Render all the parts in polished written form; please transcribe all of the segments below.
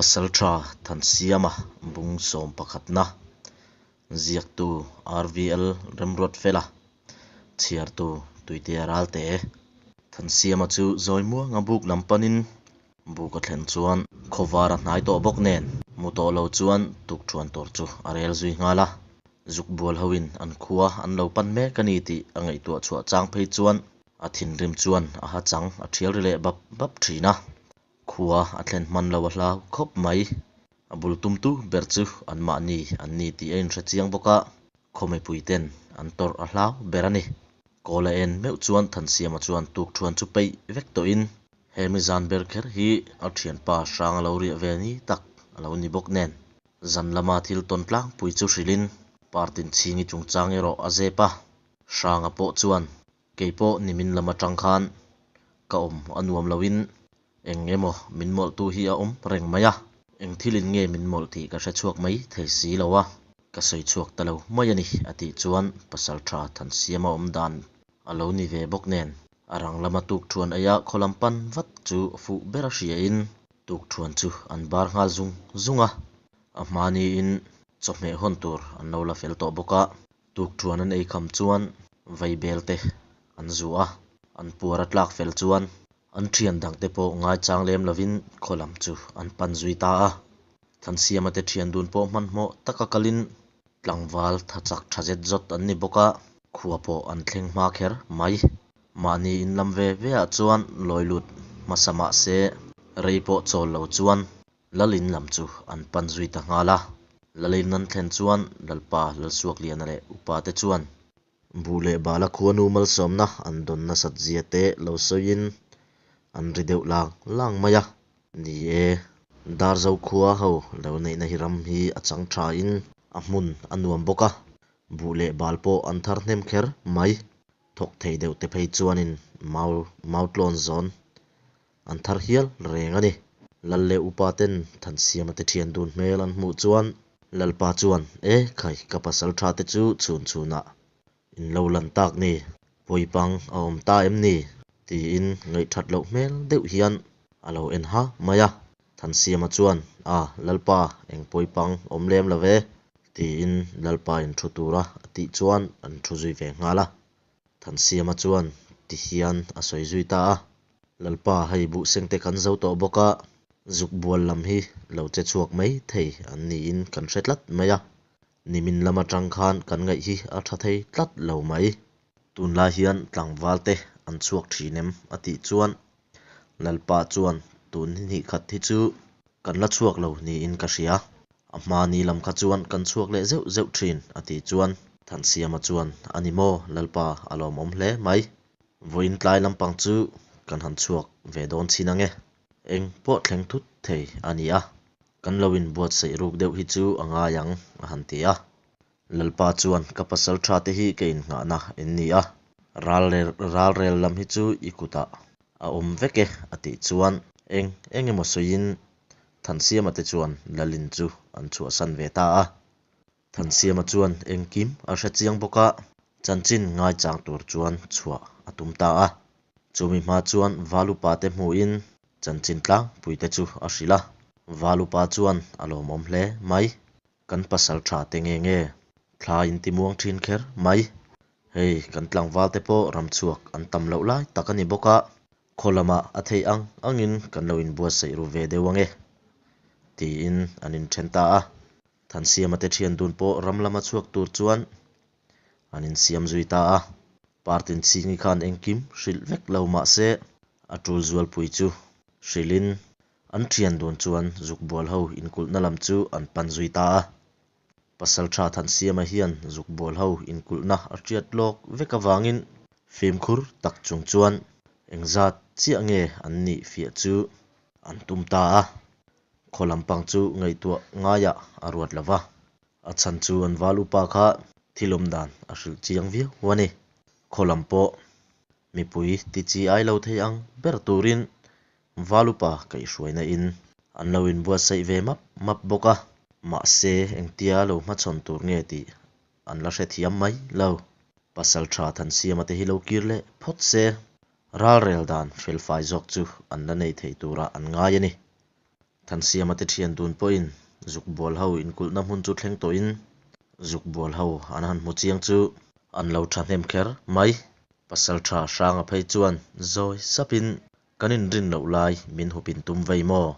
Pasalṭha Thansiama bung sawm pakhatna ziaktu RVL Remruatfela chhiartu Tuitea Ralte Thansiama chu zawi muanga buk lam panin buk a thlen chuan khawvar a hnai tawh bawk nen mu tawh lo chuan tukṭhuan tur chu a rel zui nghal a, zuk bual hoin an khua an lo pan mek a ni tih a ngaihtuah chhuah chang phei chuan a thinrim chuan a ha chang a ṭhial ri leh bap bap ṭhin a. Khua a thlen hman lo a hlau khawp mai. A bul tumtu ber chu anmahni an ni tih a inhre chiang bawk a, khaw mipui ten an tawrh a hlau ber a ni. Kawl a en meuh chuan Thansiama chuan tukṭhuan chu peih vek tawhin he mi zan ber kher hi a ṭhianpa hrang a lo riah ve ni tak a lo ni bawk nen zan lama thil tawn tlangpui chu hrilhin Partinchhingi chungchang erawh a zep a, Hranga pawh chuan Kei pawh nimin lam atang khan ka awm a nuam loin eng emaw min mawlhtu hi a awm reng mai a, eng thilin nge min mawlh tih ka hre chhuak mai thei si lo a, ka sawi chhuak ta lo mai a ni a tih chuan Pasaltha Thansiama awm dan a lo ni ve bawk nen a rang lama tukthuan eia khaw lam pan vat chu fuh ber a hriain tukthuan chu an bar nghal zung zung a, a hmaniin chawhmeh hawn tur an lo la fel tawh bawk a. Tukṭhuan an ei kham chuan vaibel te an zu a, an puar a tlak fel chuan an ṭhian dangte pawh ngaichang lem lovin khaw lam chu an pan zui ta a. Thansiama te ṭhian dun pawh hmanhmawh taka kalin tlangval tha chak ṭha zet zawt an ni bawk a, khua pawh an thleng hma kher mai. Mahni in lam ve ve ah chuan lawi lut hmasa mah se rei pawh chawl lo chuan Lalin lam chu an pan zui ta nghal a. Lalin an thlen chuan Lalpa Lalsuakliana leh upa te chuan Buh leh Bala khuanu malsawmna an dawn nasat zia te lo sawiin an ri deuh lang lang mai a. Ni e, Darzo khua ho lo neihna hi ram hi a chang thain a hmun a nuam bawk a, Buh leh Bal pawh an thar hnem kher mai. Thawk thei deuh te phei chuanin mau mautlawn zawn An thar hial reng a ni. Lal leh upa ten Thansiama te thian dun hmel an hmuh chuan Lalpa chuan, E khai, ka pasal tha te chu chhun chhunah in lo lan tak ni, pawipang a awm ta em ni? tiin ngaihthat loh hmel deuh hian a lo en ha mai a. Thansiama chuan, A, Lalpa, eng pawipang awm lem lo ve, tiin Lalpa in thu tura a tih chuan an thu zui ve nghal a. Thansiama chuan ti hian a sawi zui ta a, Lalpa hei buhseng te kan zo tawh bawk a, zuk bual lam hi lo che chhuak mai thei an niin kan hre tlat mai a, nimin lam atang khan kan ngaih hi a tha thei tlat lo mai. Tunlai hian tlangval te an chhuak thin em? a tih chuan Lalpa chuan tun hnih khat hi chu kan la chhuak lo niin ka hria. A hma ni lam kha chuan kan chhuak leh zeuh zeuh thin a tih chuan Thansiama chuan a ni maw Lalpa a lawmawm hle mai. Vawiin tlai lampang chu kan han chhuak ve dawn chin ange. Eng pawh thleng thut thei a ni a, kan lo inbuatsaih ruk deuh hi chu a ngai ang a han ti a. Lalpa chuan ka pasal tha te hi ka innghahna in ni a, ral ral rel lam hi chu i kutah a awm vek e a tih chuan eng eng emaw sawiin Thansiama te chuan Lalin chu an chhuahsan ve ta a. Thansiama chuan engkim a hre chiang bawk a, chanchin ngaichang tur chuan chhuah a tum ta a. Chumi hma chuan Valupa te hmuhin chanchin tlangpui te chu a hrilh a, Valupa chuan a lawmawm hle mai. Kan pasal tha te nge nge thla in ti muang thin kher mai. Hei kan tlangval te pawh ram chhuak an tam loh lai tak a ni bawk a, khaw lamah a theih ang angin kan lo inbuatsaih ru ve deuh ange tiin an inthen ta a. Thansiama te thian dun pawh ram lama chhuak tur chuan an insiam zui ta a. Partinchhingi khan engkim hrilh vek lo mah se a tul zualpui chu hrilhin An thian dun chuan zukbual ho inkulhna lam chu an pan zui ta a. Pasaltha Thansiama hian zukbual ho inkulhna a hriat lawk vek avangin fimkhur tak chung chuan engzat chiah nge an nih fiah chu an tum ta a. Khaw lampang chu ngaihtuah ngaiah a ruat lo va. A chhan chu an val upa kha thil awm dan a hrilh chiang viau a ni. Khaw lam pawh mipui ti chi ai lo thei ang ber turin Valupa kaihhruaina in an lo inbuatsaih ve map map bawk a, mahse engtia lo hmachhawn tur nge tih an la hrethiam mai lo. Pasal tha Thansiama te hi lo kir leh phawt se, ralrel dan felfai zawk chu an la nei thei turah an ngai a ni. Thansiama te thian dun pawhin zukbual ho inkulhna hmun chu thleng tawhin zukbual ho an han hmu chiang chu an lo thahnem kher mai. Pasaltha Hranga phei chuan zawi sapin Kan inrin loh lai min hup in tum vei maw?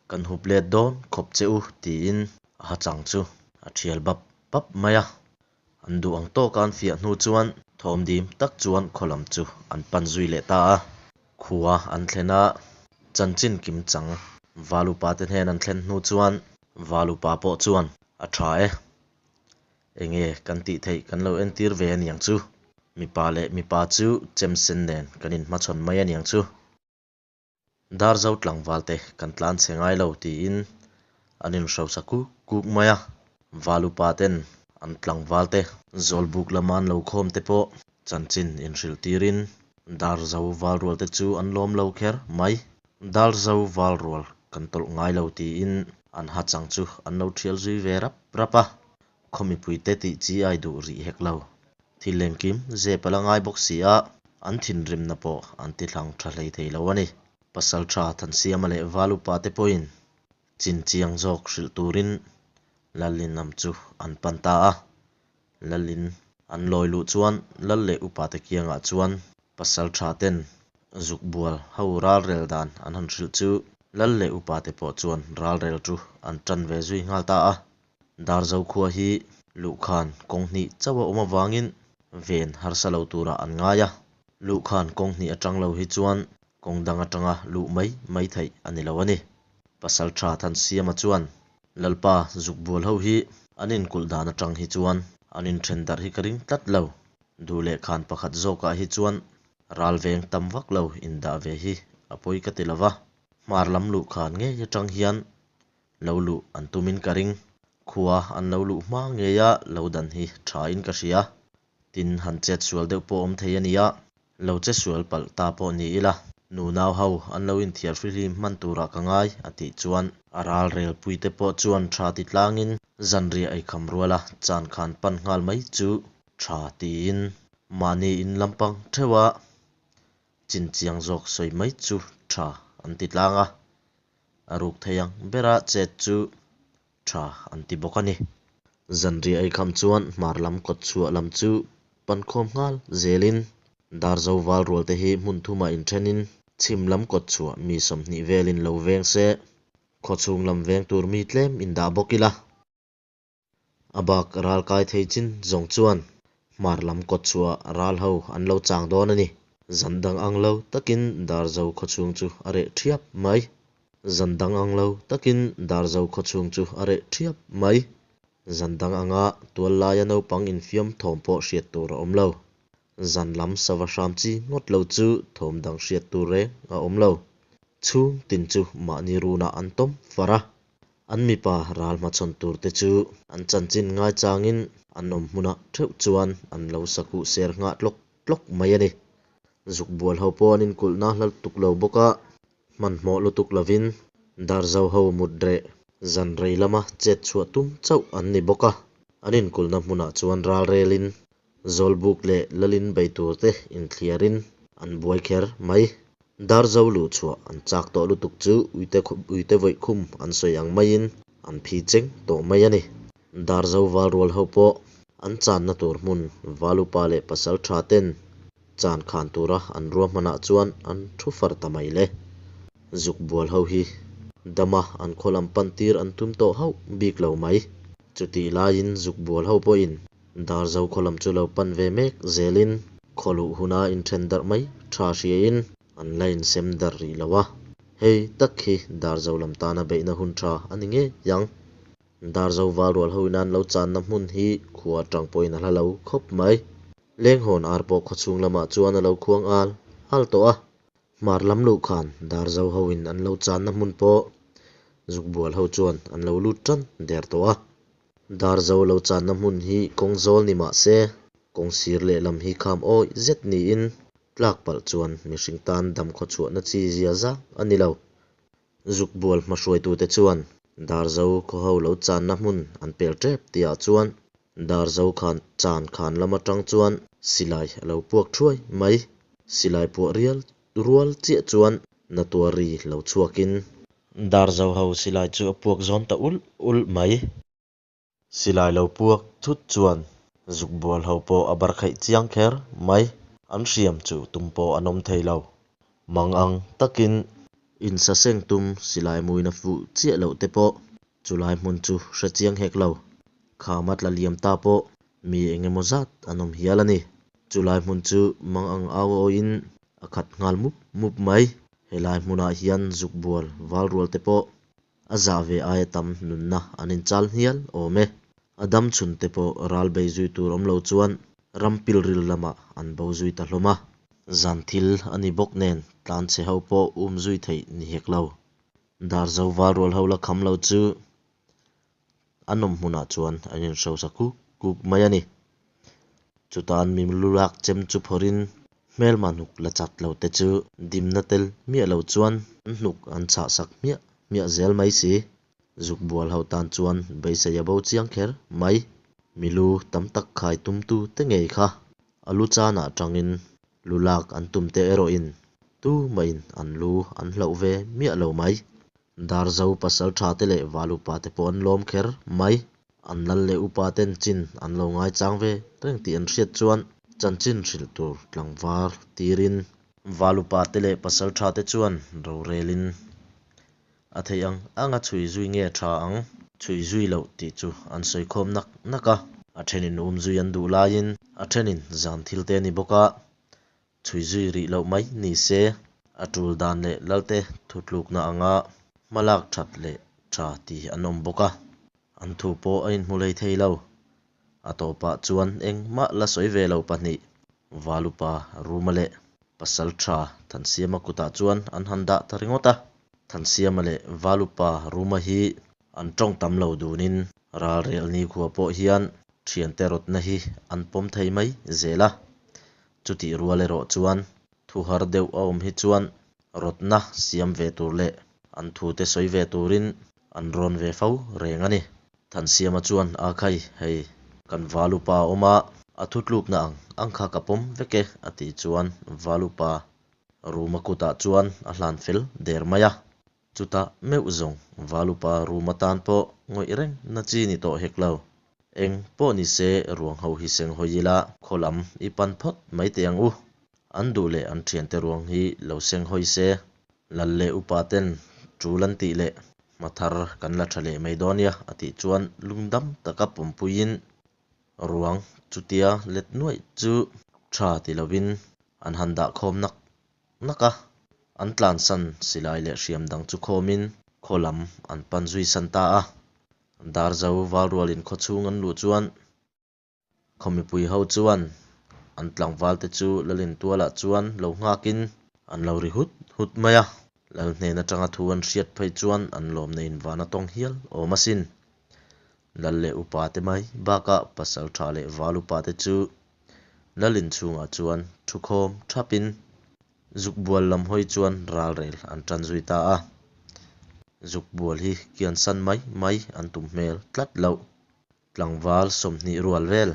Kan hup let dawn khawp che u tiin a hachang chu a thial bap bap mai a. An duh ang tawka an fiah hnu chuan thawm dim tak chuan khaw lam chu an pan zui leh ta a. Khua an thlen a, chanchin kim chang Val upa te hnen an thlen hnu chuan Val upa pawh chuan a tha e. Enge kan tih theih kan lo entir ve aniang chu. Mipa leh mipa chu chem sen nen kan inhmachhawn mai aniang chu. Darzo tlangval te kan tlan chhe ngai lo tiin an inhrosa kuk kuk mai a. Val upa ten an tlangval te Zawlbuk lama an lo khawm te pawh chanchin inhrilh tirin Darzo valrual te chu an lawm lo kher mai. Darzo valrual kan tawlh ngai lo tiin an hachang chu an lo thial zui ve rap rap a. Khaw mipuite tih chi ai duh rih hek lo. Thil engkim zep a la ngai bawk si a, an thinrimna pawh an ti thlang tha hlei thei lo a ni. Pasaltha Thansiama leh Val upa te pawhin chin chiang zawk hrilh turin Lalin lam chu an pan ta a. Lalin an lawi luh chuan Lal leh upa te kiangah chuan Pasaltha ten zukbual ho ralrel dan an han hrilh chu Lal leh upa te pawh chuan ralrel chu an tan ve zui nghal ta a. Darzo khua hi luhkhan kawng hnih chauh a awm avangin ven harsa lo turah an ngai a, luhkhan kawng hnih atang lo hi chuan kawng dang atanga luh mai mai theih a ni lo a ni. Pasaltha Thansiama chuan Lalpa zukbual ho hi an inkulh dan atang hi chuan an inthen darh hi ka ring tlat lo. Duh leh khan pakhat zawkah hi chuan ral veng tam vak lo indah ve hi a pawi ka ti lo va, hmar lam luhkhan ngei atang hian Lo luh an tumin ka ring. Khua an lo luh hma ngeia lo dan hi thain ka hria. Tin, han chet sual deuh pawh awm thei a nia. Lo che sual palh ta pawh ni ila, nu nau ho an lo inthiar fihlim hman turah ka ngai a tih chuan a ral rel puite pawh chuan tha ti tlangin zanriah eikham ruala chan khan pan nghal mai chu tha tiin mahni in lampang theuha chinchiang zawk sawi mai chu tha an ti tlang a. A ruk thei ang bera chet chu tha an ti bawk a ni. Zanriah eikham chuan hmar lam kawt chhuah lam chu pankhawm nghal zelin Darzo val rual te hi hmun thumah inthenin chhim lam kawt chhuah mi 20 velin lo veng se, khawchhung lam veng tur mi tlem indah bawk ila. A bak ral kai thei chin zawng chuan hmar lam kawt chhuah ral ho an lo chang dawn a ni. Zan dang ang lo takin Darzo khawchhung chu a reh thiap mai. Zan dang ang lo takin Darzo khawchhung chu a reh thiap mai. Zan dang anga tual laia naupang infiam thawm pawh hriat tur a awm lo. Zan lam sava hram chi ngawt lo chu thawm dang hriat tur reng a awm lo. Chhung tin chu mahni runah an tawm far a. An mipa ral hmachhawn tur te chu an chanchin ngaichangin an awm hmunah theuh chuan an lo sakuh ser nghah tlawk tlawk mai a ni. Zukbual ho pawh an inkulhna hla lutuk lo bawk a, hmanhmawh lutuk lovin Darzo ho mut reh zan rei lama chet chhuah tum chauh an ni bawk a, an inkulhna hmunah chuan ral relin Zawlbuk leh Lalin bei tur te inthliarin an buai kher mai. Darzo luh chhuah an chak tawh lutuk chu uite uite vawih khum an sawi ang maiin an phi cheng tawh mai a ni. Darzo val rual ho pawh an channa tur hmun Valupa leh pasal tha ten chan khan tura an ruahmanah chuan an thu far ta mai le. Zuk bual ho hi dama an khaw lam pan tir an tum tawh hauh bik lo mai. Chutih laiin zuk bual ho pawhin Darzo khaw lam chu lo pan ve mek zelin khaw luh huna inthen darh mai tha hriain an la insem darh rih lo a. Hei tak hi Darzo lam tana beihna hun tha a ni ngei ang. Darzo val rual ho in an lo channa hmun hi khua atang pawhin a hla lo khawp mai. Lenghawn ar pawh khawchhung lamah chuan a lo khuang al al tawh a. Hmar lam luh khan Darzo ho in an lo channa hmun pawh Zukbual ho chuan an lo lut tan der tawh a. Darzo lo channa hmun hi kawng zawl ni mah se, kawng sir lehlam hi kham awih zet niin tlak palh chuan mihring tan dam khaw chhuahna chi zia zang a ni lo. Zukbual hmahruaitute chuan Darzo khaw ho lo channa hmun an pel tep tihah chuan Darzo khan chan khan lam atang chuan silai a lo puak thuai mai. Silai puah rial rual chiah chuan natuari lo chhuakin. Darzo ho silai chu a puak zawm ta ulh ulh mai. Silai lo puak thut chuan zukbual ho pawh a barkhaih chiang kher mai. An hriam chu tum pawh an awm thei lo. Mang ang takin insaseng tum silai muin a fuh chiah loh te pawh chulai hmun chu hre chiang hek lo. Khama tla liam ta pawh mi eng emaw zat an awm hial a ni. Chulai hmun chu mang ang au awiin a khat nghal mup mup mai. Helai hmunah hian zukbual valrual te pawh A zah ve aia tam nunna an inchal hnial awm e. A dam chhun te pawh ral bei zui tur awm lo chuan ram pilril lamah an bo zui ta hlawm a. Zan thil a ni bawk nen tlanchhe ho pawh um zui theih ni hek lo. Darzo valrual ho la kham lo chu an awm hmunah chuan an inhrosa kuk kuk mai a ni. Chutan mi lu lak chem chu phawrhin hmelma hnuk la chat lo te chu dimna tel miah lo chuan an hnuk an chhah sak hmiah hmiah zel mai si. Zuk bual ho tan chuan beisei a bo chiang kher mai. Mi lu tam tak khai tumtu te ngei kha a lu chanah tangin lu lak an tum te erawhin tumahin an lu an hlauh ve miah lo mai. Darzo pasal tha te leh val upa te pawh an lawm kher mai. An lal leh upa ten chin an lo ngaichang ve reng tih an hriat chuan chanchin hrilh tur tlangval tirin val upa te leh pasal tha te chuan rorelin a theih ang anga chhui zui nge tha ang chhui zui loh tih chu an sawi khawm nak nak a. A thenin um zui an duh laiin a thenin zan thil te a ni bawk a, Chhui zui rih loh mai ni se, a tul dan leh Lalte thutlukna anga hma lak that leh tha tih an awm bawk a, an thu pawh a inhmu hlei thei lo. A tawpah chuan engmah la sawi ve lo pahnih, Valupa Ruma leh Pasaltha Thansiama kutah chuan an han dah ta ringawt a. Thansiama leh Valupa Ruma hi an tawng tam lo dunin ralrel nikhua pawh hian thiante rawtna hi an pawm thei mai zel a. Chutih rual erawh chuan thu har deuh a awm hi chuan rawtna siam ve tur leh an thute sawi ve turin an rawn ve fo reng a ni. Thansiama chuan a khai, hei kan Valupa a awm a, a thutlukna ang ang kha ka pawm vek e a tih chuan Valupa Ruma kutah chuan a hlan fel der mai a. Chutah meuh zawng Valupa room atan pawh ngawih reng na chi ni tawh hek lo. Eng pawh ni se ruang ho hi seng hawi ila khaw lam i pan phawt mai teh ang u. An duh leh an thiante ruang hi lo seng hawi se, lal leh upa ten tul an tih leh hma thar kan la tha leh mai dawn nia a tih chuan lungdam taka pawmpuiin ruang chutia let nuaih chu tha ti lovin an han dah khawm nak nak a, an tlansan silai leh hriam dang chu khawmin khaw lam an pan zui san ta a. Darzo Valrualin khaw chhung an luh chuan khaw mipui ho chuan an tlangval te chu Lalin tualah chuan lo nghakin an lo ri hut hut mai a. Lal hnen atanga thu an hriat phei chuan an lawmna in van a tawng hial awm asin. Lal leh upa te mai bakah pasal tha leh val upa te chu Lal inchhungah chuan thu khawm thapin zukbual lam hawi chuan ralrel an tan zui ta a. Zukbual hi kiansan mai mai an tum hmel tlat loh. Tlangval 20 rual vel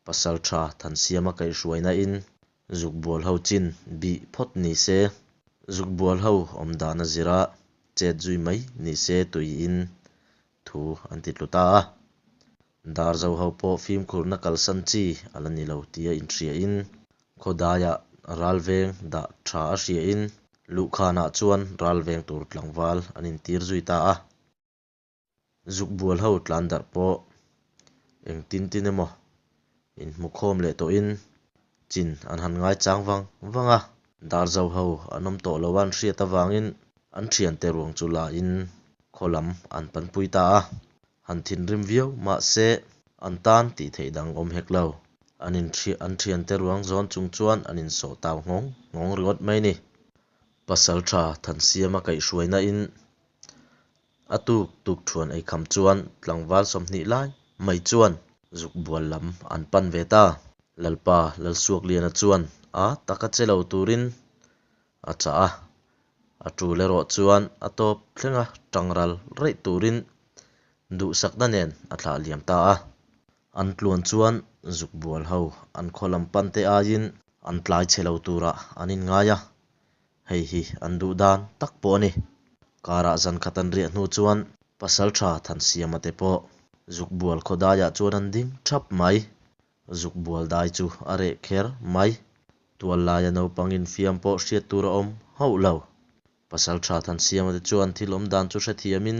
pasal tha Thansiama kaihhruaina in zukbual ho chin bih phawt ni se, zukbual ho awm dan a zira chet zui mai ni se tuiin thu an ti tlu ta a. Darzo ho pawh fimkhurna kalsan chi a la ni lo tia inhriain khawdaiah ralveng dah tha a hriain luhkhanah chuan ralveng tur tlangval an intir zui ta a. Zukbual ho tlan darh pawh engtin tin emaw inhmukhawm leh tawhin chin an han ngaichang vang vang a. Darzo ho an awm tawh lo a an hriat avangin an thiante ruang chu la in khaw lam an panpui ta a. Han thinrim viau mahse an tan tih theih dang awm hek lo. An in an thiante ruang zawn chung chuan an insawh tau nghawng nghawng ringawt mai ni. Pasaltha Thansiama kaihhruaina in A tuk tuk thuan ei kham chuan tlangval 20 lai mai chuan zuk bual lam an pan ve ta. Lalpa Lalsuakliana chuan a taka che lo turin a chah a, a tul erawh chuan a tawp thlenga tangral reih turin duhsakna nen a thlah liam ta a. An tluan chuan zuk bual ho an khaw lam pan te aiin an tlai chhe lo turah an inngai a, Hei hi an duh dan tak pawh a ni. Karah zan khat an riah hnu chuan Pasalṭha Thansiama te pawh Zukbual khaw daiah chuan an ding ṭhap mai. Zukbual dai chu a reh kher mai. Tual laia naupang infiam pawh hriat tur a awm hauh lo. Pasalṭha Thansiama te chuan thil awm dan chu hrethiamin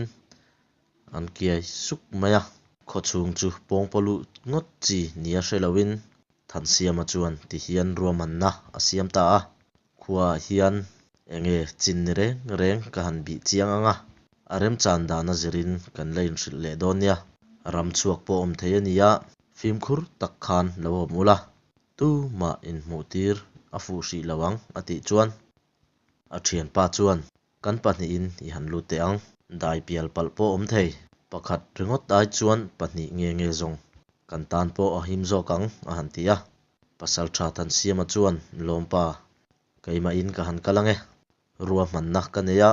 an kiai suk mai a. Khaw chhung chu pawngpaw luh ngawt chi nia hre loin Thansiama chuan ti hian ruahmanna a siam ta a, Khuaah hian enge chin ni reng reng ka han bih chiang ang a, a remchan dan a zirin kan la inhrilh leh dawn nia. Ram chhuak pawh awm thei a ni a, fimkhur tak khan lo awm ula, tumah inhmuh tir a fuh hrih lo ang a tih chuan a thianpa chuan Kan pahnihin i han lut teh ang. Dai pial palh pawh awm thei. Pakhat ringawt ai chuan pahnih nge nge zawng kan tan pawh a him zawk ang, a han ti a. Pasaltha Thansiama chuan, Lawmpa, keimahin ka han kal ang e. Ruahmanna ka nei a,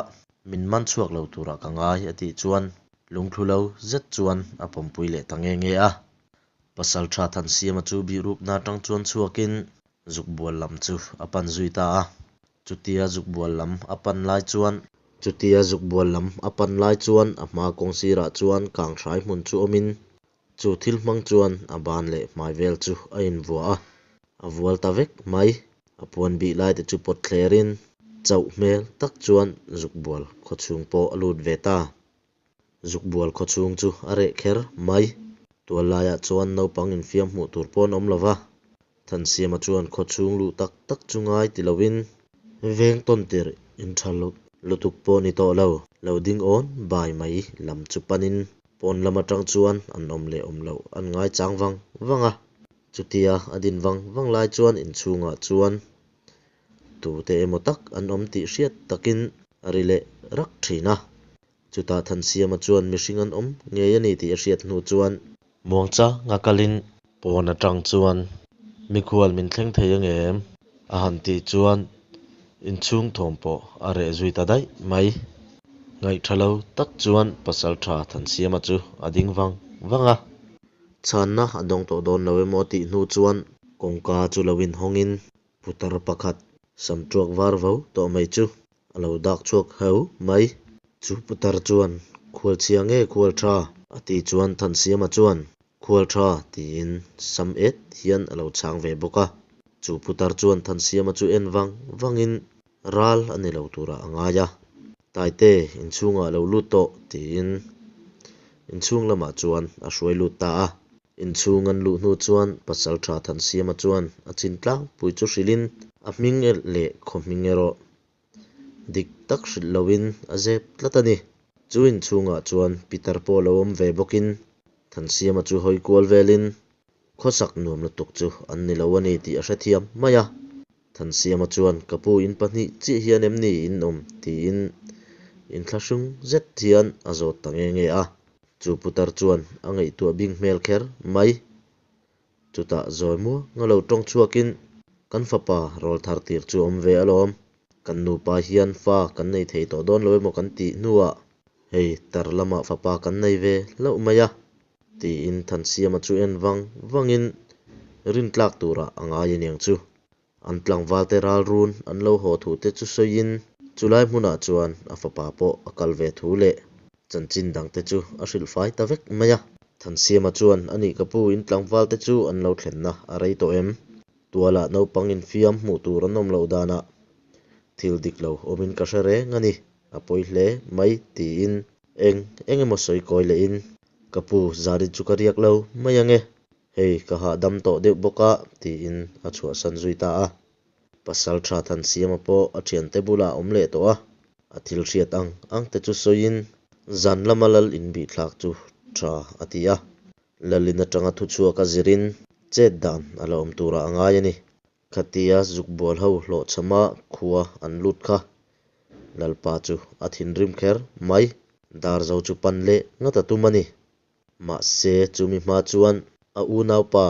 min man chhuak lo turah ka ngai, a tih chuan lungthlu lo zet chuan a pawmpui leh ta nge nge a. Pasaltha Thansiama chu bihrukna atang chuan chhuakin Zukbual lam chu a pan zui ta a. Chutia zukbual lam a pan lai chuan. Chutia zukbual lam a pan lai chuan a hma kawng sirah chuan kanghrai hmun chu awmin chu thil hmang chuan a ban leh hmai vel chu a invuah a, a vual ta vek mai. A puan bih lai te chu pawt thlerin chauh hmel tak chuan zukbual khawchhung pawh a lut ve ta. Zukbual khawchhung chu a reh kher mai. Tual laiah chuan naupang infiam hmuh tur pawh an awm lo va. Thansiama chuan khawchhung luh tak tak chu ngai ti loin veng tawn tirh intha lutuk pawh ni tawh lo. Lo ding awn bai mai lam chu panin pawn lam atang chuan an awm leh awm loh an ngai chang vang vang a. Chutia a din vang vang lai chuan inchhungah chuan tute emaw tak an awm tih hriat takin a ri leh rak thin a. Chutah Thansiama chuan mihring an awm ngei a ni tih a hriat hnu chuan. Muangchanga kalin pawn atang chuan mikhual min thleng thei ang em? a han tih chuan inchhung thawm pawh a reh zui ta daih mai. Ngaihtha lo tak chuan Pasaltha Thansiama chu a ding vang vang a. Chhanna a dawng tawh dawn lo emaw tih hnu chuan kawngka chu lo inhawngin putar pakhat samtuak var vo tawh mai chu A lo dak chhuak heu mai. Chu putar chuan, Khual chhia nge khual tha? A tih chuan Thansiama chuan, Khual tha tiin sam et hian a lo chhang ve bawk a. Chu putar chuan Thansiama chu en vang vangin ral a ni lo turah a ngai a. Taite, inchhungah a lo lut tawh tiin inchhung lamah chuan a hruai lut ta a. Inchhung an luh hnu chuan Pasaltha Thansiama chuan a chin tlangpui chu hrilhin a hming leh khaw hming erawh dik tak hrilh loin a zep tlat a ni. Chu inchhungah chuan Peter pawh lo awm ve bawkin Thansiama chu hawi kual velin khawsak nuam lutuk chu an ni lo a ni tih a hrethiam mai a. Thansiama chuan ka pu in pahnih chiah hian em ni in awm tiin inthlahrung zet hian a zawt ta nge nge a. Chu putar chuan a ngaihtuah bing hmel kher mai. Chutah zawi muanga lo tawng chhuakin, Kan fapa rawl thar tir chu a awm ve alawm. Kan nupa hian fa kan nei thei tawh dawn lo emaw kan tih hnuah hei tar lamah fapa kan nei ve hlauh mai a, tiin Thansiama chu en vang vangin rintlak turah a ngai aniang chu. An tlangvalte ralrun an lo haw thu te chu sawiin chulai hmunah chuan a fapa pawh a kal ve thu leh chanchin dangte chu a hrilh fai ta vek mai a. Thansiama chuan a nih ka pu in tlangvalte chu an lo thlenna a rei tawh em? Tualah naupang infiam hmuh tur an awm loh danah thil dik lo awmin ka hre reng a ni, a pawi hle mai tiin eng eng emaw sawi kawi lehin ka pu zanin chu ka riak lo mai ange. Hei, ka hahdam tawh deuh bawk a, tiin a chhuahsan zui ta a. Pasal tha Thansiama pawh a thiante bulah a awm leh tawh a, a thil hriat ang ang te chu sawiin zan lama lal inbihthlak chu tha a ti a. Lalin atanga thuchhuak a zirin chet dan a la awm turah a ngai a ni. Khatia zukbual ho hlawhchhama khua an lut kha Lalpa chu a thinrim kher mai. Darzo chu pan leh ngat a tum a ni. Mahse, chumi hma chuan a unaupa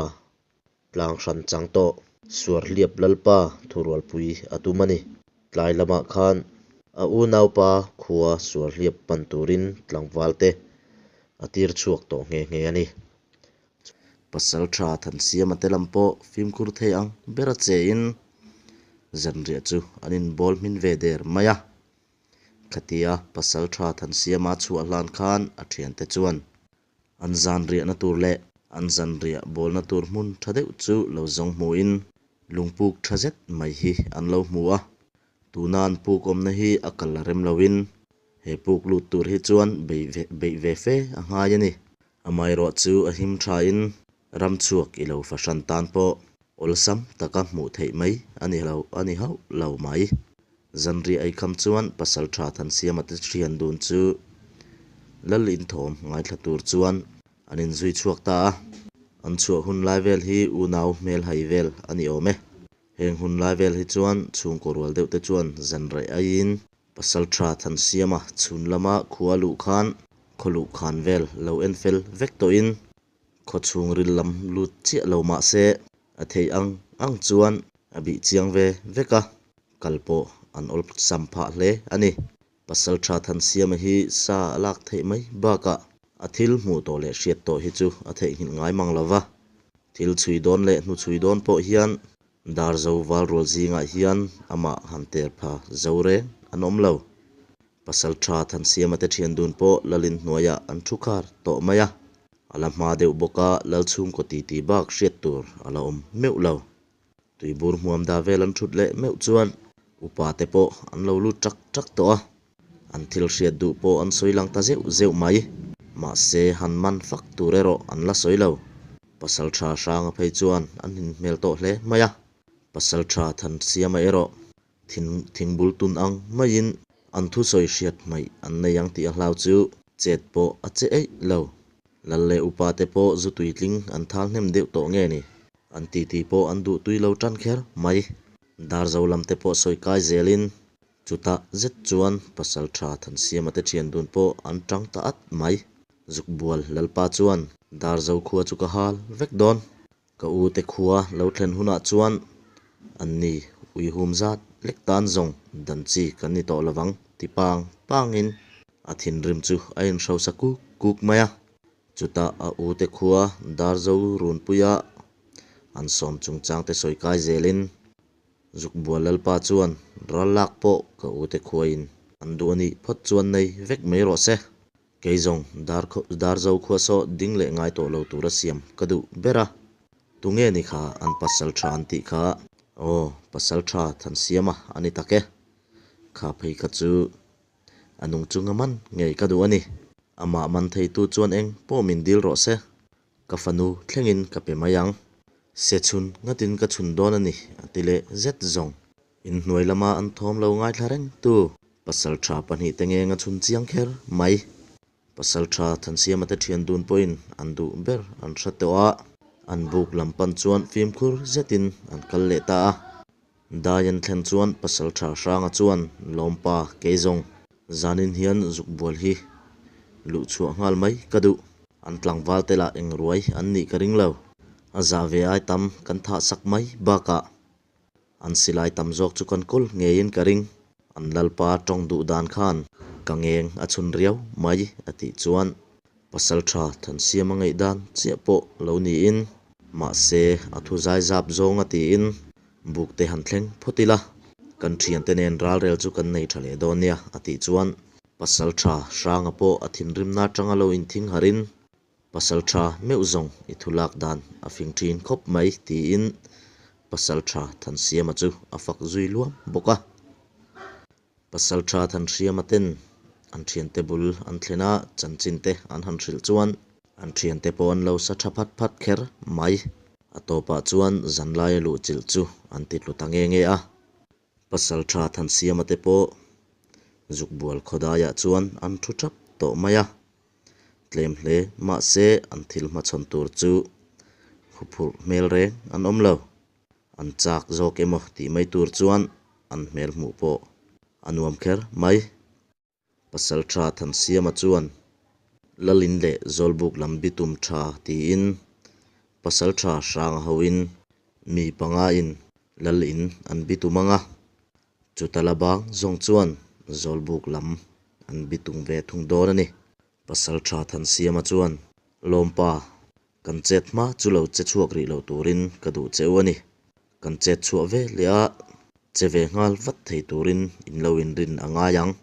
tlang hran chang tawh Suarhliap Lalpa thurualpui a tum a ni. Tlai lamah khan a unaupa khua Suarhliap pan turin tlangvalte a tir chhuak tawh nghe nghe a ni. Pasal tha Thansiama te lam pawh fimkhur thei ang ber a chein zanriah chu an inbawl hmin ve der mai a. Khatia Pasalṭha Thansiama chhuah hlan khan a ṭhiante chuan an zanriahna tur leh an zanriah bawlna tur hmun ṭha deuh chu lo zawng hmuin lungpuk ṭha zet mai hi an lo hmu a. Tuna an puk awmna hi a kal la rem loin he puk lut tur hi chuan beih ve fe a ngai a ni. Amaherawh chu a him thain ram chhuak i lo fahran tan pawh awlsam taka hmuh theih mai a ni lo a ni hauh lo mai. Zanriah eikham chuan Pasaltha Thansiama te thian dun chu Lal inthawm ngaithla tur chuan an inzui chhuak ta a. An chhuah hun lai vel hi unau hmelhai vel a ni awm e. Heng hun lai vel hi chuan chhungkaw rual deuh te chuan zanreh aiin Pasaltha Thansiama chhun lama khua luh khan khaw luh khan vel lo en fel vek tawhin khaw chhungril lam lut chiah lo mah se a theih ang ang chuan a bih chiang ve vek a, kal pawh an awlsam phah hle a ni. Pasaltha Thansiama hi sa a lak theih mai bakah a thil hmuh tawh leh hriat tawh hi chu a theihnghilh ngai mang lo va, thil chhui dawn leh hnu chhui dawn pawh hian Darzo valrual zingah hian amah han ter pha zo reng an awm lo. Pasaltha Thansiama te thian dun pawh Lalin hnuaiah an thu khar tawh mai a, a la hma deuh bawk a Lalchhungkaw titi bak hriat tur a la awm meuh lo. Tuibur hmuam da vel an thut leh meuh chuan upa te pawh an lo lut ṭak ṭak tawh a, an thil hriat duh pawh an sawi lang ta zeuh zeuh mai. Mahse, han man fak tur erawh an la sawi lo. Pasalṭha Hranga phei chuan an hnin hmel tawh hle mai a, Pasalṭha Thansiama erawh thin thingbul tun ang maiin an thusawi hriat hmaih an nei ang tih a hlau chu chet pawh a che eih lo. Lal leh upa te pawh zu tuitling an thal hnem deuh tawh nge ni? An titi pawh an duh tui lo tan kher mai. Darzo lam te pawh sawi kai zelin chutah zet chuan Pasaltha Thansiama te thian dun pawh an tang ta at mai. Zukbual Lalpa chuan Darzo khua chu ka hal vek dawn. Ka u te khua lo thlen hunah chuan an ni uihum zat lek tan zawng dan chi kan ni tawh lovang ti pang pangin a thinrim chu a inhrosa kuk kuk mai a. Chutah a u te khua Darzo Runpuia an sawm chungchang te sawi kai zelin Zukbual Lalpa chuan ral lak pawh ka u te khuain an duh a nih phawt chuan nei vek mai rawh se. Kei zawng Darzo khua saw ding leh ngai tawh lo tura siam ka duh ber a. Tunge ni kha an pasal tha an tih kha? Aw, pasal tha Thansiama a ni tak e. Kha phei kha chu a nung chunga man ngei ka duh a ni. Amah man theitu chuan eng pawh min dil rawh se. Ka fanu thlengin ka pe mai ang. Se chhun ngatin ka chhun dawn a ni, a ti leh zet zawng. Inhnuai lama an thawm lo ngaithla reng tu Pasaltha pahnihte ngeng a chhun chiang kher mai. Pasaltha Thansiama te thian dun pawhin an duh ber an hre tawh a, an buk lam pan chuan fimkhur zetin an kal leh ta a. Dai an thlen chuan Pasaltha Hranga chuan Lawmpa Keizawng zanin hian zukbual hi luh chhuah nghal mai ka duh. An tlangval te lah eng ruai an nih ka ring lo. A zah ve ai tam kan thah sak mai bakah An silai tam zawk chu kan kawl ngeiin ka ring. An lalpa tawng duh dan khan ka ngeng a chhun riau mai a tih chuan Pasaltha Thansiama ngaihdan chiah pawh lo niin mahse a thu zai zap zawng a tiin buk te han thleng phawt ila kan thiante nen ralrel chu kan nei tha leh dawn nia a tih chuan Pasaltha Hranga pawh a thinrimna atanga lo inthing harin Pasaltha meuh zawng i thu lak dan a fing thin khawp mai tiin Pasaltha Thansiama chu a fak zui luam bawk a. Pasaltha Thanhriama ten an thiante bul an thlen a, chanchin te an han hrilh chuan an thiante pawh an lo sa tha phat phat kher mai. A tawpah chuan zanlaia luhchilh chu an ti tlu ta nge nge a. Pasaltha Thansiama te pawh Zukbual khawdaiah chuan an thu thap tawh mai a. Tlem hle mahse an thil hmachhawn tur chu huphurh hmel reng an awm lo. An chak zawk emaw tih mai tur chuan an hmel hmuh pawh a nuam kher mai. Pasaltha Thansiama chuan Lalin leh Zawlbuk lam bitum tha tiin Pasaltha Hranga hoin mi pangain Lalin an bitum ang a. Chuta la bang zawng chuan Zawlbuk lam an bitum ve thung dawn a ni. Pasaltha Thansiama chuan, Lawmpa, kan chet hma chu lo che chhuak rih lo turin ka duh che u a ni. Kan chet chhuah ve leh a, che ve nghal vat thei turin in lo inrin a ngai ang.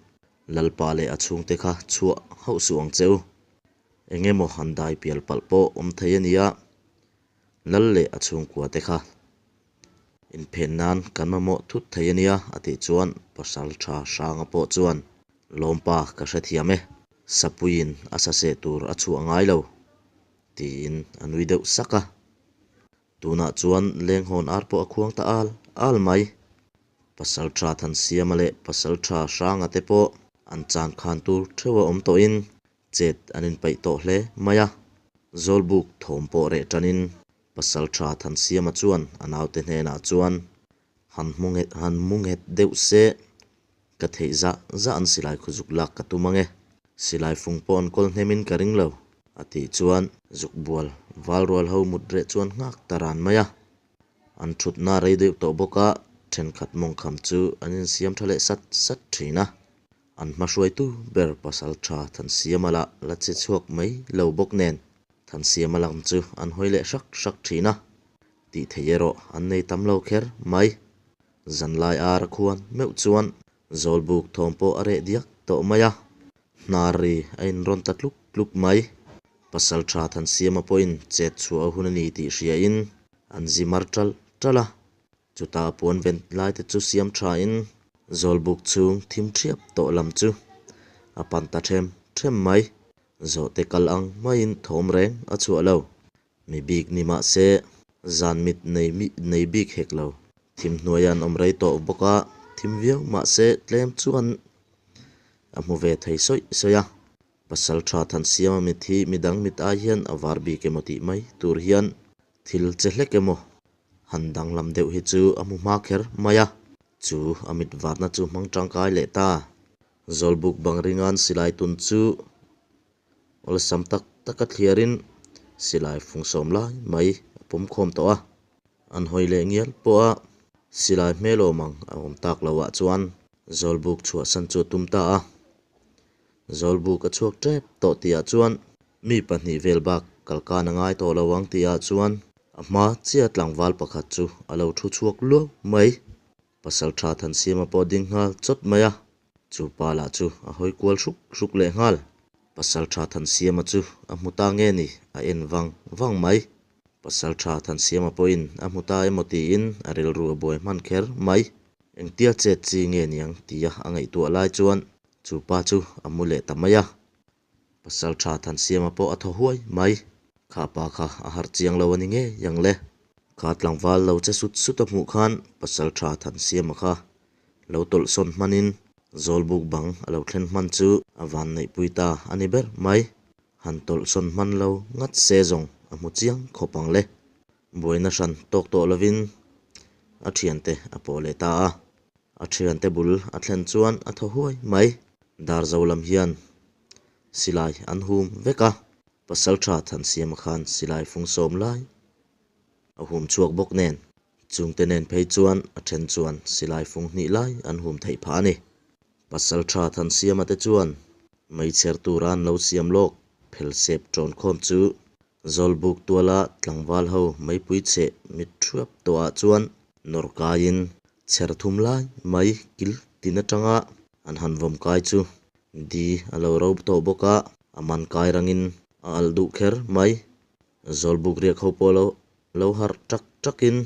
Lalpa leh a chhungte kha chhuah hauh suh ang che u. Eng emaw han dai pial palh pawh awm thei a nia, Lal leh a chhungkua te kha inphen nan kan mamawh thut thei a nia a tih chuan Pasaltha Hranga pawh chuan Lawmpa ka hrethiam e, Sapuiin a saseh tur a chhuah ngai lo tiin a nui deuh sak a. Tunah chuan lenghawn ar pawh a khuang ta al al mai. Pasaltha Thansiama leh Pasaltha Hranga te pawh an chan khan tur theuh a awm tawhin chet an inpeih tawh hle mai a. Zawlbuk thawm pawh reh tanin Pasaltha Thansiama chuan a naute hnenah chuan han hmu nghet han mu nghet deuh se ka theih zah zah an silai khu zuk lak ka tum ange. Silai fung pawh an kawl hnemin ka ring lo a tih chuan zukbual valrual ho mut reh chuan nghak ta ran mai a. An thutna rei deuh tawh bawk a, thenkhat mawngkham chu an insiam tha leh sat sat thin a. An hmahruaitu ber Pasaltha Thansiama lah la che chhuak mai lo bawk nen Thansiama lam chu an hawi leh hrak hrak thin a, tih theih erawh an nei tam lo kher mai. Zanlai ar a khuan meuh chuan Zawlbuk thawm pawh a reh diak tawh mai a, hnar ri a inrawn ta tluk tluk mai. Pasaltha Thansiama pawhin chet chhuah a hun a ni tih hriain an zi mar ṭalh ṭalh a, chutah a puan ven lai te chu siam ṭhain Zawlbuk chhung thim ṭhiap tawh lam chu a pan ta ṭhem ṭhem mai. Zawhte kal ang maiin thawm reng a chhuah lo. Mi bik ni mah se, zan mit nei nei bik hek lo. Thim hnuaia an awm rei tawh bawk a, thim viau mah se tlem chuan a hmu ve thei sawih sawih a. Pasal tha Thansiama mit hi midang mit ai hian a var bik emaw tih mai tur hian thil che hlek emaw han danglam deuh hi chu a hmu hma kher mai a. Chu a mit varna chu hmang tangkai leh ta. Zawlbuk bang ringa'n silai tun chu Awlsam tak taka thliarin silai fung sawm lai mai a pawm khawm tawh a, an hawi leh ngial pawh a silai hmel awm ang a awm tak loh ah chuan Zawlbuk chhuahsan chu a tum ta a. Zawlbuk a chhuak tep tawh tihah chuan mi pahnih vel bak kalkan a ngai tawh lo ang tihah chuan a hma chiah tlangval pakhat chu a lo thu chhuak luau mai. Pasaltha Thansiama pawh ding nghal chawt mai a, chu pa lah chu a hawi kual hruk hruk leh nghal. Pasaltha Thansiama chu a hmu ta nge ni a en vang vang mai. Pasaltha Thansiama pawhin a hmu ta emaw tiin a rilru a buai hman kher mai. Engtia chet chi nge niang tia a ngaihtuah lai chuan chu pa chu a mu leh ta mai a. Pasaltha Thansiama pawh a thaw huai mai. Kha pa kha a harh chiang lo a ni ngei ang le. Kha tlangval lo che sut sut a hmuh khan Pasaltha Thansiama kha lo tawlh sawn hmanin Zawlbuk bang a lo thlen hman chu a van neihpui ta a ni ber mai. Han tawlh sawn hman lo ngat se zawng a hmu chiang khawp ang le. Buaina hran tawk tawh lovin a thiante a pawh leh ta a. A thiante bul a thlen chuan a thaw huai mai. Darzo lam hian silai an hum vek a, Pasaltha Thansiama khan silai fung sawm lai a hum chhuak bawk nen, chungte nen phei chuan a then chuan silai fung hnih lai an hum theih phah a ni. Pasaltha Thansiama te chuan meichher tura an lo siam lawk phel sep tawn khawm chu Zawlbuk tuala tlangval ho meipui cheh mit thuap tawhah chuan nawr kaiin chher thum lai mai kil tin atanga an han vawm kai chu di a lo ro tawh bawk a, a man kai rangin a alh duh kher mai. Zawlbuk riak ho pawh lo lo harh tak takin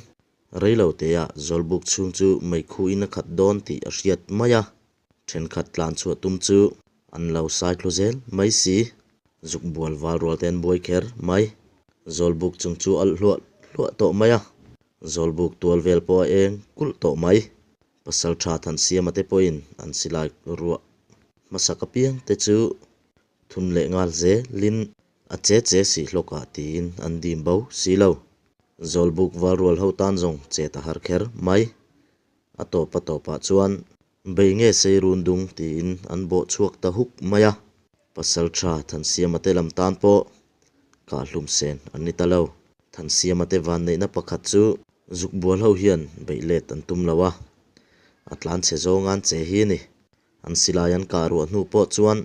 rei lo teah Zawlbuk chhung chu meikhuin a khat dawn tih a hriat mai a. Thenkhat tlan chhuah tum chu an lo sai thlu zel mai si. Zuk bual val rual te an buai kher mai. Zawlbuk chung chu alh hluah hluah tawh mai a. Zawlbuk tual vel pawh a eng kulh tawh mai. Pasaltha Thansiama te pawhin an silai ruah hmasak apiang te chu thun leh nghal zelin a che che si hlawkah tiin an dim bo si lo. Zawlbuk val rual ho tan zawng chet a har kher mai. A tawp a tawpah chuan Bei nge sei run dung tiin an bawh chhuak ta huk mai a, Pasaltha Thansiama te lam tan pawh kahhlum sen an ni ta lo. Thansiama te vanneihna pakhat chu zukbual ho hian beih let an tum lo a, a tlan chhe zawng an che hi a ni. An silai an kah ruah hnu pawh chuan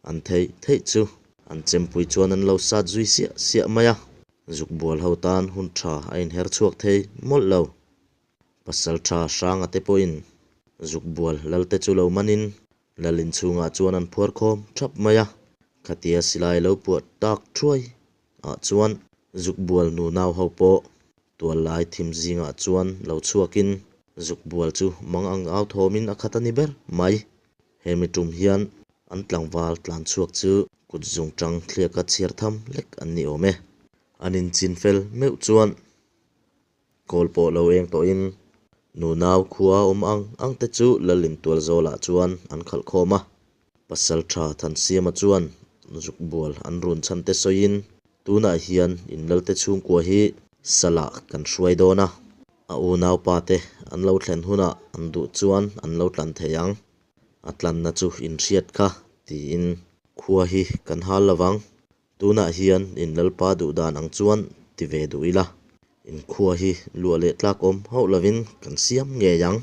an theih theih chu an chempui chuan an lo sat zui siah siah mai a, zukbual ho tan hun tha a inher chhuak thei mawlh lo. Pasaltha Hranga te pawhin Zukbual Lalte chu lo manin Lal inchhungah chuan an phuar khawm thap mai a, khatia silai lo puah tak thuai ah chuan zukbual nunau ho pawh tual lai thim zingah chuan lo chhuakin zukbual chu mang ang au thawmin a khat a ni ber mai. Hemi tum hian an tlangval tlan chhuak chu kut zungtang thliaka chhiar tham lek an ni awm e. An inchin fel meuh chuan kawl pawh lo eng tawhin nunau khua awm ang ang te chu Lalin Tualzawlah chuan an khalh khawm a. Pasaltha Thansiama chuan zukbual an run chhan te sawiin tunah hian in Lalte chhungkua hi salah kan hruai dawn a, a unaupa te an lo thlen hunah an duh chuan an lo tlan thei ang. A tlanna chu in hriat kha tiin khua hi kan hal lovang. Tunah hian in Lalpa duh dan ang chuan ti ve duh ila, in khua hi luah leh tlak awm hauh lovin kan siam ngei ang.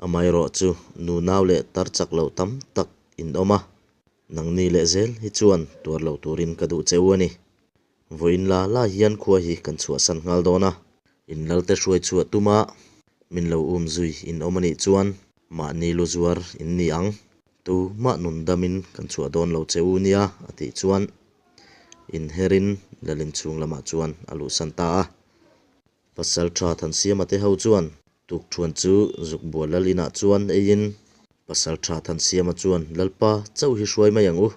Amaherawh chu nunau leh tar chak loh tam tak in awm a, nangni leh zel hi chuan tuar lo turin ka duh che u a ni. Vawiin la la hian khua hi kan chhuahsan nghal dawn a, in Lalte hruai chhuah tuma min lo um zui in awm a nih chuan mahni lu zuar in ni ang. Tu mah nun damin kan chhuah dawn lo che u nia a tih chuan inherin Lalin chhung lamah chuan a luhsan ta a. Pasaltha Thansiama te ho chuan tukṭhuan chu Zukbual Lal inah chuan eiin Pasaltha Thansiama chuan Lalpa chauh hi hruai mai ang u,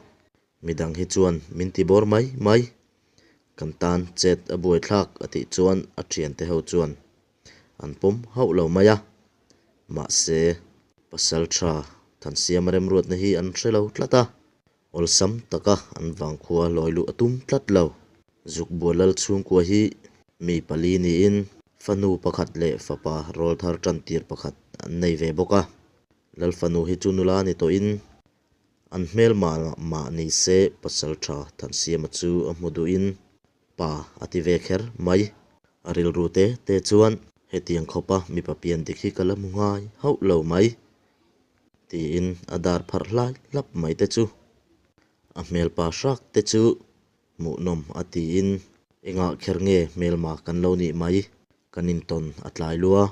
midang hi chuan min ti bawr mai mai, kan tan chet a buaithlak a tih chuan a ṭhiante ho chuan an pawm hauh lo mai a, mahse Pasaltha Thansiama remruatna hi an hre lo tlat a, awlsam taka an vangkhua lawi luh a tum tlat lo. Zukbual Lal chhungkua hi mi pali niin fanu pakhat leh fapa rawlthar tantir pakhat an nei ve bawk a, Lal fanu hi chu nula ni tawhin an hmelma mah ni se Pasaltha Thansiama chu a hmu duhin Pa a ti ve kher mai. A rilru te te chuan hetiang khawpa mipa pian dik hi ka la hmu ngai hauh lo mai tiin a dar pharh hlai hlap mai te chu a hmelpa hrak te chu hmuhnawm a tiin engah kher nge hmelma kan lo nih mai kan intawn a tlai lua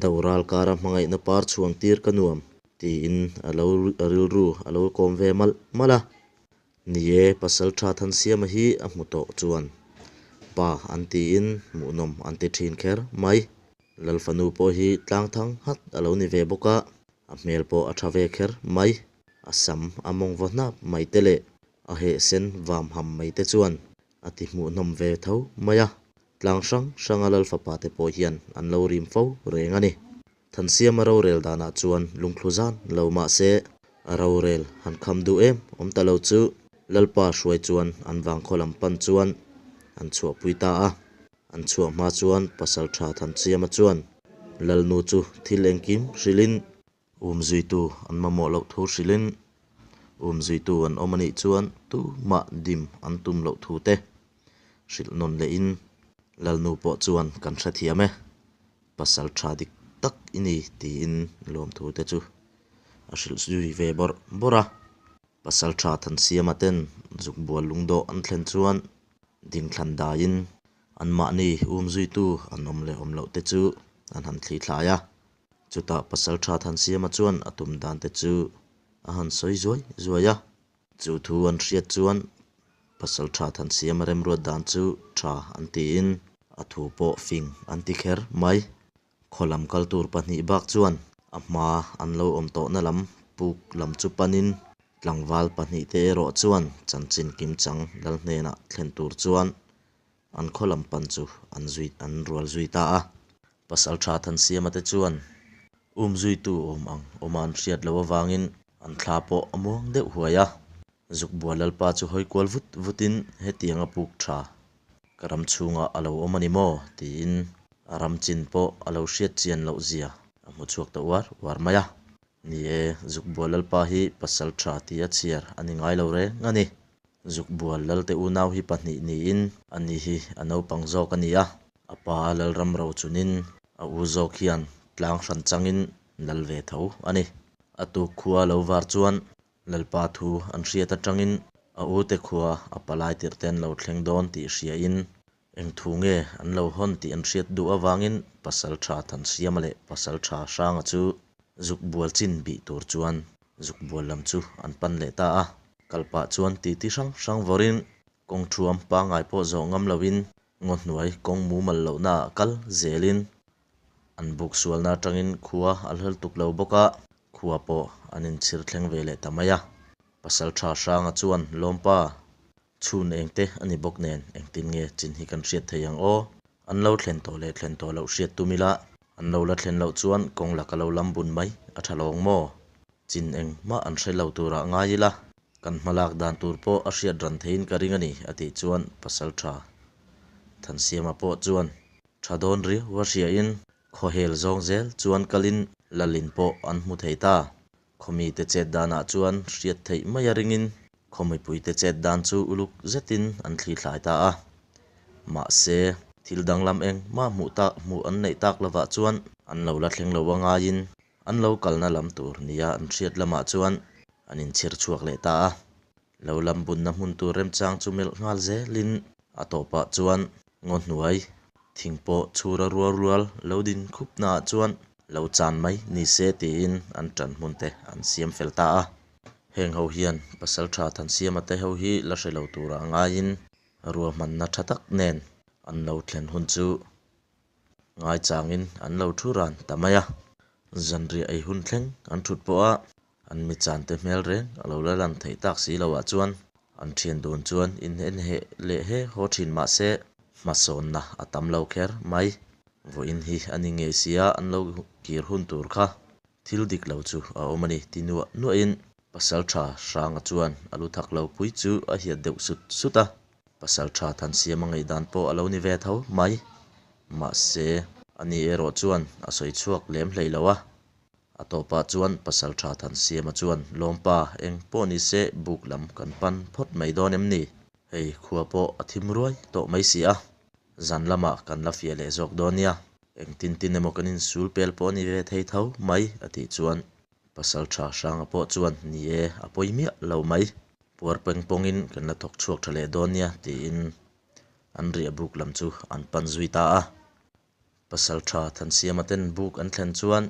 do ral kara hmangaihna par chhuang tir ka nuam tiin a lo a rilru a lo kawm ve malh malh a. Ni e, Pasaltha Thansiama hi a hmu tawh chuan pa an tiin hmuhnawm an ti thin kher mai. Lalfanu pawh hi tlangthang nghat a lo ni ve bawk a, a hmel pawh a tha ve kher mai. A sam a mawng vaw hnap mai te leh a heh sen vam ham mai te chuan a ti hmuhnawm ve tho mai a. Tlang hrang hranga Lalfapa te pawh hian an lo rim fo reng a ni. Thansiama rorel danah chuan lungthlu zan lo mah se, a rorel han kham duh em awm ta lo chu Lalpa hruai chuan an vangkhaw lam pan chuan an chhuahpui ta a. An chhuah hma chuan Pasaltha Thansiama chuan Lalnu chu thil engkim hrilhin, umzuitu an mamawh loh thu hrilhin, umzuitu an awm a nih chuan tumah dim an tum loh thu te hrilh nawn lehin Lalnu pawh chuan kan hrethiam e. Pasal tha dik tak i ni tiin lawmthu te chu a hrilh zui ve bawrh bawrh a. Pasal tha Thansiama ten zukbual lungdawh an thlen chuan dingthlan daiin anmahni umzuitu an awm leh awm loh te chu an han thli thlai a. Chutah Pasal tha Thansiama chuan a tum dan te chu a han sawi zuai zuai a. Chu thu an hriat chuan Pasaltha Thansiama remruat dan chu tha an tiin a thu pawh fing an ti kher mai. Khaw lam kal tur pahnih bak chuan a hma an lo awm tawhna lam puk lam chu panin tlangval pahnih te erawh chuan chanchin kimchang lal hnenah thlen tur chuan an khaw lam pan chu an zui an rual zui ta a. Pasaltha Thansiama te chuan umzuitu awm ang awma an hriat loh avangin an thla pawh a muang deuh huai a. Zukbual Lalpa chu hawi kual vut vutin hetiang a puk tha ka ram chhungah a lo awm a ni maw? tiin a ram chin pawh a lo hriat chian loh zia a hmu chhuak ta uar uar mai a. Ni e, Zukbual Lalpa hi Pasaltha tia chhiar a ni ngai lo reng a ni. Zukbual Lalte unau hi pahnih niin ani hi a naupang zawk a ni a, a pa Lalram rochunin a u zawk hian tlang hran changin lal ve tho a ni. A tuk khua lo var chuan Lalpa thu an hriat atangin a ute khua a palai tirh te an lo thleng dawn tih hriain eng thu nge an lo hawn tih an hriat duh avangin Pasaltha Thansiama leh Pasaltha Hranga chu zuk bual chin bih tur chuan Zukbual lam chu an pan leh ta a. Kal pah chuan titi hrang hrang vawrin kawng thuam pangngai pawh zawh ngam loin ngaw hnuai kawng mumal lohnaah kal zelin an buk sualna atangin khua a hlal tuk lo bawk a, khua pawh an inchhir thleng ve leh ta mai a. Pasaltha Hranga chuan Lawmpa Chhun engte a ni bawk nen engtin nge chin hi kan hriat thei ang aw? An lo thlen tawh leh thlen tawh loh hriat tum ila, an lo la thlen loh chuan kawng laka lo lam bun mai a tha lawng maw? Chin engmah an hre lo turah ngai ila, kan hmalak dan tur pawh a hriat ran theiin ka ring a ni a tih chuan Pasaltha Thansiama pawh chuan tha dawn riau a hriain khawhel zawng zel chuan kalin Lalin pawh an hmu thei ta. Khawmite chet danah chuan hriat theih mai a ringin khaw mipuite chet dan chu uluk zetin an thlithlai ta a. Mahse, thil danglam engmah hmuh tak hmuh an neih tak lovah chuan an lo la thleng lo a ngaiin an lo kalna lam tur nia an hriat lamah chuan an inchhir chhuak leh ta a. Lo lam bunna hmun tur remchang chu melh nghal zelin a tawpah chuan ngaw hnuai thing pawh chhura rual rual lo din khupnaah chuan lo chan mai ni se tiin an tan hmun te an siam fel ta a. Heng ho hian Pasaltha Thansiama te ho hi la hre lo tura ngaiin ruahmanna tha tak nen an lo thlen hun chu ngaichangin an lo thu ran ta mai a. Zanriah ei hun thleng an thut pawh a An mi chante hmel reng a lo la lan theih tak si loah chuan an thian dun chuan in en heh leh he haw thin mah se hmasawnna a tam lo kher mai. Vawiin hi a ni ngei sia an lo kir hun tur kha thil dik lo chu a awm a ni ti nuah nuahin Pasaltha Hranga chuan a lu thak lo pui chu a hiat deuh sut sut a. Pasaltha Thansiama ngaihdan pawh a lo ni ve tho mai. Mahse ani erawh chuan a sawi chhuak lem hlei lo a. A tawpah chuan Pasaltha Thansiama chuan, Lawmpa, eng pawh ni se buk lam kan pan phawt mai dawn em ni? Hei khua pawh a thim ruai tawh mai si a, zan lamah kan la fiah leh zawk dawn nia. Eng tin tin emaw kan insul pel pawh a ni ve thei tho mai, a tih chuan Pasaltha Hranga pawh chuan, Ni e, a pawi miah lo mai. Puar peng pawngin kan la thawk chhuak tha leh dawn nia, tiin an riah buk lam chu an pan zui ta a. Pasaltha Thansiama ten buk an thlen chuan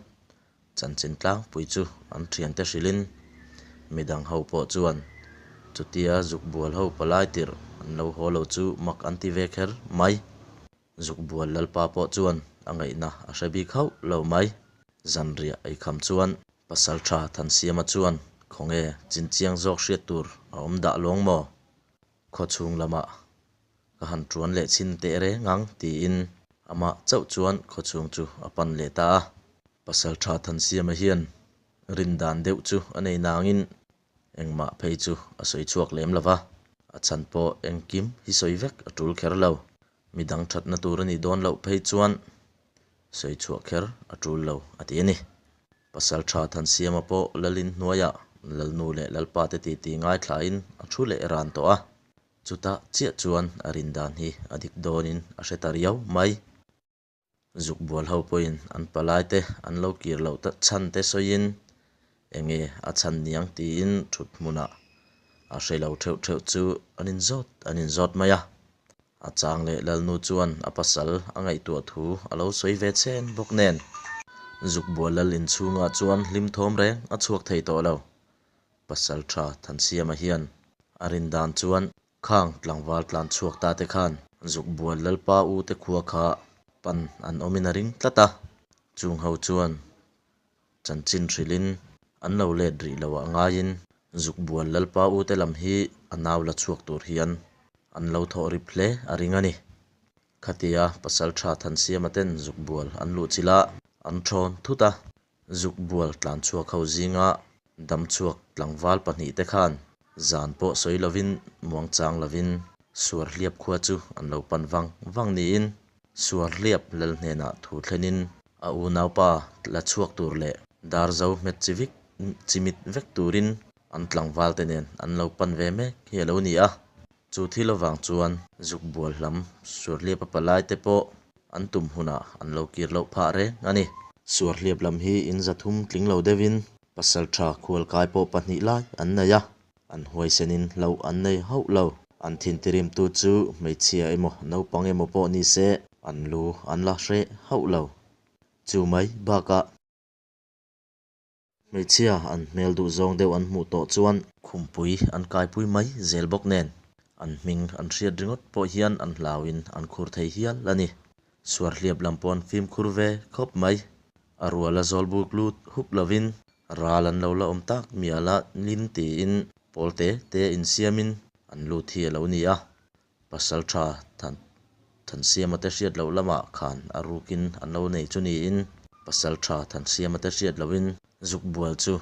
chanchin tlangpui chu an thiante hrilhin midang ho pawh chuan chutia zukbual ho palai tirh an lo haw lo chu mak an ti ve kher mai. Zukbual Lalpa pawh chuan a ngaihna a hre bik hauh lo mai. Zanriah eikham chuan Pasaltha Thansiama chuan khawnge chinchiang zawk hriat tur a awm dah lawng maw? Khawchhung lamah ka han tuan leh chhin teh reng ang tiin amah chauh chuan khawchhung chu a pan leh ta a. Pasaltha Thansiama hian rin dan deuh chu a nei nangin engmah phei chu a sawi chhuak lem lo va, a chhan pawh engkim hi sawi vek a tul kher lo. Midang thatna tur a nih dawn loh phei chuan sawi chhuah kher a tul lo a ti a ni. Pasaltha Thansiama pawh Lalin hnuaiah Lalnu leh Lalpa te titi ngaithlain a thu leh ran tawh a. Chutah chiah chuan a rin dan hi a dik dawnin a hre ta riau mai. Zukbual ho pawhin an palai te an lo kir loh ta chhan te sawiin enge a chhan niang tiin thut hmunah a hre lo theuh theuh chu an inzawt an inzawt mai a. A chang leh Lalnu chuan a pasal a ngaihtuah thu a lo sawi ve chhen bawk nen Zukbual lal inchhungah chuan hlim thawm reng a chhuak thei tawh lo. Pasal tha Thansiama hian a rin dan chuan khang tlangval tlan chhuak ta te khan Zukbual Lalpa u te khua kha pan an awmin a ring tlat a, chung ho chuan chanchin hrilhin an lo let rih lo ah ngaiin Zukbual Lalpa u te lam hi a nau la chhuak tur hian an lo thawh rip hle a ring a ni. Khatia Pasaltha Thansiama ten Zukbual an luh chilh a, an thawn thut a. Zukbual tlan chhuak ho zinga damchhuak tlangval pahnihte khan zan pawh sawi lovin muangchang lovin Suarhliap khua chu an lo pan vang vang niin Suarhliap lal hnenah thu thlenin a unaupa la chhuak tur leh Darzo hmet chivik chimit vek turin an tlangvalte nen an lo pan ve mek hi a lo ni a. Chu thil avang chuan Zukbual hlam Suarhliapa palaite pawh an tum hunah an lo kir loh phah reng a ni. Suarhliap lam hi in zathum tling lo deuhin pasaltha khualkai pawh pahnih lai an nei a, an huaisenin hlauh an nei hauh lo. An thintirimtu chu hmeichhia emaw naupang emaw pawh ni se an lu an la hreh hauh lo. Chu mai bakah. Hmeichhia an hmel duh zawng deuh an hmuh tawh chuan khumpui an kaipui mai zel bawk nen an hming an hriat ringawt pawh hian an hlauin an khur thei hial a ni. Suarhliap lam pawh an fimkhur ve khawp mai. A ruala zawlbuk lut hup lovin ral an lo la awm tak mial a lin tiin pawl te te insiamin an lut hi a lo ni a. Pasaltha Than Thansiama te hriat loh lamah khan a rukin an lo nei chu niin Pasaltha Thansiama te hriat lohin zukbual chu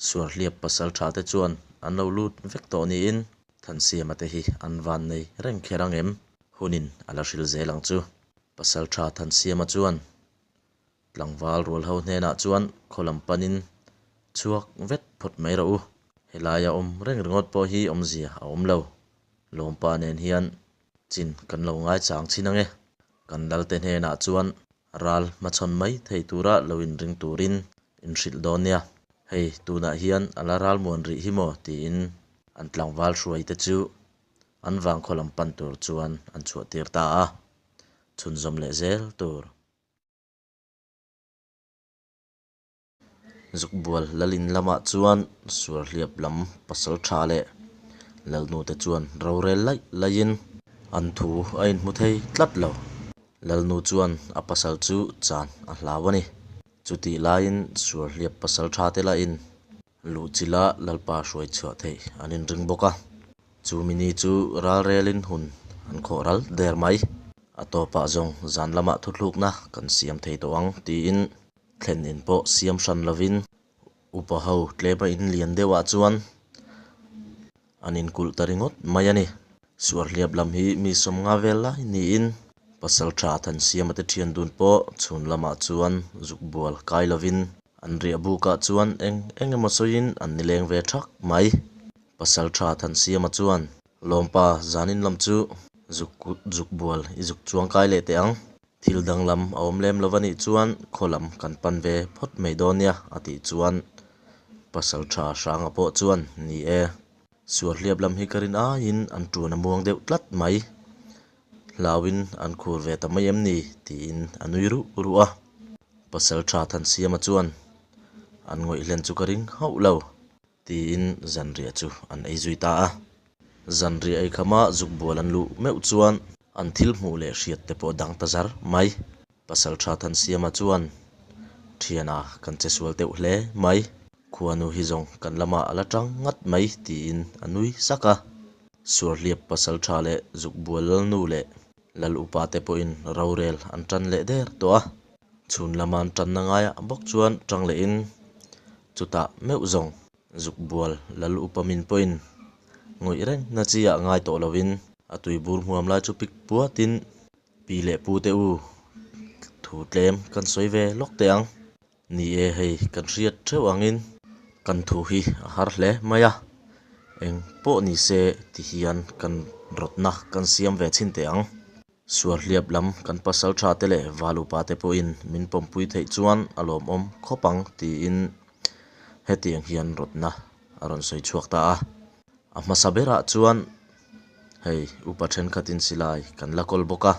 Suarhliap Pasaltha te chuan an lo lut vek tawh niin Thansiama te hi an van nei reng kher ang em? Hunin a la hril zel ang chu. Pasaltha Thansiama chuan Tlangval rual ho hnenah chuan khaw lam panin chhuak vet phawt mai rawh u. Helaia awm reng ringawt pawh hi awmzia a awm lo. Lawmpa nen hian chin kan lo ngaichang chhin ange. Kan lalte hnenah chuan ral hmachhawn mai thei tura lo inring turin inhrilh dawn nia. Hei tunah hian a la ralmuan rih hi maw tiin an tlangval hruaite chu an vangkhaw lam pan tur chuan an chhuahtir ta a, chhunzawm leh zel tur. Zukbual Lalin lamah chuan Suarhliap lam pasal tha leh Lalnute chuan rorel laih laihin an thu a inhmu thei tlat lo. Lalnu chuan a pasal chu chan a hlau a ni. Chutih laiin Suarhliap pasal tha te lahin Luhchilha Lalpa hruai chhuah theih an inring bawk a, chu mini chu ralrelin hun an khawh ral der mai. A tawpah zawng zan lamah thuthlukna kan siam thei tawh ang tiin thlen in pawh siam hran lovin upa ho tlema in lian deuhah chuan An inkulh ta ringawt mai a ni. Suarhliap lam hi mi sawmnga vel lai niin Pasaltha Thansiama te thian dun pawh chhun lamah chuan zuk bual kai lovin an riah bukah chuan eng eng emaw sawiin an nileng ve thak mai. Pasaltha Thansiama chuan, Lawmpa, zanin lam chu zuk zuk bual i zuk chuang kai leh teh ang. Thil danglam a awm lem lo a nih chuan khaw lam kan pan ve phawt mai dawn nia a tih chuan Pasaltha Hranga pawh chuan ni e, Suarhliap lam hi ka rin aiin an tuan a muang deuh tlat mai. Hlauin an khur ve ta mai em ni? tiin a nui ruh ruh a. Pasaltha Thansiama chuan an ngawih hlen chu ka ring hauh lo. Tiin zanriah chu an ei zui ta a. Zanriah ei khama zukbual an luh meuh chuan an thil hmuh leh hriat te pawh dang ta zar mai. Pasaltha Thansiama chuan, Thiana kan che sual deuh hle mai. Khuanu hi zawng kan lamah a la tang ngat mai tiin a nui sak a. Suarhliap pasaltha leh zukbual lalnu leh lal upa te pawhin rorel an tan leh der tawh a. Chhun lama an tanna ngaiah bawk chuan tang lehin chutah meuh zawng zukbual lal upa min pawhin ngawih reng na chi ah ngai tawh lovin a tuibur hmuam lai chu pik puatin pi leh pu te u thu tlem kan sawi ve lawk teh ang. Ni e, hei kan hriat theuh angin kan thu hi a har hle mai a, eng pawh ni se ti hian kan rawtna kan siam ve chhin teh ang. Suarhliap lam kan pasal tha te leh valupa te pawhin min pawmpui theih chuan a lawmawm khawp ang tiin hetiang hian rawtna a rawn sawi chhuak ta a. A hmasa berah chuan hei upa thenkhatin silai kan la kawl bawk a.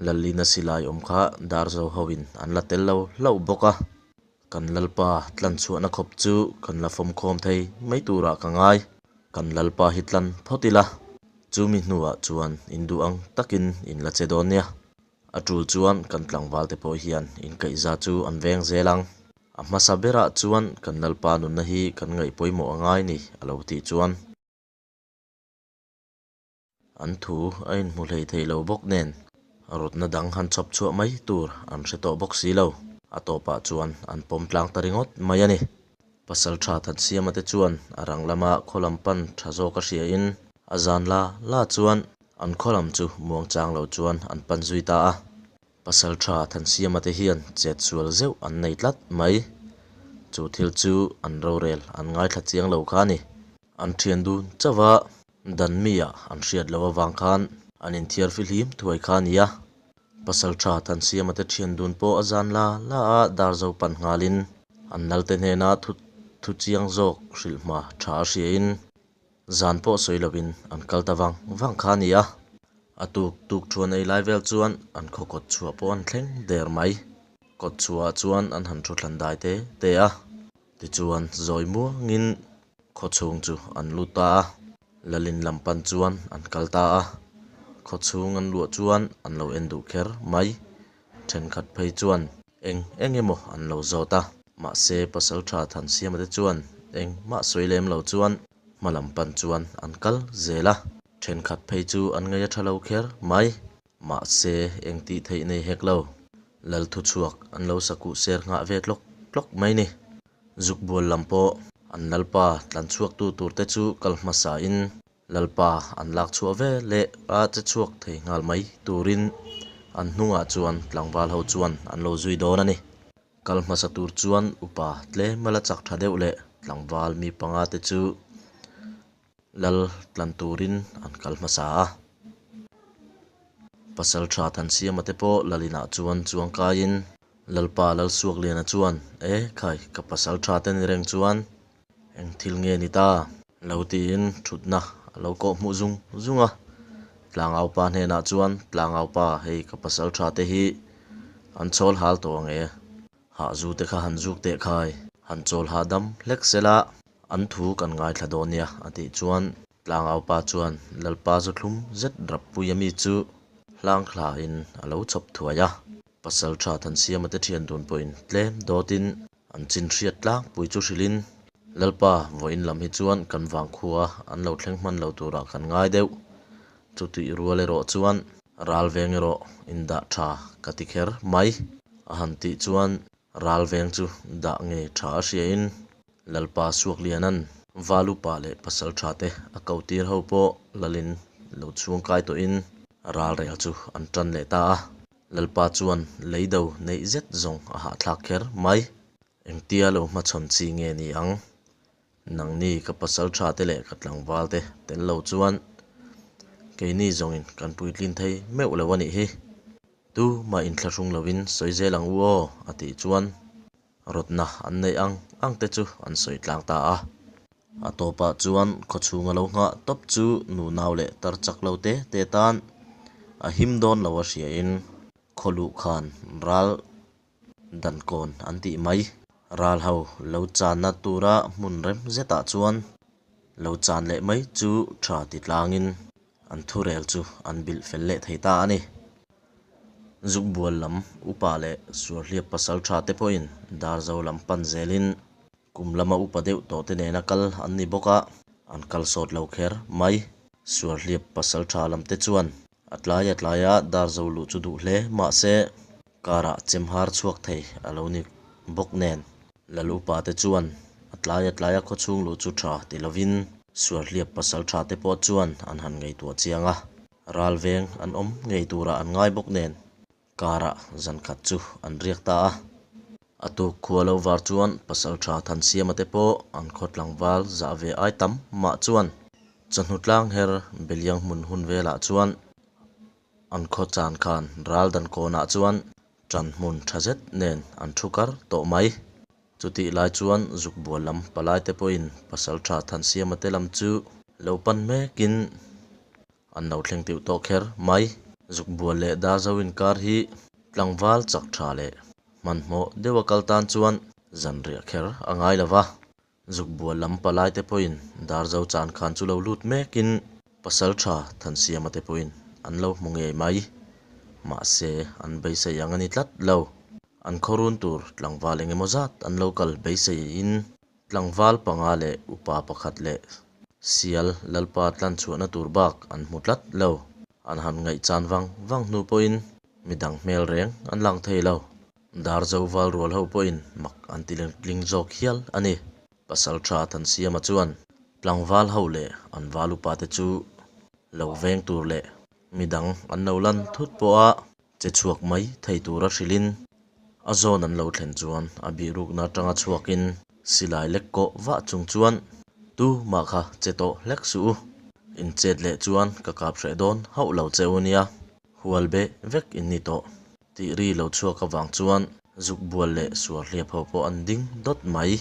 Lalina silai awm kha Darzo hoin an la tel lo hlauh bawk a, kan Lalpa tlan chhuahna khawp chu kan la fawmkhawm thei mai turah ka ngai. Kan Lalpa hi tlan phawt ila, chumi hnuah chuan in duh ang takin in la che dawn nia. A tul chuan kan tlangval te pawh hian inkaihza chu an veng zel ang. A hmasa berah chuan kan Lalpa nunna hi kan ngaih pawimawh a ngai ni a lo tih chuan. An thu a inhmu hlei thei lo bawk nen rawtna dang han chhawp chhuah mai tur an hre tawh bawk si lo. A tawpah chuan an pawm tlang ta ringawt mai a ni. Pasaltha Thansiama te chuan a rang lama khaw lam pan tha zawk a hriain a zan la la chuan an khaw lam chu muangchang lo chuan an pan zui ta a. Pasaltha Thansiama te hian chet sual zeuh an nei tlat mai. Chu thil chu an rorel an ngaithla chiang lo kha a ni. An thian dun chauh a, dan mi ah an hriat loh avang khan an inthiar fihlim thuai kha a ni a. Pasaltha Thansiama te thian dun pawh a zan la la a, Darzo pan nghalin an lalte hnena thu thu chiang zawk hrilh hma tha a hriain zan pawh sawi lovin an kal ta vang vang kha a ni a. A tuk tuk thuan ei lai vel chuan an khaw kawt chhuah pawh an thleng der mai. Kawt chhuahah chuan an han thu thlan dai te te a. Tichuan, zawi muangin khawchhung chu an lut ta a, Lalin lam pan chuan an kal ta a. Khawchhung an luah chuan an lo en duh kher mai. Thenkhat phei chuan eng eng emaw an lo zawt a, mahse Pasaltha Thansiama te chuan engmah sawi lem lo chuan hma lam pan chuan an kal zel a. Thenkhat phei chu an ngaih a tha lo kher mai. Mahse eng tih theih nei hek lo. Lal thuchhuak an lo sakuh ser nghah ve tlawk tlawk mai ni. Zukbual lam pawh an Lalpa tlan chhuaktu turte chu kal hmasain Lalpa an lak chhuah ve leh a che chhuak thei nghal mai turin an hnungah chuan tlangval ho chuan an lo zui dawn a ni. Kal hmasa tur chuan upa tlem a la chak tha deuh leh tlangval mi panga te chu Lal tlan turin an kal hmasa a. Pasal tha Thansiama te pawh Lal inah chuan chuang kaiin Lalpa Lalsuakliana chuan, E khai, ka pasal tha te ni reng chuan eng thil nge ni ta? Lo tiin thutna a lo kawh hmuh zung zung a. Tlangaupa hnenah chuan, Tlangaupa, hei ka pasal tha te hi an chawl hal tawh ang e. Hahzu te kha han zuk teh khai, han chawl hahdam hlek sela an thu kan ngaithla dawn nia a tih chuan Tlangaupa chuan Lalpa zu thlum zet rappui ami chu hlang thlain a lo chhawp thuai a. Pasaltha Thansiama te thian dun pawhin tlem dawtin an chin hriat tlangpui chu hrilhin Lalpa vawiin lam hi chuan kan vangkhua an lo thleng hman lo turah kan ngai deuh. Chutih rual erawh chuan ral veng erawh indah tha ka ti kher mai. A han tih chuan ral veng chu dah nge tha a hriain Lalpa Suakliana'n Valupa leh pasal tha te a ko tir ho pawh Lalin lo chhung kai tawhin ral rel chu an tan leh ta a. Lalpa chuan leido neih zet zawng a hahthlak kher mai. Engtia lo hmachhawn chi nge ni ang? Nangni ka pasal tha te leh ka tlangval te tel lo chuan keini zawngin kan puitlin thei meuh lo a nih hi. Tu mah inthlahrung lovin sawi zel ang u aw a tih chuan rawtna an neih ang ang te chu an sawi tlang ta a. A tawpah chuan khawchhunga lo nghah tawp chu nunau leh tar chak lo te te tan a him dawn lo a hriain khaw luh khan ral Dankawn an tih mai. Ral ho lo channa tura hmun rem zetah chuan lo chan leh mai chu tha ti tlangin an thurel chu an bilh fel leh thei ta a ni. Zukbual lam upa leh Suarhliap pasal tha te pawhin Darzo lam pan zelin Kum lama upa deuh tawh te nena kal an ni bawk a, an kal sawt lo kher mai. Suarhliap pasal tha lam te chuan a tlai a tlai a dar zo luh chu duh hle mahse karah chemhar chhuak thei a lo ni bawk nen. Lal upa te chuan a tlai a tlai a khawchhung luh chu tha ti lovin Suarhliap pasal tha te pawh chuan an han ngaihtuah chiang a, ral veng an awm ngei turah an ngai bawk nen. Karah zan khat chu an riak ta a. A tuk khua lo var chuan Pasaltha Thansiama te pawh an khaw tlangval zah ve ai tam mah chuan chawhnu tlang her Beliang hmun hun velah chuan an khaw chan khan ral dan kawnah chuan ṭan hmun ṭha zet nen an thu kar tawh mai. Chutih lai chuan Zukbual lam palai te pawhin Pasaltha Thansiama te lam chu lo pan mekin An lo thleng tiu tawh kher mai. Zukbual leh Darzo inkar hi tlangval chak tha leh hmanhmawh deuha kal tan chuan zanriah kher a ngai lo va. Zukbual lam palai te pawhin Darzo chan khan chu lo lut mekin pasal tha Thansiama te pawhin an lo hmu ngei mai. Mahse, an beisei ang a ni tlat lo. An khawrun tur tlangval eng emaw zat an lo kal beiseiin Tlangval panga leh upa pakhat leh sial Lalpa tlan chhuahna tur bak an hmu tlat lo. An han ngaihchan vang vang hnu pawhin midang hmel reng an lang thei lo. Darzo val rual ho pawhin mak an ti lengtling zawk hial a ni. Pasal tha Thansiama chuan tlangval ho leh an val upa te chu lo veng tur leh midang an lo lan thut pawha Che chhuak mai thei tura hrilhin a zawn an lo thlen chuan a bihrukna atanga chhuakin silai lek kawh vah chung chuan tu mah kha che tawh hlek suh u, in chet leh chuan ka kap hreh dawn hauh lo che u nia, hual beh vek in ni tawh tih ri lo chhuak avang chuan zukbual leh suarhliap ho pawh an ding dawt mai.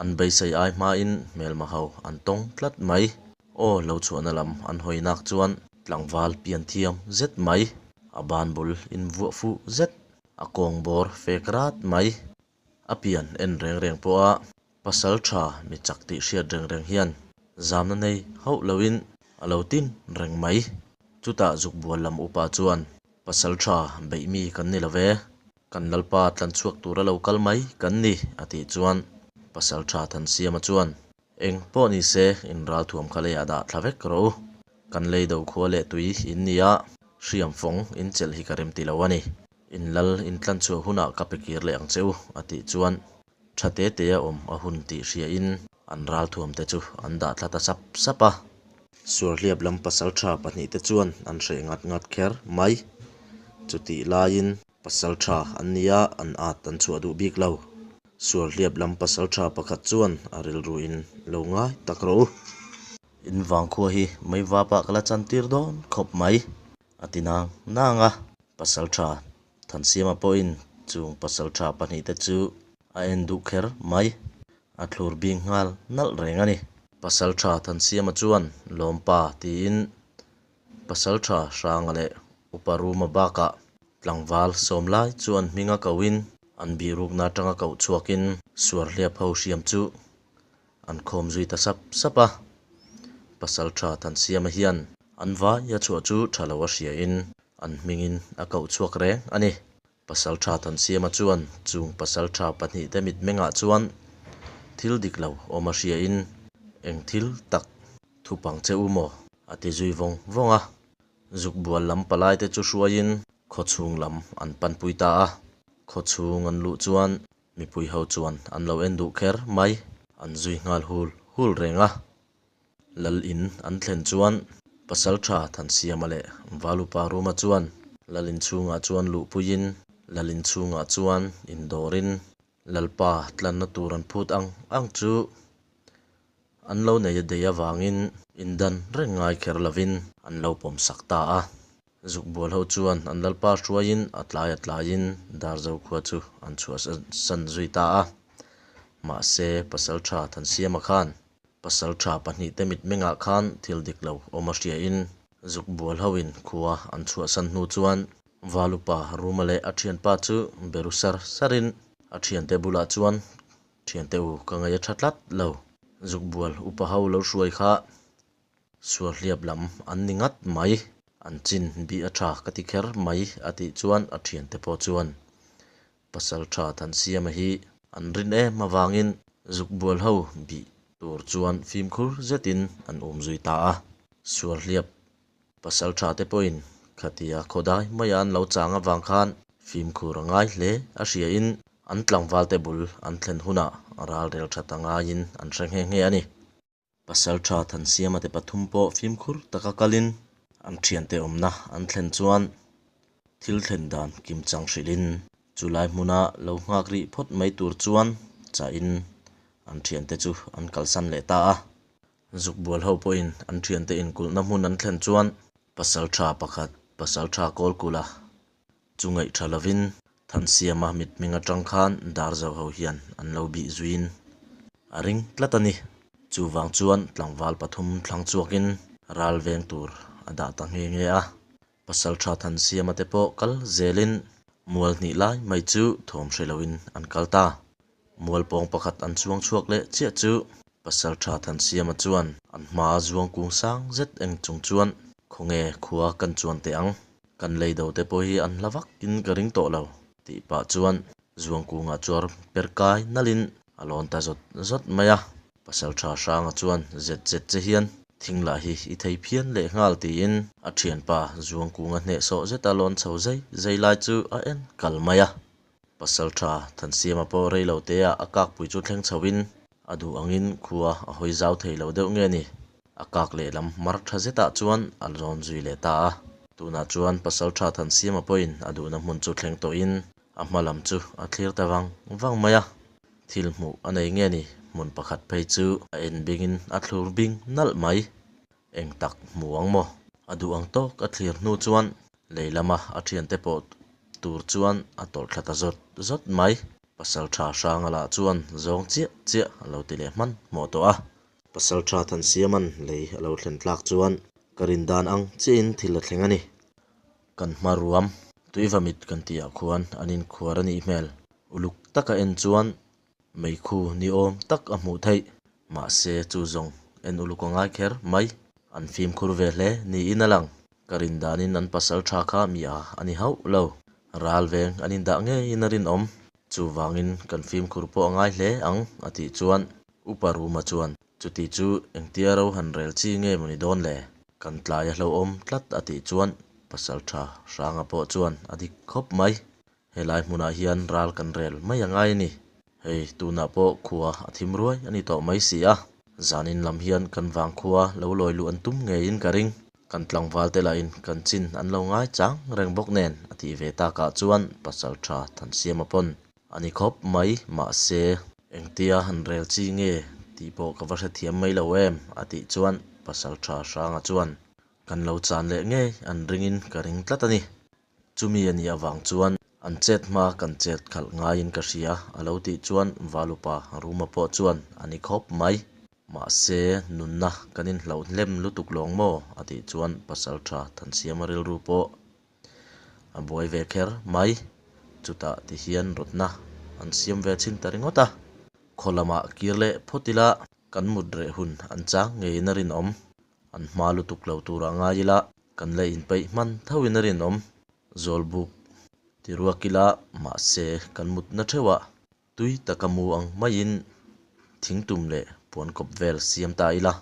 An beisei ai hmain hmelma ho an tawng tlat mai. Aw lo chhuahna lam an hawi nak chuan tlangval pian thiam zet mai, a ban bul in vuah fuh zet, a kawng bawr fek rat mai. A pian en reng reng pawha Pasalṭha mi chak tih hriat reng reng hian zamna nei hauh loin a lo tin reng mai. Chutah Zukbual lam upa chuan, Pasalṭha beih mi kan ni lo ve, kan Lalpa tlan chhuak tura lo kal mai kan ni, a tih chuan Pasalṭha Thansiama chuan, Eng pawh ni se, in ralthuam kha leiah dah thla vek rawh u. Kan lei do khua leh tui in ni a, hriam fawng in chelh hi ka remti lo a ni. In lal in tlan chhuah hunah ka pe kir leh ang che u, a tih chuan tha te te a awm a hun tih hriain an ralthuam te chu an dah thla ta sap sap a. Suarhliap lam pasaltha pahnihte chuan an hreh ngat ngat kher mai. Chutih laiin pasaltha an nia an at an chhuah duh bik lo. Suarhliap lam pasaltha pakhat chuan a rilruin lo ngai tak rawh u. In vangkhua hi meivapah ka la chantir dawn khawp mai. A ti nang nang a, Pasalṭha Thansiama pawhin chung pasalṭha pahnihte chu a en duh kher mai, a thlur bing nghal nalh reng a ni. Pasalṭha Thansiama chuan Lawmpa tiin Pasalṭha Hranga leh Upa Ruma bakah tlangval sawm lai chuan hminga kohin an bihrukna atanga koh chhuakin Suarhliap ho hriam chu An khawm zui ta sap sap a, Pasalṭha Thansiama hian an vaia chhuah chu ṭha lo a hriain an hmingin a koh chhuak reng a ni. Pasalṭha Thansiama chuan chung pasalṭha pahnihte mitmengah chuan thil dik lo awm a hriain eng thil tak thupang che u maw? a ti zui vawng vawng a. Zukbual lam palaite chu hruaiin khawchhung lam an panpui ta a, khawchhung an luh chuan Mipui ho chuan an lo en duh kher mai, an zui nghal hul hul reng a. Lal in an thlen chuan Pasaltha Thansiama leh Valupa Ruma chuan Lal in chhungah chuan luhpuiin Lal in chhungah chuan indawrin Lalpa tlanna tur an phut ang ang chu an lo nei dei avangin indan reng ngai kher lovin an lo pawmsak ta a. Zukbual ho chuan an lalpa hruaiin a tlai a tlaiin Darzo khua chu an chhuahsan zui ta a. Mahse, Pasaltha Thansiama khan Pasaltha pahnihte mitmengah khan thil dik lo awm a hriain Zukbual hoin khua an chhuahsan hnu chuan Valupa Ruma leh a thianpa chu beru sar sarin a thiante bulah chuan Thiante u ka ngaih a tha tlat lo. Zukbual upa ho lo hruai kha Sualhliap lam an ni ngat mai. An chin bih a tha ka ti kher mai a tih chuan a thiante pawh chuan Pasaltha Thansiama hi an rin em avangin zukbual ho bih tur chuan fimkhur zetin an um zui ta a. Sualhliap Pasaltha te pawhin khatia khawdai maia an lo chang avang khan fimkhur a ngai hle a hriain an tlangvalte bul an thlen hunah ralrel that a ngaiin an hre nghe nghe a ni. Pasalṭha Thansiama te pathum pawh fimkhur taka kalin an ṭhiante awmna an thlen chuan thil thlen dan kimchang hrilhin chulai hmuna lo nghak rih phawt mai tur chuan chahin an ṭhiante chu an kalsan leh ta a. Zukbual ho pawhin an ṭhiante inkulhna hmun an thlen chuan pasalṭha pakhat pasalṭha Kawlkula chu ngaih tha lovin Thansiama mitming atang khan Darzo ho hian an lo bih zuiin a ring tlat a ni. Chuvang chuan tlangval pathum thlang chhuakin ral veng tur a dah ta nghe nghe a. Pasaltha Thansiama te pawh kal zelin mual hnih lai mai chu thawm hre loin an kal ta. Mual pawng pakhat an chuang chhuak leh chiah chu Pasaltha Thansiama chuan an hmaa zuang kung sang zet eng chung chuan Khawnge khua kan chuan teh ang, kan lei do te pawh hi an hla vakin ka ring tawh lo tih pah chuan zuang kungah chuar per kai nalhin a lawn ta zawt zawt mai a. Pasaltha Hranga chuan zet zet che hian thing lah hi i thei phian leh nghal tiin a thianpa zuang kunga hnehsawh zeta lawn chho zai zai lai chu a en kal mai a. Pasalṭha Thansiama pawh rei lo teah a kakpui chu thleng chhoin a duh angin khua a hawi zau thei lo deuh nge ni? A kak lehlam mar ṭha zetah chuan a zawn zui leh ta a. Tunah chuan Pasalṭha Thansiama pawhin a duhna hmun chu thleng tawhin a hma lam chu a thlir ta vang vang mai a. Thil hmuh a nei nge ni? Hmun pakhat phei chu a en bingin a thlur bing nalh mai. Eng tak hmu ang maw? A duh ang tawk a thlir hnu chuan lei lama a thiante pawh tur chuan a tawlh thla ta zawt zawt mai. Pasaltha Hranga lah chuan zawng chiah chiah a lo ti leh hman hmawh tawh a. Pasaltha Thansiama'n lei a lo thlen tlak chuan ka rin dan ang chiahin thil a thleng a ni. Kan hma ruam tuivamit kan tihah khuan an inkhuar a nih hmel. Uluk taka en chuan. Meikhu ni awm tak a hmuh theih. Mahse chu zawng en uluk a ngai kher mai. An fimkhur ve hle niin a lang. Ka rin danin an pasal tha kha mi a a ni hauh lo. Ral veng an indah ngeiin a rinawm. Chuvangin kan fimkhur pawh a ngai hle ang a tih chuan Upa Ruma chuan chuti chu engtia ro han rel chi nge maw ni dawn le? Kan tlai a hlauhawm tlat a tih chuan pasal tha Hranga pawh chuan a dik khawp mai. Helai hmunah hian ral kan rel mai a ngai a ni. Hei tunah pawh khua a thim ruai a ni tawh mai si a, zanin lam hian kan vangkhua lo lawi luh an tum ngeiin ka ring. Kan tlangval te lahin kan chin an lo ngai chang reng bawk nen a tih ve takah chuan pasal tha Thansiama pawn a ni khawp mai mahse engtia han rel chi nge tih pawh ka va hrethiam mai lo em a tih chuan pasal tha Hranga chuan kan lo chan leh ngei an ringin ka ring tlat a ni. Chumi a nih avang chuan an chet hma kan chet khalh ngaiin ka hria a lo tih chuan Valupa Ruma pawh chuan a ni khawp mai. Mahse, nunna kan inhlauh hlem lutuk lawng maw? a tih chuan Pasaltha Thansiama rilru pawh a buai ve kher mai. Chutah ti hian rawtna an siam ve chhin ta ringawt a. Khaw lamah kir leh phawt ila kan mut reh hun an chang ngeiin a rinawm. An hma lutuk lo turah ngai ila kan la inpeih hman thoin a rinawm. Zawlbuk ti ruak ila mahse kan mutna theuhah tui taka mu ang maiin thingtum leh puan kawp vel siam ta ila.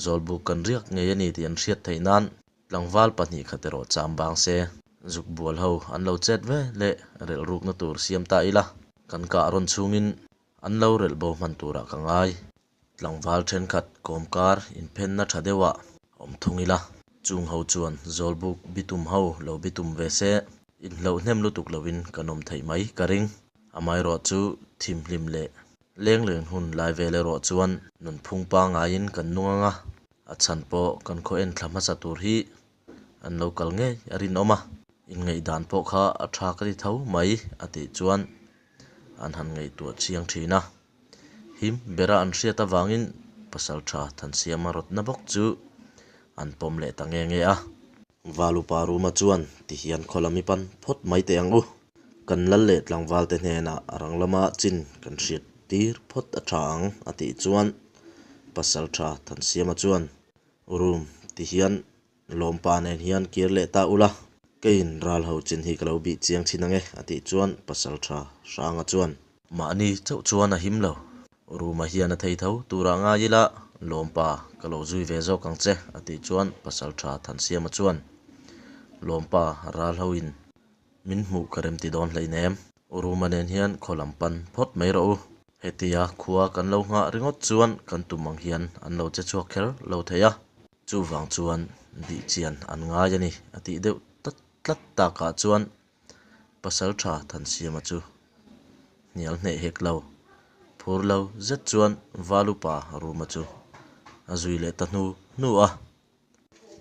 Zawlbuk kan riak ngei a ni tih an hriat theih nan tlangval 2 khat erawh cham bang se zuk bual ho an lo chet ve leh relh rukna tur siam ta ila kan kah rawn chhungin an lo relh bo hman turah ka ngai. Tlangval thenkhat kawmkar inphenna tha deuhah awm thung ila, chung ho chuan Zawlbuk bitum ho lo bitum ve se, inhloh hnem lutuk loin kan awm theih mai ka ring. Amaherawh chu thimhlim leh lengleng hun lai vel erawh chuan nunphung pangaiin kan nung ang a, a chhan pawh kan khaw en thla hmasa tur hi an lo kal ngei a rinawm a, inngaihdan pawh kha a tha ka ti tho mai a tih chuan an han ngaihtuah chiang thin a. Him bera an hriat avangin Pasaltha Thansiama rawtna bawk chu an pawm leh ta nge nge a. Valupa Ruma chuan tihian khaw lam i pan phawt mai teh ang u. Kan lal leh tlangvalte hnenah a rang lama chin kan hriat tir phawt a tha ang a tih chuan Pasaltha Thansiama chuan Rum tihian Lawmpa nen hian kir leh ta ula, keiin ral ho chin hi ka lo bih chiang thin ange a tih chuan Pasaltha Hranga chuan. Mahni chauh chuan a him lo. Ruma hian a thei tho turah ngai ila, Lawmpa ka lo zui ve zawk ang che a tih chuan Pasaltha Thansiama chuan Lawmpa ral ho in Min hmuh ka rem ti dawn hleinem. U Ruma nen hian khaw lam pan phawt mai rawh u. Hetia khua kan lo nghah ringawt chuan kan tum ang hian an lo che chhuak kher lo thei a. Chuvang chuan bih chian an ngai a ni a tih deuh tlat tlat takah chuan Pasaltha Thansiama chu hnial hneh hek lo. Phur lo zet chuan Valupa Ruma chu a zui leh ta hnu hnu a.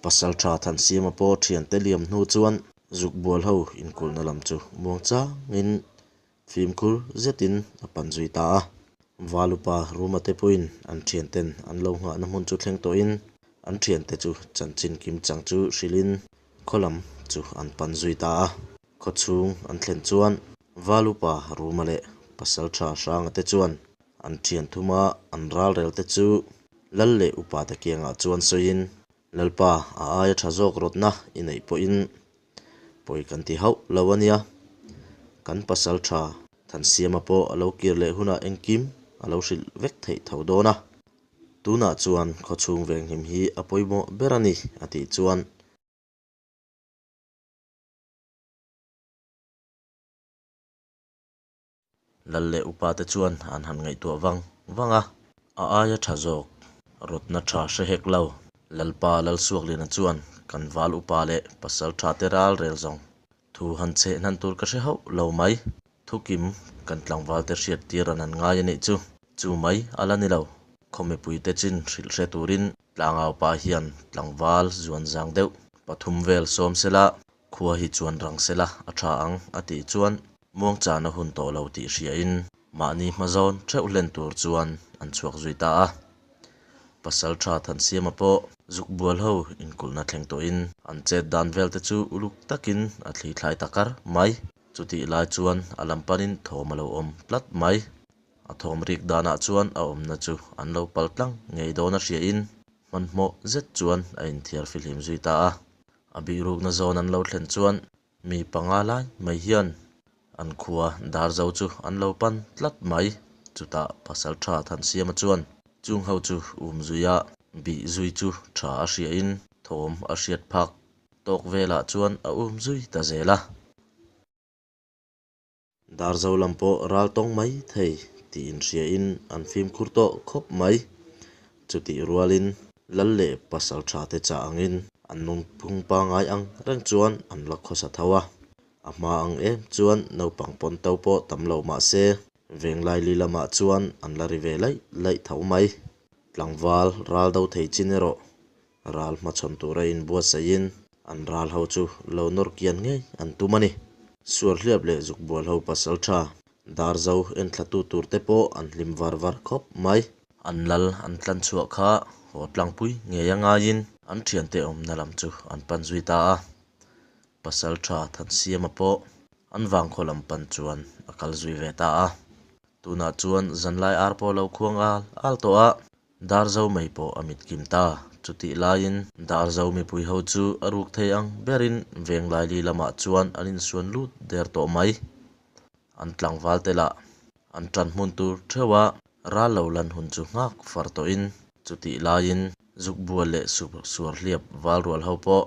Pasaltha Thansiama pawh thiante liam hnu chuan zukbual ho inkulhna lam chu muang changin fimkhur zetin a pan zui ta a. Valupa Ruma te pawhin an thianten an lo nghahna hmun chu thleng tawhin an thiante chu chanchin kim chang chu hrilhin khaw lam chu an pan zui ta a. Khaw chhung an thlen chuan Valupa Ruma leh Pasaltha Hranga te chuan An thian thuma an ralrel te chu Lal leh upa te kiangah chuan sawiin, Lalpa, a aia tha zawk rawtna i neih pawhin pawi kan ti hauh lo a nia. Kan pasal tha Thansiama pawh a lo kir leh hunah engkim a lo hrilh vek theih tho dawn a. Tunah chuan khawchhung venghim hi a pawimawh ber a ni, a tih chuan. Lal leh upa te chuan an han ngaihtuah vang vang a, a aia tha zawk, rawtna tha hre hek lo. Lalpa Lalsuakliana chuan kan val upa leh pasal tha te ral rel zawng thu han cheh hnan tur ka hre hauh lo mai. Thukim kan tlangval te hriat tir an han ngai a nih chu. Chu mai a la ni lo. Khaw mipui te chin hrilh hre turin tlangau pa hian tlangval zuan zang deuh pathum vel sawm sela Khua hi chuan rang sela a tha ang a tih chuan muangchana hun tawh lo tih hriain mahni hma zawn theuh hlen tur chuan an chhuak zui ta a. Pasal tha Thansiama pawh zuk bual ho inkulhna thleng tawhin an chet dan vel te chu uluk takin a thli thlai ta kar mai. Chutih lai chuan a lam panin thawm a lo awm tlat mai. A thawm rik danah chuan a awmna chu an lo pal tlang ngei dawn a hria in hmanhmawh zet chuan a inthiar fihlim zui ta a. A bihrukna zawn an lo thlen chuan mi panga lai mai hian an khua Darzo chu an lo pan tlat mai. Chutah Pasaltha Thansiama chuan chung ho chu um zui a, bih zui chu tha a hria in thawm a hriat phak tawk velah chuan a um zui ta zel a. Darzo lam pawh ral tawng mai thei tih inhriain an fimkhur tawh khawp mai. Chutih rualin Lal leh pasal tha te chah angin an nungphung pangngai ang reng chuan an la khawsa tho a. A hma ang em chuan naupang pawn to pawh tam lo mah se Venglaili lamah chuan an la ri ve laih laih tho mai. Tlangval ral do thei chin erawh ral hmachhawn tura inbuatsaihin an ral ho chu lo nawr kian ngei an tum a ni. Suarhliap leh Zukbual ho pasal tha Darzo enthlatu tur te pawh an hlim var var khawp mai. An lal an tlan chhuah kha haw tlangpui ngei a ngaiin an thiante awmna lam chu an pan zui ta a. Pasal tha Thansiama pawh an vangkhaw lam pan chuan a kal zui ve ta a. Tunah chuan zanlai ar pawh a lo khuang al al tawh a, Darzo mai pawh a mit kim ta. Chutih laiin Darzo mipui ho chu a ruk thei ang berin Venglaili lamah chuan an insuan lut der tawh mai. An tlangval te lah an tan hmun tur theuh a, ral lo lan hun chu nghak far tawhin chutih laiin Zukbual leh Suarhliap valrual ho pawh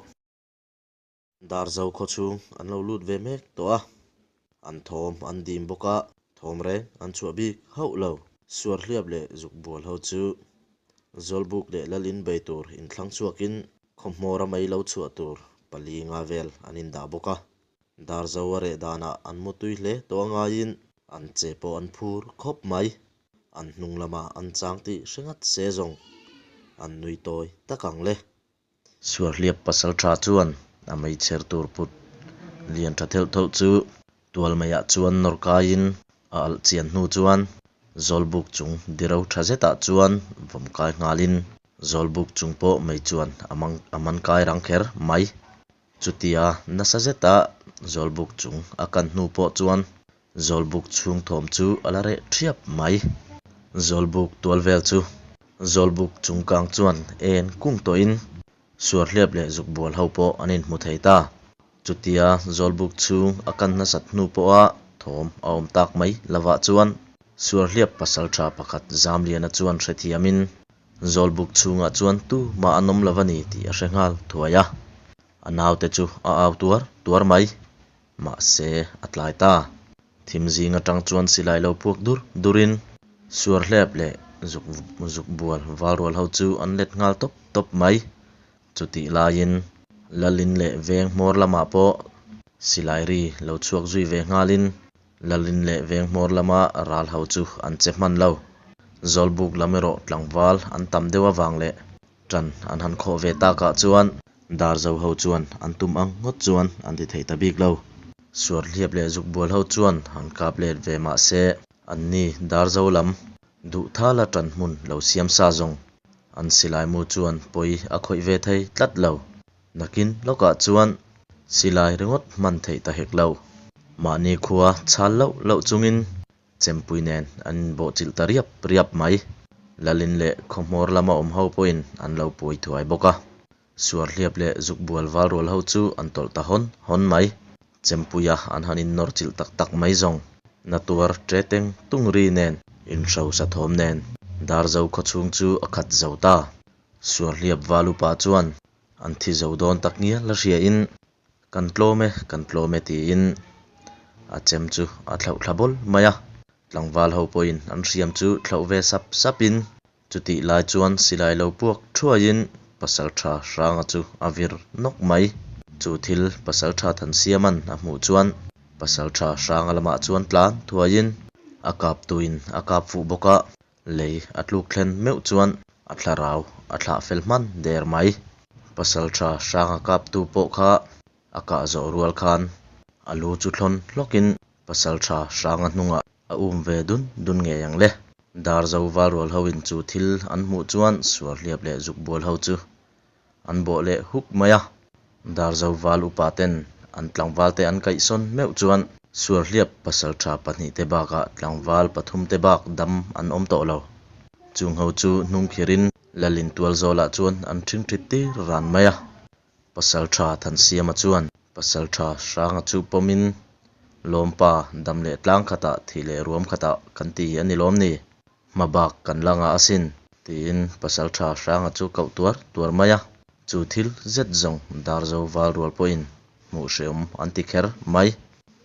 Darzo khawchhung an lo lut ve mek tawh a, an thawm an dim bawk a, thawm reng an chhuah bik hauh lo. Suarhliap leh Zukbual ho chu Zawlbuk leh Lalin bei tur inthlang chhuakin khawhmawra mai lo chhuah tur pali nga vel an indah bawk a. Darzo a reh danah an mu tui hle tawh a ngaiin an che pawh an phur khawp mai. An hnung lamah an chang tih hre ngat se zawng an nui tawi tak ang le. Suarhliap pasal tha chuan a meichher tur put lian tha theuh theuh chu tual meiah chuan nawr kaiin a alh chian hnu chuan Zawlbuk chung diro tha zetah chuan vawm kai nghalin Zawlbuk chung pawh mei chuan a man kai rang kher mai. Chutia nasa zeta Zawlbuk chung a kan hnu pawh chuan Zawlbuk chhung thawm chu a la reh thiap mai. Zawlbuk tual vel chu Zawlbuk chung kang chuan en kung tawhin Suarhliap leh Zukbual ho pawh an inhmu thei ta. Chutia Zawlbuk chhung a kan nasat hnu pawha thawm a awm tak mai lovah chuan Suarhliap pasaltha pakhat Zamliana chuan hrethiamin Zawlbuk chhungah chuan tu mah an awm lo a ni tih a hre nghal thuai a. A naute chu a au tuar tuar mai. Mahse, a tlai ta. Thim zing atang chuan silai lo puak dur durin Suarhlep leh zuk zuk bual valrual ho chu an let nghal tawp tawp mai. Chutih laiin Lalin leh veng hmawr lamah pawh silai ri lo chhuak zui ve nghalin Lalin leh veng hmawr lama ral ho chu an che hman lo. Zawlbuk lam erawh tlangval an tam deuh avang leh ṭan an han khawh ve takah chuan Darzo ho chuan an tum ang ngawt chuan an ti thei ta bik lo. Suarhliap leh Zukbual ho chuan han kap let ve mah se anni Darzo lam duh thala ṭan hmun lo siam sa zawng an silai mu chuan pawi a khawih ve thei tlat lo. Nakin lawkah chuan silai ringawt hman theih ta hek lo. Mahni khua chhal loh loh chungin Chempui nen an inbawhchilh ta riap riap mai. Lalin leh khawhmawr lama awm ho pawhin an lo puai thuai bawk a. Suarhliap leh Zukbual valrual ho chu an tawlh ta hawn hawn mai. Chempuia an han innawr chilh tak tak mai zawng. Na tuar ṭe teng tung ri nen, inhrosa thawm nen Darzo khawchhung chu a khat zo ta. Suarhliap val upa chuan an thi zo dawn tak ngial a hriain Kan tlawm e, kan tlawm e tiin a chem chu a thlauh thla bawl mai a. Tlangval ho pawhin an hriam chu thlauh ve sap sapin chutih lai chuan silai lo puak thuaiin Pasaltha Hranga chu a vir nawk mai. Chu thil Pasaltha Thansiama'n a hmuh chuan Pasaltha Hranga lamah chuan tlan thuaiin a kaptuin a kap fuh bawk a, Lei a tluk thlen meuh chuan a thlarau a thlah fel hman der mai. Pasaltha Hranga kaptu pawh kha a kah zawh rual khan a lu chu thlawn hlawkin Pasaltha Hranga hnungah a um ve dun dun ngei ang le. Darzo valrual hoin chu thil an hmuh chuan Suarhliap leh Zukbual ho chu an bawh leh huk mai a. Darzo val upa ten an tlangval te an kaihsawn meuh chuan. Suarhliap pasalṭha pahnihte bakah tlangval pathumte bak dam an awm tawh lo. Chungho chu hnungkhirhin Lalin tual zawlah chuan an ṭhingṭhit tir ran mai a. Pasalṭha Thansiama chuan Pasalṭha Hranga chu pawmin, Lawmpa, dam leh tlang khatah, thih leh ruam khatah kan ti a ni lawm ni? Hma bak kan la ngah asin, tiin Pasalṭha Hranga chu koh tuar tuar mai a. Chu thil zet zawng Darzo val rual pawhin hmuh hreawm an ti kher mai.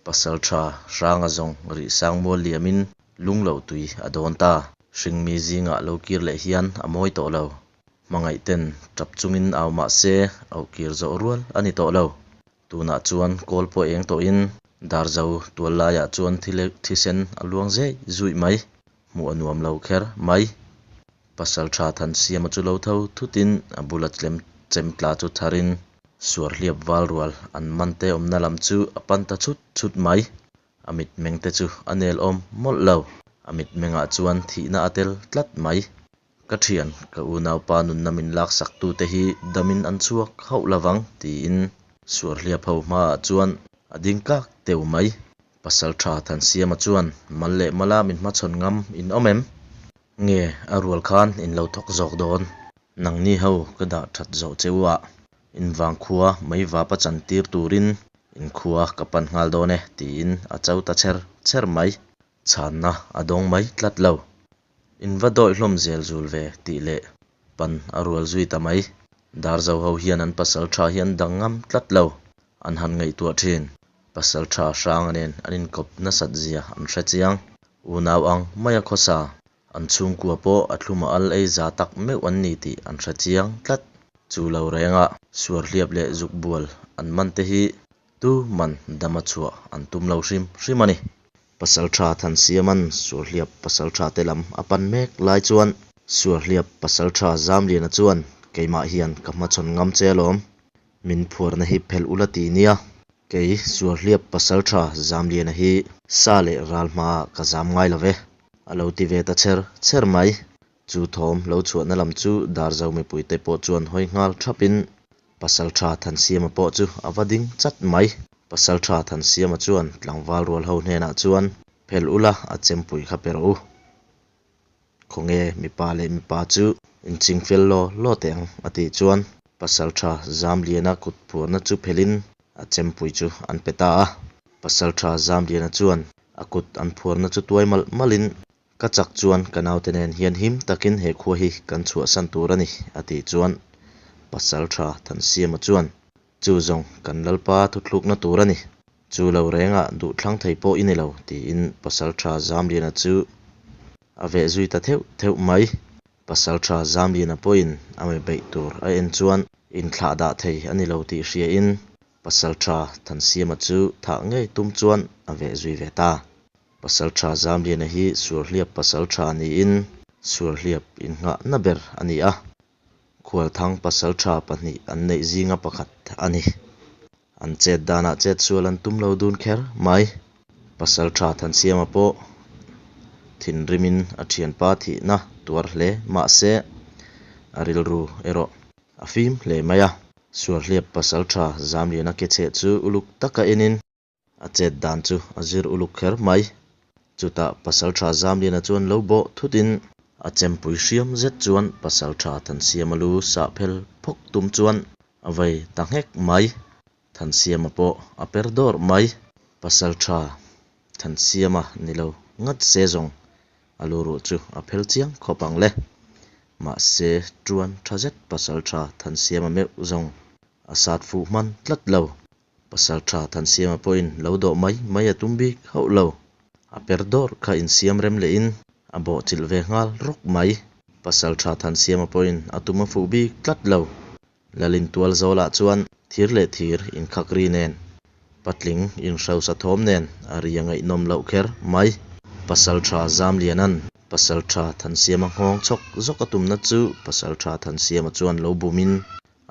Pasalṭha Hranga zawng rih sang mual liamin lung loh tui a dawn ta. Hringmi zingah lo kir leh hian a mawi tawh lo. Hmangaih ten tap chungin au mah se auh kir zawh rual a ni tawh lo. Tunah chuan kawl pawh eng tawhin Darzo tual laiah chuan thisen a luang zei zuih mai. Hmuh a nuam lo kher mai. Pasalṭha Thansiama chu lo tho thutin a bula chem chem tla chu tharin Suarhliap val rual an man te awmna lam chu a pan ta chut chut mai. A mitmeng te chu a nel awm mawlh lo. A mitmengah chuan thihna a tel tlat mai. Ka thian, ka unaupa nunna min laksak tute hi damin an chhuak hauh lovang tiin Suarhliap ho hmaah chuan a ding kak teu mai. Pasalṭha Thansiama chuan mal leh mala min hmachhawn ngam in awm em? Nge a rual khan in lo thawk zawk dawn? Nangni ho ka dah that zawh che u a, in vangkhua mei vapa chan tir turin in khua ka pan nghal dawn e tiin a cho ta chher chher mai. Chhanna a dawng mai tlat lo. In va dawih hlawm zel zul ve tih leh pan a rual zui ta mai. Darzo ho hian an pasal tha hi an dang ngam tlat lo. An han ngaihtuah thin. Pasal tha hranga nen an inkawp nasat zia an hre chiang. Unau ang maia khawsa an chhungkua pawh a thluma al ei za tak meuh an ni tih an hre chiang tlat. Chu lo rengah suarhliap leh zukbual an man te hi Tu man dama chhuah an tum lo hrim hrim a ni. Pasaltha Thansiama'n Suarhliap pasaltha te lam a pan mek lai chuan Suarhliap pasaltha Zamliana chuan Keimah hian ka hmachhawn ngam che alawm, min phuarna hi phelh ula ti nia. Kei Suarhliap pasaltha Zamliana hi sa leh ral hmaah ka zam ngai lo ve, a lo ti ve ta chher chher mai. Chu thawm lo chhuahna lam chu Darzo mipuite pawh chuan hawi nghal thapin Pasaltha Thansiama pawh chu a va ding chat mai. Pasaltha Thansiama chuan tlangval rual ho hnenah chuan, Phelh ula, a chempui kha pe rawh u. Khawnge mipa leh mipa chu inching fel law law teh ang, a tih chuan Pasaltha Zamliana kut phuarna chu phelhin a chempui chu an pe ta a. Pasaltha Zamliana chuan a kut an phuarna chu tuai malh malhin Ka chak chuan ka naute nen hian him takin he khua hi kan chhuahsan tur a ni, a tih chuan Pasaltha Thansiama chuan, Chu zawng kan Lalpa thuthlukna tur a ni, chu lo rengah duh thlang thei pawh i ni lo, tiin Pasaltha Zamliana chu a veh zui ta theuh theuh mai. Pasaltha Zamliana pawhin a mi beih tur a en chuan inthlah dah thei a ni lo tih hriain Pasaltha Thansiama chu thah ngei tum chuan a veh zui ve ta. Pasaltha Zamliana hi Suarhliap Pasaltha niin Suarhliap innghahna ber a ni a, Khualthang Pasaltha pahnih an neih zinga pakhat a ni. An chet danah chet sual an tum lo dun kher mai. Pasaltha Thansiama pawh thinrimin a thianpa thihna tuar hle mahse a rilru erawh a fim hle mai a. Suarhliap Pasaltha Zamliana ke chheh chu uluk taka enin, A chet dan chu a zir uluk kher mai. Chutah Pasaltha Zamliana chuan lo bawh thutin a chempui hriam zet chuan Pasaltha Thansiama lu sah phel phawk tum chuan a vei ta nghek mai. Thansiama pawh a per dawrh mai. Pasaltha Thansiama ni lo ngat se zawng a lu ruh chu a phel chiang khawp ang le. Mahse tuan tha zet Pasaltha Thansiama meuh zawng a sat fuh hman tlat lo. Pasaltha Thansiama pawhin lo dawh mai mai a tum bik hauh lo. A per dawr kha insiam rem lehin a bawhchilh ve nghal rawk mai. Pasaltha Thansiama pawhin a tum a fuh bik tlat lo. Lalin tual zawlah chuan thir leh thir inkhak ri nen, patling inhrosa thawm nen a ri a ngaihnawm loh kher mai. Pasaltha Zamliana'n Pasaltha Thansiama nghawng chhawk zawk a tumna chu Pasaltha Thansiama chuan lo bumin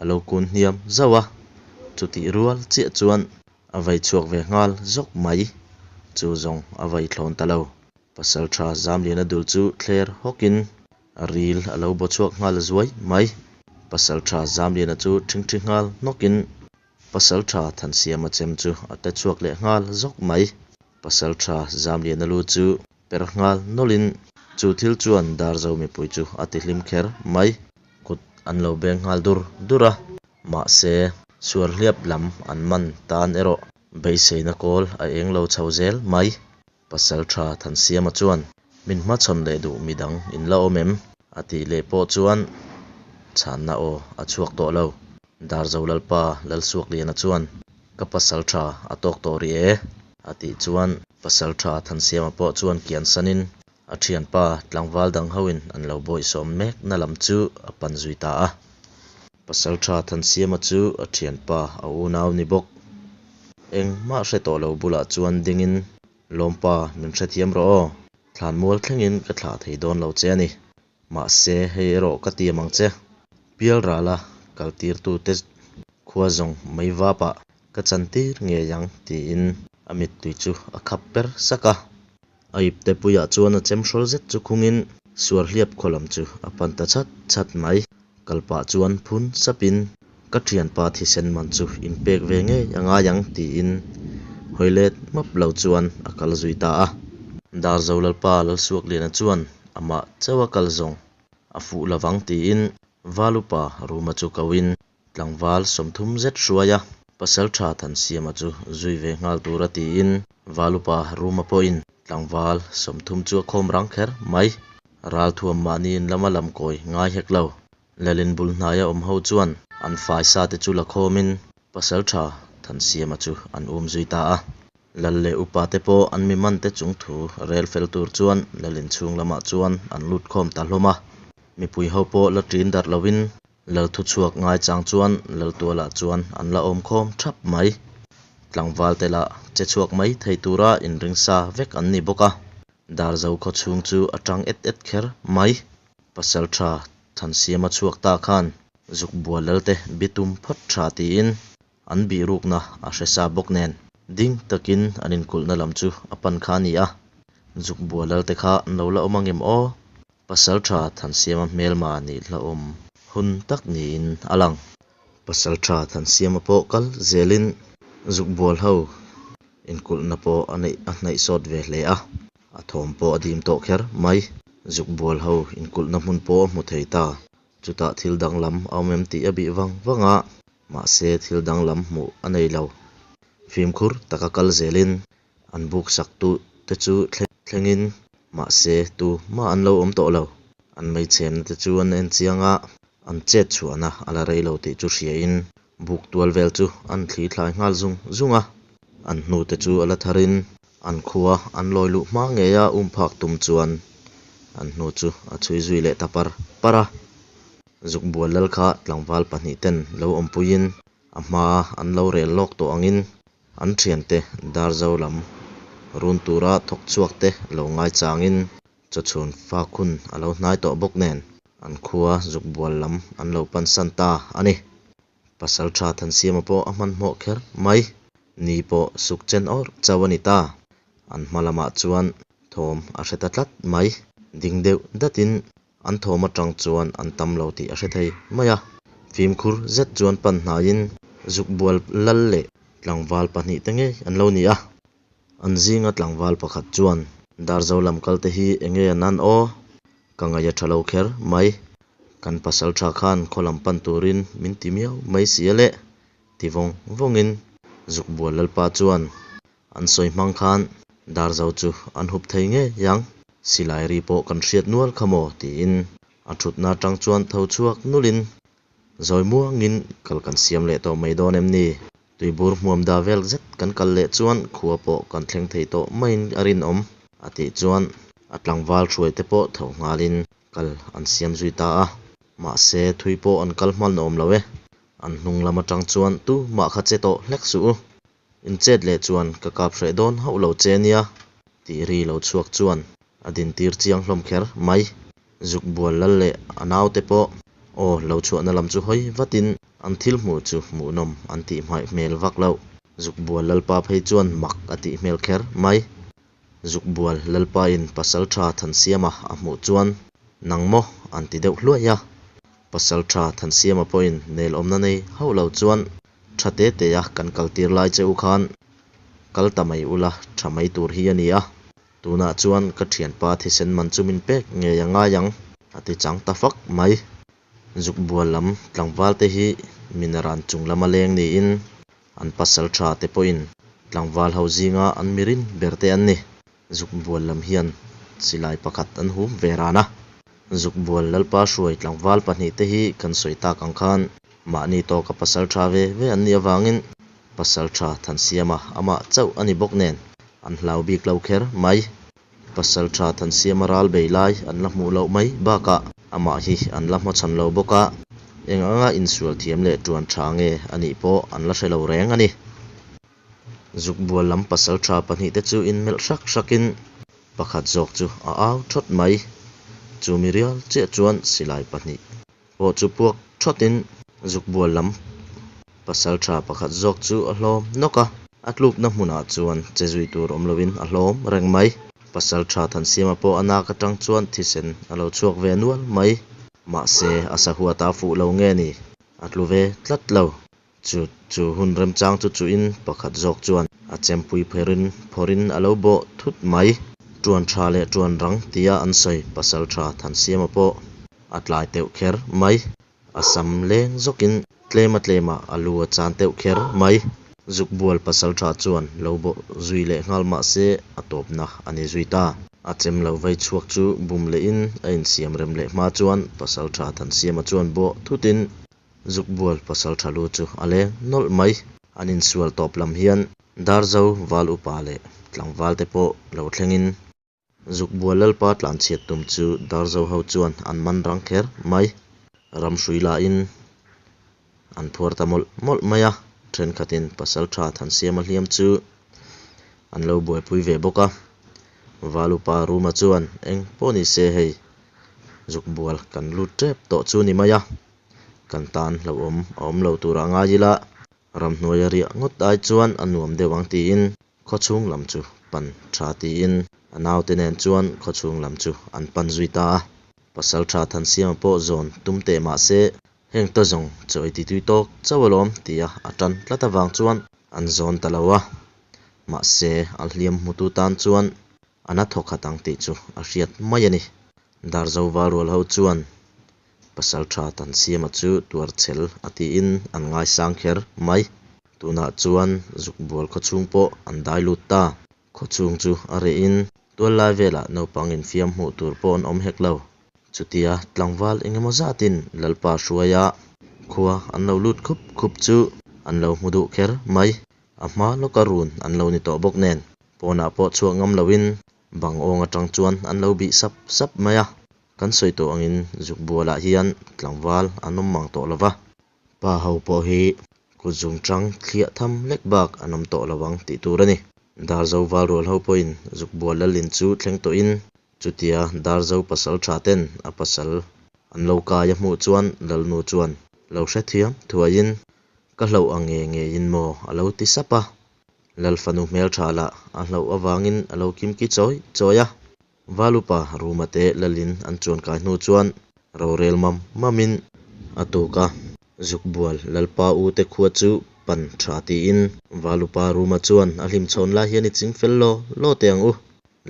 A lo kun hniam zauh a, chutih rual chiah chuan a vei chhuak ve nghal zawk mai. Chu zawng a vei thlawn ta lo. Pasaltha Zamliana dul chu thler hawkin a ril a lo baw chhuak nghal zuai mai. Pasaltha Zamliana chu thingthi nghal hnawkin Pasaltha Thansiama chem chu a te chhuak leh nghal zawk mai. Pasalṭha Zamliana lu chu per nghal nawlhin chu thil chuan Darzo mipui chu a ti hlim kher mai. Kut an lo beng nghal dur dur a, mahse Suarhliap lam an man tan erawh beiseina kawl a eng lo chho zel mai. Pasalṭha Thansiama chuan min hmachhawn leh duh midang in la awm em? a tih leh pawh chuan chhanna aw a chhuak tawh lo. Darzo Lalpa Lalsuakliana chuan Ka pasalṭha a tawk tawh rih e a tih chuan Pasalṭha Thansiama pawh chuan kiansanin a thianpa tlangval dang hoin an lo bawihsawm mekna lam chu a pan zui ta a. Pasalṭha Thansiama chu a thianpa a unau ni bawk. Engmah hre tawh lo bulah chuan dingin, Lawmpa, min hrethiam rawh aw. Thlanmual thlengin ka thlah thei dawn lo che a ni. Mahse, hei erawh ka tiam ang che. Pialrala kaltirtute khua zawng mai vapah ka chantir ngei ang tiin a mittui chu a khap per sak a. A ipte puiah chuan a chem hrawl zet chu khungin Suarhliap khaw lam chu a pan ta chhat chhat mai. Kal pah chuan phun sapin, Ka thianpa thisen man chu in pek ve ngei a ngai ang tiin hawi let map lo chuan a kal zui ta a. Darzo Lalpa Lalsuakliana chuan amah chauh a kal zawng a fuh lovang tiin Valupa Ruma chu koin Tlangval 30 zet hruai a, Pasalṭha Thansiama chu zui ve nghal tura tiin Valupa Ruma pawhin tlangval 30 chu a khawm rang kher mai. Ralthuam mahni in lama lam kawi ngai hek lo. Lalin bul hnaia awm ho chuan an faisa te chu la khawmin Pasalṭha Thansiama chu an um zui ta a. Lal leh upa te pawh an mi man te chung thu rel fel tur chuan Lalin chhung lamah chuan an lut khawm ta hlawm a. Mipui ho pawh la ṭin darh loin Lal thuchhuak ngaichang chuan Laltualah chuan an la awm khawm thap mai. Tlangval te lah che chhuak mai thei tura inring sa vek an ni bawk a. Darzo khaw chhung chu a tang et et kher mai. Pasaltha Thansiama chhuak ta khan Zukbual Lalte bitum phawt tha tiin an bihrukna a hre sa bawk nen ding takin an inkulhna lam chu a pan kha a ni a. Zukbual Lalte kha an lo la awm angem aw? Pasalṭha Thansiama hmelma nih hlauhawm hun tak niin a lang. Pasalṭha Thansiama pawh kal zelin zukbual ho inkulhna pawh a neih a hnaih sawt ve hle a, a thawm pawh a dim tawh kher mai. Zukbual ho inkulhna hmun pawh a hmu thei ta. Chutah thil danglam a awm em tih a bih vang vang a, mahse thil danglam hmuh a nei lo. Fimkhur taka kal zelin An buk sak tu te chu thlengin mahse tu mah an lo awm tawh lo. An meichhemna te chu an en chiang a, an chet chhuahna a la rei lo tih chu hriain buk tual vel chu an thli thlai nghal zung zung a. An hnu te chu a la tharin an khua an lawi luh hma ngeia um phak tum chuan an hnu chu a chhui zui leh ta par par a. Zukbual lal kha tlangval pahnih ten lo awmpuiin a hmaa an lo rel lawk tawh angin An thiante Darzo lam run tura thawk chhuak te lo ngaichangin chawchhun fak hun a lo hnai tawh bawk nen an khua zukbual lam an lo pansan ta a ni. Pasaltha Thansiama pawh a hmanhmawh kher mai. Ni pawh suk chen awrh chauh a ni ta. An hma lamah chuan thawm a hre ta tlat mai. Ding deuh datin An thawm atang chuan an tam lo tih a hre thei mai a. Fimkhur zet chuan pan hnaiin zukbual lal leh tlangval pahnih te ngei an lo ni a. An zinga tlangval pakhat chuan, Darzo lam kal te hi eng nge an an aw? Ka ngaih a tha lo kher mai. Kan pasal tha khan khaw lam pan turin min ti miau mai si a le, ti vawng vawngin zukbual lalpa chuan An sawi hmang khan Darzo chu an hup thei ngei ang, silai ri pawh kan hriat nual kha maw tiin a thutna atang chuan tho chhuak nulhin zawi muangin kal kan siam leh tawh mai dawn em ni? Tuibur hmuam da vel zet kan kal leh chuan khua pawh kan thleng thei tawh maiin a rinawm a tih chuan a tlangval hruai te pawh tho nghalin kal an siam zui ta a, mahse thui pawh an kal hman awm lo e, an hnung lam atang chuan tumah kha che tawh hlek suh u. In chet leh chuan ka kap hreh dawn hauh lo che nia, tih ri lo chhuak chuan a dintir chiang hlawm kher mai. Zukbual lal leh a naute pawh aw lo chhuahna lam chu hawi vatin an thil hmuh chu hmuhnawm an tih hmaih hmel vak loh. Zukbual lalpa phei chuan mak a tih hmel kher mai. Zukbual lalpain Pasalṭha Thansiama a hmuh chuan nang maw an ti deuh hluai a. Pasalṭha Thansiama pawhin nelawmna nei hauh lo chuan Tha te te a kan kal tir lai che u khan Kal ta mai ula tha mai tur hi a ni a. Tunah chuan ka thianpa thisen man chu min pek ngei a ngai ang, a ti chang ta fak mai. Zuk bual lam tlangval te hi minaran chung lama leng niin an pasal tha te pawhin tlangval ho zinga an mirin ber te an ni. Zuk bual lam hian silai pakhat an hum ve ran a. Zuk bual Lalpa hruai tlangval pahnihte hi kan sawi tak ang khan mahni tawka pasal tha ve ve an nih avangin pasal tha Thansiama amah chauh a ni bawk nen an hlau bik lo kher mai. Pasal tha Thansiama ral bei lai an la hmuh loh mai bakah amah hi an la hmachhan lo bawk a, eng anga insual thiam leh tuan tha nge a nih pawh an la hre lo reng a ni. Zuk bual lam pasal tha pahnihte chu inmelh hrak hrakin Pakhat zawk chu a au thawt mai. Chumi rial chiah chuan silai pahnih pawh chu puak thawtin zukbual lam pasal tha pakhat zawk chu a hlawm nawk a. A tlukna hmunah chuan che zui tur awm loin a hlawm reng mai. Pasal tha Thansiama pawh a nak atang chuan thisen a lo chhuak ve nual mai. Mahse, a sahuata fuh lo nge ni? A tlu ve tlat lo. Chu chu hun remchang chu chuin pakhat zawk chuan a chempui pherin phawrhin a lo bawh thut mai. Tuan tha leh tuan rang tia an sawi pasal tha Thansiama pawh a tlai teuh kher mai. A sam leng zawkin tlema tlemah a lu a chan teuh kher mai. Zukbual pasal tha chuan lo bawh zui leh nghal mah se a tawpna a ni zui ta. A chem lo vei chhuak chu bum lehin a insiam rem leh hma chuan pasal tha Thansiama chuan bawh thutin Zukbual pasal tha lu chu a leng nawlh mai. An insual tawp lam hian Darzo val upa leh tlangval te pawh lo thlengin Zukbual Lalpa tlanchhiat tum chu Darzo ho chuan an man rang kher mai. Ramhrui lahin an phuar ta mawlh mawlh mai a, thenkhatin pasal tha Thansiama hliam chu an lo buaipui ve bawk a. Val upa Ruma chuan eng pawh ni se hei Zukbual kan lut tep tawh chu ni mai a. Kan tan hlauhawm a awm lo turah ngai ila, ramhnuaia riah ngawt ai chuan a nuam deuh ang tiin khawchhung lam chu pan tha tiin a naute nen chuan khawchhung lam chu an pan zui ta a. Pasal tha Thansiama pawh zawn tum teh mah se, heng ta zawng chawi ti tui tawk chauh alawm tia a tan tlat avang chuan an zawn ta lo a. Mahse, a hliam hmutu tan chuan a na thawkhat ang tih chu a hriat mai a ni. Darzo Valrual ho chuan Pasal tha Tansiama chu tuarchhel a tiin an ngaisang kher mai. Tunah chuan Zukbual khawchhung pawh an dai lut ta. Khawchhung chu a rehin tuallai velah naupang infiam hmuh tur pawh an awm hek lo. Chutia tlangval engemaw zatin Lalpa hruaia khua an lo lut khup khup chu an lo hmu duh kher mai. A hma lawka run an lo ni tawh bawk nen pawnah pawh chhuak ngam loin bang awng atang chuan an lo bih sap sap mai a. Kan sawi tawh angin Zukbualah hian tlangval an awm mang tawh lo va, pa ho pawh hi kut zung chang thliah tham lek bak an awm tawh lo ang tih tur a ni. Darzo Valrual ho pawhin Zukbual Lalin chu thleng tawhin chutia Darzo pasal tha ten a pasal an lo kai a hmuh chuan Lalnu chuan lo hrethiam thuaiin ka hlauh ang nge ngeiin maw a lo ti sap a. Lalfanu hmeltha lah a hlauh avangin a lo kimki chawi chawi a. Valupa Ruma te lalin an chuan kai hnu chuan rorel mam mamin a tuk a, Zukbual Lalpa u te khua chu pan tha tiin Valupa Ruma chuan a hlimchhawn lai hian i ching fel law law teh ang u,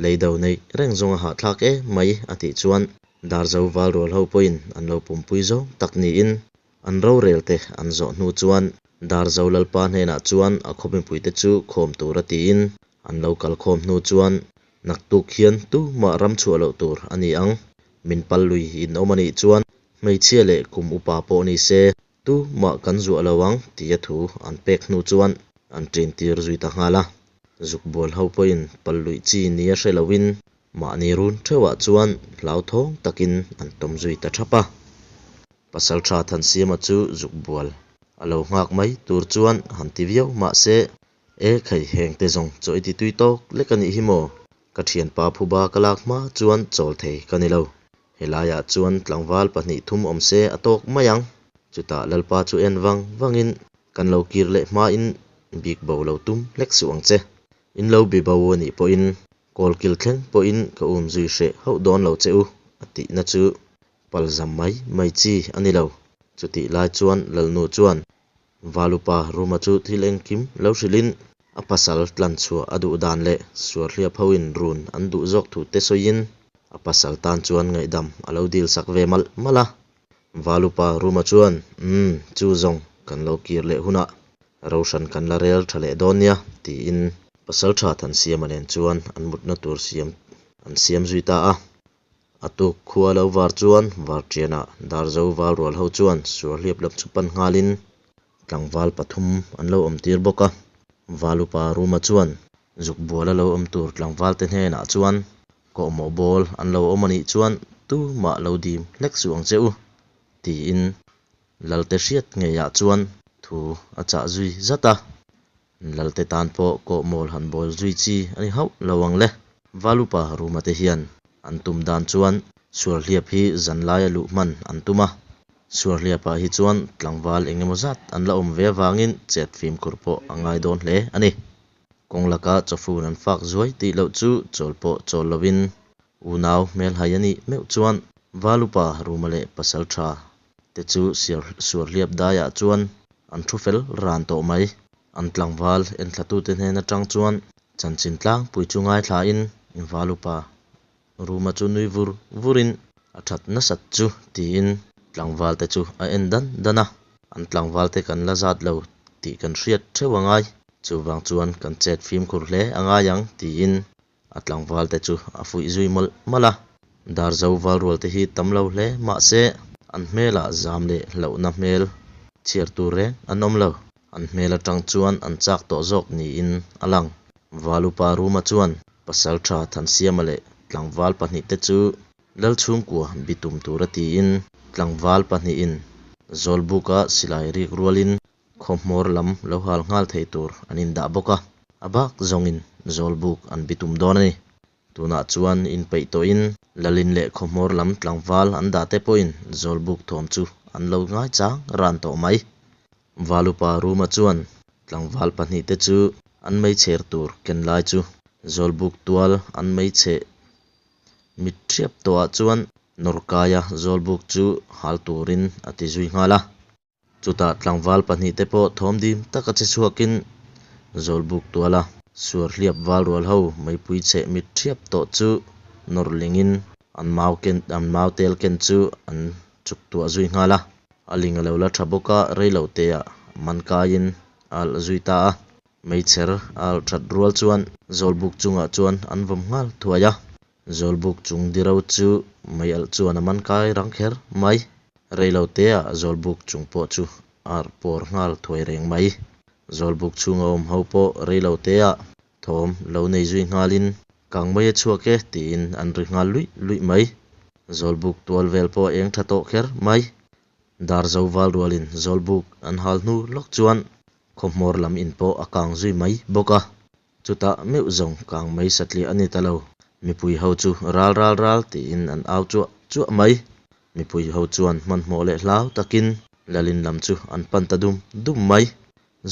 leido neih reng zawng a hahthlak e mai a tih chuan Darzo Valrual ho pawhin an lo pumpui zawng tak niin An rorel te an zawh hnu chuan Darzo Lalpa hnenah chuan a khaw mipuite chu khawm tura tiin an lo kal khawm hnu chuan naktuk hian tumah ram chhuah loh tur a ni ang. Min pal lui in awm a nih chuan hmeichhia leh kum upa pawh ni se tumah kan zuah lo ang tia thu an pek hnu chuan an ṭin tir zui ta nghal a. Zukbual ho pawhin pal luih chi nia hre loin mahni run theuhah chuan hlauthawng takin an tawm zui ta thap a. Pasal tha Thansiama chu zuk bual a lo nghak mai tur chuan han ti viau mah se, E khai heng te zawng chaw i ti tui tawk lek a nih hi maw? Ka thianpa phuba ka lak hma chuan chawl thei ka ni lo. Helaiah chuan tlangval pahnih thum awm se a tawk mai ang. Chutah Lalpa chu en vang vangin kan lo kir leh hmain bik bo lo tum hlek suh ang che. In lo bi bo a nih pawhin kawlkil thleng pawhin ka um zui hreh hauh dawn lo che u a tihna chu Palzam mai mai chi a ni lo. Chutih lai chuan Lalnu chuan Valupa Ruma chu thil engkim lo hrilhin A pasal tlanchhuah a duh dan leh Suarhliap hoin run an duh zawk thu te sawiin a pasal tan chuan ngaihdam a lo dil sak ve malh malh a. Valupa Ruma chuan, Umm, chu zawng kan lo kir leh hunah Rohran kan la rel tha leh dawn nia, tiin Pasaltha Thansiama nen chuan an mutna tur siam an siam zui ta a. A tuk khua lo var chuan Vartianah Darzo Valrual ho chuan Suarhliap lam chu pan nghalin tlangval pathum an lo awm tir bawk a. Valupa Ruma chuan Zukbuala lo awm tur tlangvalte hnenah chuan Kawhmawh bawl an lo awm a nih chuan tumah lo dim hlek suh ang che u, tiin Lalte hriat ngeiah chuan thu a chah zui zat a. Lalte tan pawh kawhmawl han bawl zui chi a ni hauh lo ang le. Valupa Ruma te hian an tum dan chuan Suarhliap hi zanlaia luh hman an tum a. Suarhliapah hi chuan tlangval eng emaw zat an la awm ve avangin chet fimkhur pawh a ngai dawn hle a ni. Kawng laka chawfun an fak zuai tih loh chu chawl pawh chawl lovin unau hmelhai a nih meuh chuan Valupa Ruma leh Pasaltha te chu Suarhliap daiah chuan an thu fel ran tawh mai. An tlangval enthlatute hnen atang chuan chanchin tlangpui chu ngaithlain Valupa Ruma chu nui vur vurin a that nasat chu tiin tlangvalte chu a en dan dan a, an tlangvalte kan la zat lo tih kan hriat theuh a ngai, chuvang chuan kan chet fimkhur hle a ngai ang tiin a tlangvalte chu a fuih zui mawlh mawlh a. Darzo valrualte hi tam lo hle mahse an hmelah zam leh hlauhna hmel chhiar tur reng an awm lo. An hmel atang chuan an chak tawh zawk niin a lang. Valupa Ruma chuan Pasaltha Thansiama leh tlangval pahnihte chu Lalchhungkua bitum tura tiin tlangval pahnihin Zawlbuka silai rik rualin khaw hmawr lam lo hal nghal thei tur an indah bawk a, a bak zawngin Zawlbuk an bitum dawn a ni. Tunah chuan inpeih tawhin Lalin leh khaw hmawr lam tlangval an dah te pawhin Zawlbuk thawm chu an lo ngaichang ran tawh mai. Valupa Ruma chuan tlangval pahnihte chu an meichher tur ken lai chu Zawlbuk tual an meicheh mit thiap tawhah chuan Nawrkaia Zawlbuk chu hal turin a ti zui nghal a. Chutah tlangval pahnihte pawh thawm dim taka che chhuakin Zawlbuk tuala Suarhliap valrual ho meipui cheh mit thiap tawh chu nawr lingin an mau ken an mau tel ken chu an chuk tuah zui nghal a. A ling a lo la tha bawk a, rei lo teah man kaiin a alh zui ta a. Meichher a alh that rual chuan Zawlbuk chungah chuan an vawm nghal thuai a. Zawlbuk chung diro chu mei alh chuan a man kai rang kher mai. Rei lo teah Zawlbuk chung pawh chu a arh pawr nghal thuai reng mai. Zawlbuk chhunga awm ho pawh rei lo teah thawm lo nei zui nghalin kang mai a chhuak e tiin an ri nghal luih luih mai. Zawlbuk tual vel pawh a eng tha tawh kher mai. Darzo val rualin Zawlbuk an hal hnu lawk chuan khawhmawr lam in pawh a kang zui mai bawk a. Chutah meuh zawng kang mai satliah a ni ta lo. Mipui ho chu ral ral ral tiin an au chuah chuah mai. Mipui ho chuan hmanhmawh leh hlau takin Lalin lam chu an pan ta dum dum mai.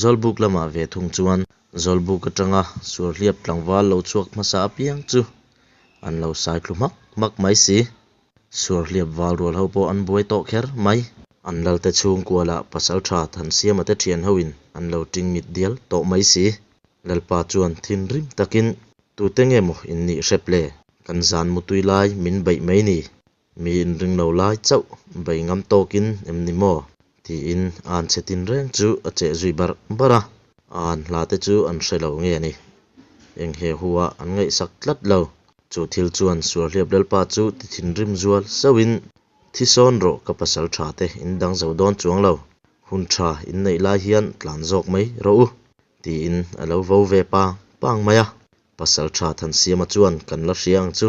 Zawlbuk lamah ve thung chuan Zawlbuk atanga Suarhliap tlangval lo chhuak hmasa apiang chu an lo sai thlu hmak hmak mai si. Suarhliap val rual ho pawh an buai tawh kher mai. An lalte chhungkua lah Pasaltha Thansiama te thian hoin an lo ting mit dial tawh mai si. Lalpa chuan thinrim takin, Tute nge maw in nih hrep le? Kan zan mutui lai min beih mai ni. Mi inring lo lai chauh bei ngam tawkin em ni maw? tiin an che tin reng chu a cheh zui barh barh a. An hla te chu an hre lo nge ni? Eng he hu ah an ngaihsak tlat lo. Chu thil chuan Suarhliap Lalpa chu ti thinrim zual sauhin, Thi sawn rawh ka pasal tha te in dang zo dawn chuang lo. Hun tha in neih lai hian tlan zawk mai rawh u, tiin a lo vo ve pang pang mai a. Pasal tha Thansiama chuan kan la hria ang chu.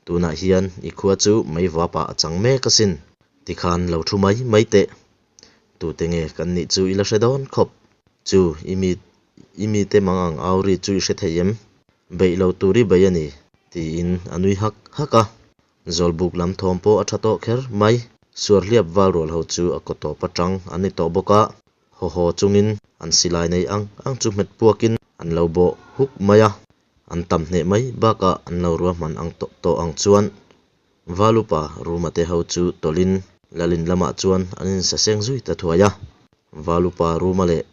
Tunah hian i khua chu meivapah a chang mek asin. Tikhan lo thu mai mai teh. Tute nge kan nih chu i la hre dawn khawp. Chu i mi i mite mang ang au ri chu i hre thei em? Beih lo tur i bei a ni, tiin a nui hak hak a. Zawlbuk lam thawm pawh a tha tawh kher mai. Suarhliap valrual ho chu a kaw tawp atang an ni tawh bawk a. Haw haw chungin an silai nei ang ang chu hmet puakin an lo bawh huk mai a, an tam hneh mai bakah an lo ruahman ang tawh tawh ang chuan Valupa Ruma te ho chu tawlhin Lalin lamah chuan an insaseng zui ta thuai a. Valupa Ruma leh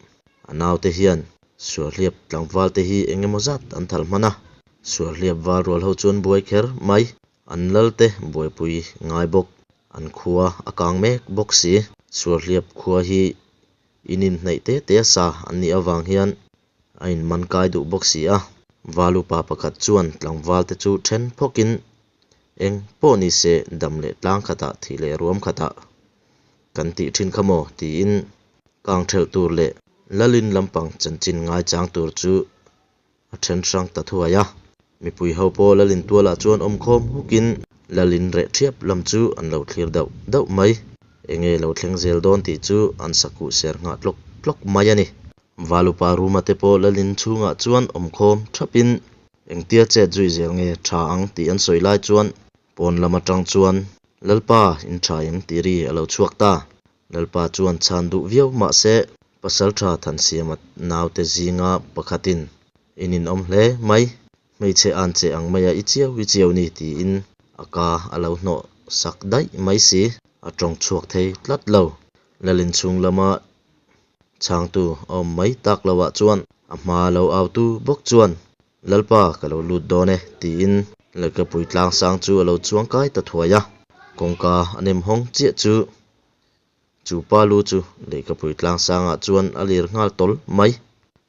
a naute hian. Sualhliap tlangval te hi eng emaw zat an thal hman a, Sualhliap val rual ho chuan buai kher mai, an lal te buaipui ngai bawk, an khua a kang mek bawk si. Sualhliap khua hi in inhnaih te te a sa an nih avang hian a in man kai duh bawk si a, val upa pakhat chuan tlangval te chu then phawkin eng pawh ni se dam leh tlang khatah thih leh ruam khatah kan tih thin kha maw tiin kang thelh tur leh lalin lampang chanchin ngaichang tur chu a then hrang ta thuai a. Mipui ho pawh lalin tualah chuan awm khawm hukin lalin reh thiap lam chu an lo thlir dauh dauh mai. Enge lo thleng zel dawn tih chu an sakuh ser nghah tlawk tlawk mai a ni. Valupa Ruma te pawh lalin chhungah chuan awm khawm thapin engtia chet zui zel nge tha ang tih an sawi lai chuan pawn lam atang chuan Lalpa in tha em tih ri a lo chhuak ta. Lalpa chuan chhan duh viau mahse Pasaltha Thansiama naute zinga pakhatin in inawm hle mai, hmeichhe an che ang maia i chiau i chiau ni tiin a ka a lo hnawh sak daih mai si, a tawng chhuak thei tlat lo. Lalin chhung lama chhangtu a awm mai tak loah chuan a hma lo autu bawk chuan Lalpa ka lo lut dawn e tiin Lehkhapui tlangsang chu a lo chuang kai ta thuai a, kawngka a nem hawng chiah chu Chu pa lu chu Lehkhapui tlangsangah chuan a lir nghal tawl mai.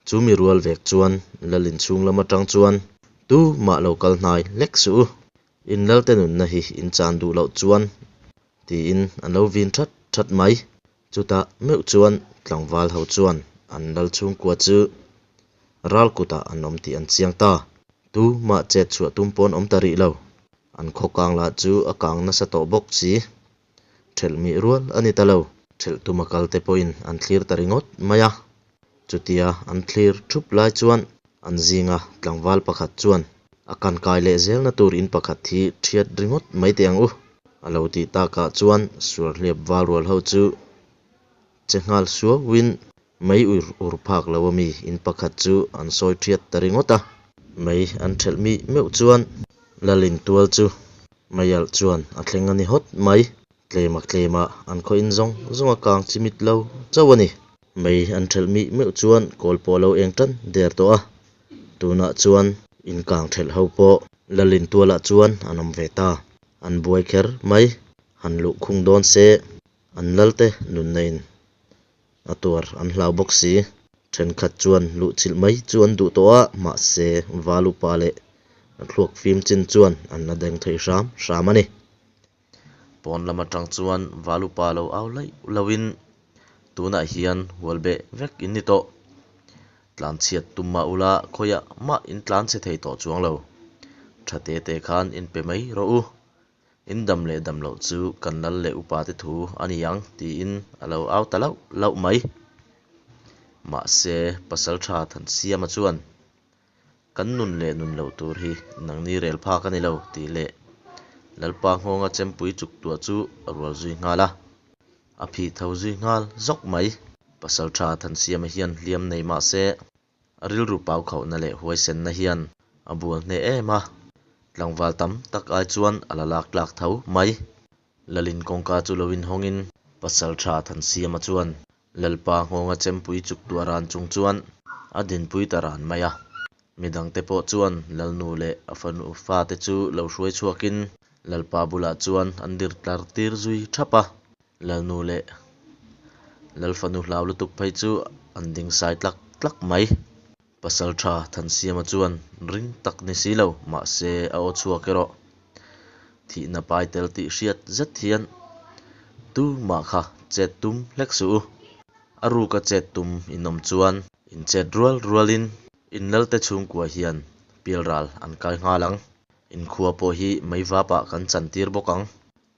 Chu mi rual vek chuan lal inchhung lam atang chuan, Tu mah lo kal hnai hlek suh u, in lalte nunna hi in chan duh loh chuan, tiin an lo vin that that mai. Chutah meuh chuan tlangval ho chuan an lal chhungkua chu ral kutah an awm tih an chiang ta. Tu mah chet chhuah tum pawn awm ta rih lo. An khaw kang lah chu a kang nasa tawh bawk si. Thelh mih rual a ni ta lo. Thelh tuma kal te pawhin an thlir ta ringawt mai a. Chutia an thlir thup lai chuan an zinga tlangval pakhat chuan a kan kai leh zelna tur in pakhat hi thiat ringawt mai teh ang u a lo tih takah chuan Suarhliap val rual ho chu che nghal suauin mei ur ur phak lo ami in pakhat chu an sawi thiat ta ringawt a. Mei an thelh mih meuh chuan Lalin tual chu Meialh chuan a thleng a ni hawt mai. Tlema tlema an khaw in zawng zawng a kang chi mit lo chauh a ni. Mei an thelh mih meuh chuan kawl pawh a lo eng tan der tawh a. Tunah chuan in kang thelh ho pawh Lalin tualah chuan an awm ve ta. An buai kher mai. Han luh khung dawn se an lalte nunna in a tuar an hlau bawk si. Thenkhat chuan luhchilh mai chu an duh tawh a, mahse val upa leh a thluak fim chin chuan an la deng thei hram hram a ni. Pawn lam atang chuan val upa lo au laih loin tunah hian hual beh vek in ni tawh. Tlanchhiat tum mah ula khawiah mah in tlanchhe thei tawh chuang lo. Tha te te khan in pe mai rawh u. In dam leh dam loh chu kan lal leh upa te thu a ni ang tiin a lo au ta lauh lauh mai. Mahse, Pasaltha Thansiama chuan, Kan nun leh nun loh tur hi nangni rel phak a ni lo tih leh Lalpa nghawnga chempui chuk tuah chu a rual zui nghal a. A phih tho zui nghal zawk mai. Pasaltha Thansiama hian hliam nei mah se, A rilru pau khauhna leh huaisenna hian a bual hneh em a, tlangval tam tak ai chuan a la lak tlak tho mai. Lalin kawngka chu lo inhawngin pasal tha Thansiama chuan Lalpa nghawnga chempui chuk tuah ran chung chuan a dinpui ta ran mai a. Midangte pawh chuan Lalnu leh a fanu fate chu lo hruai chhuakin Lalpa bulah chuan an dir tlar tir zui thap a. Lalnu leh Lalfanu hlau lutuk phei chu an ding sai tlak tlak mai. Pasaltha Thansiama chuan ring tak ni si lo, mahse a aw chhuak erawh thihna pai tel tih hriat zet hian tu mah kha chet tum hlek suh u. A ruka chet tum in awm chuan in chet rual rualin in lalte chhungkua hian pialral an kai nghal ang. Inkhua pawh hi meivapah kan chantir bawk ang.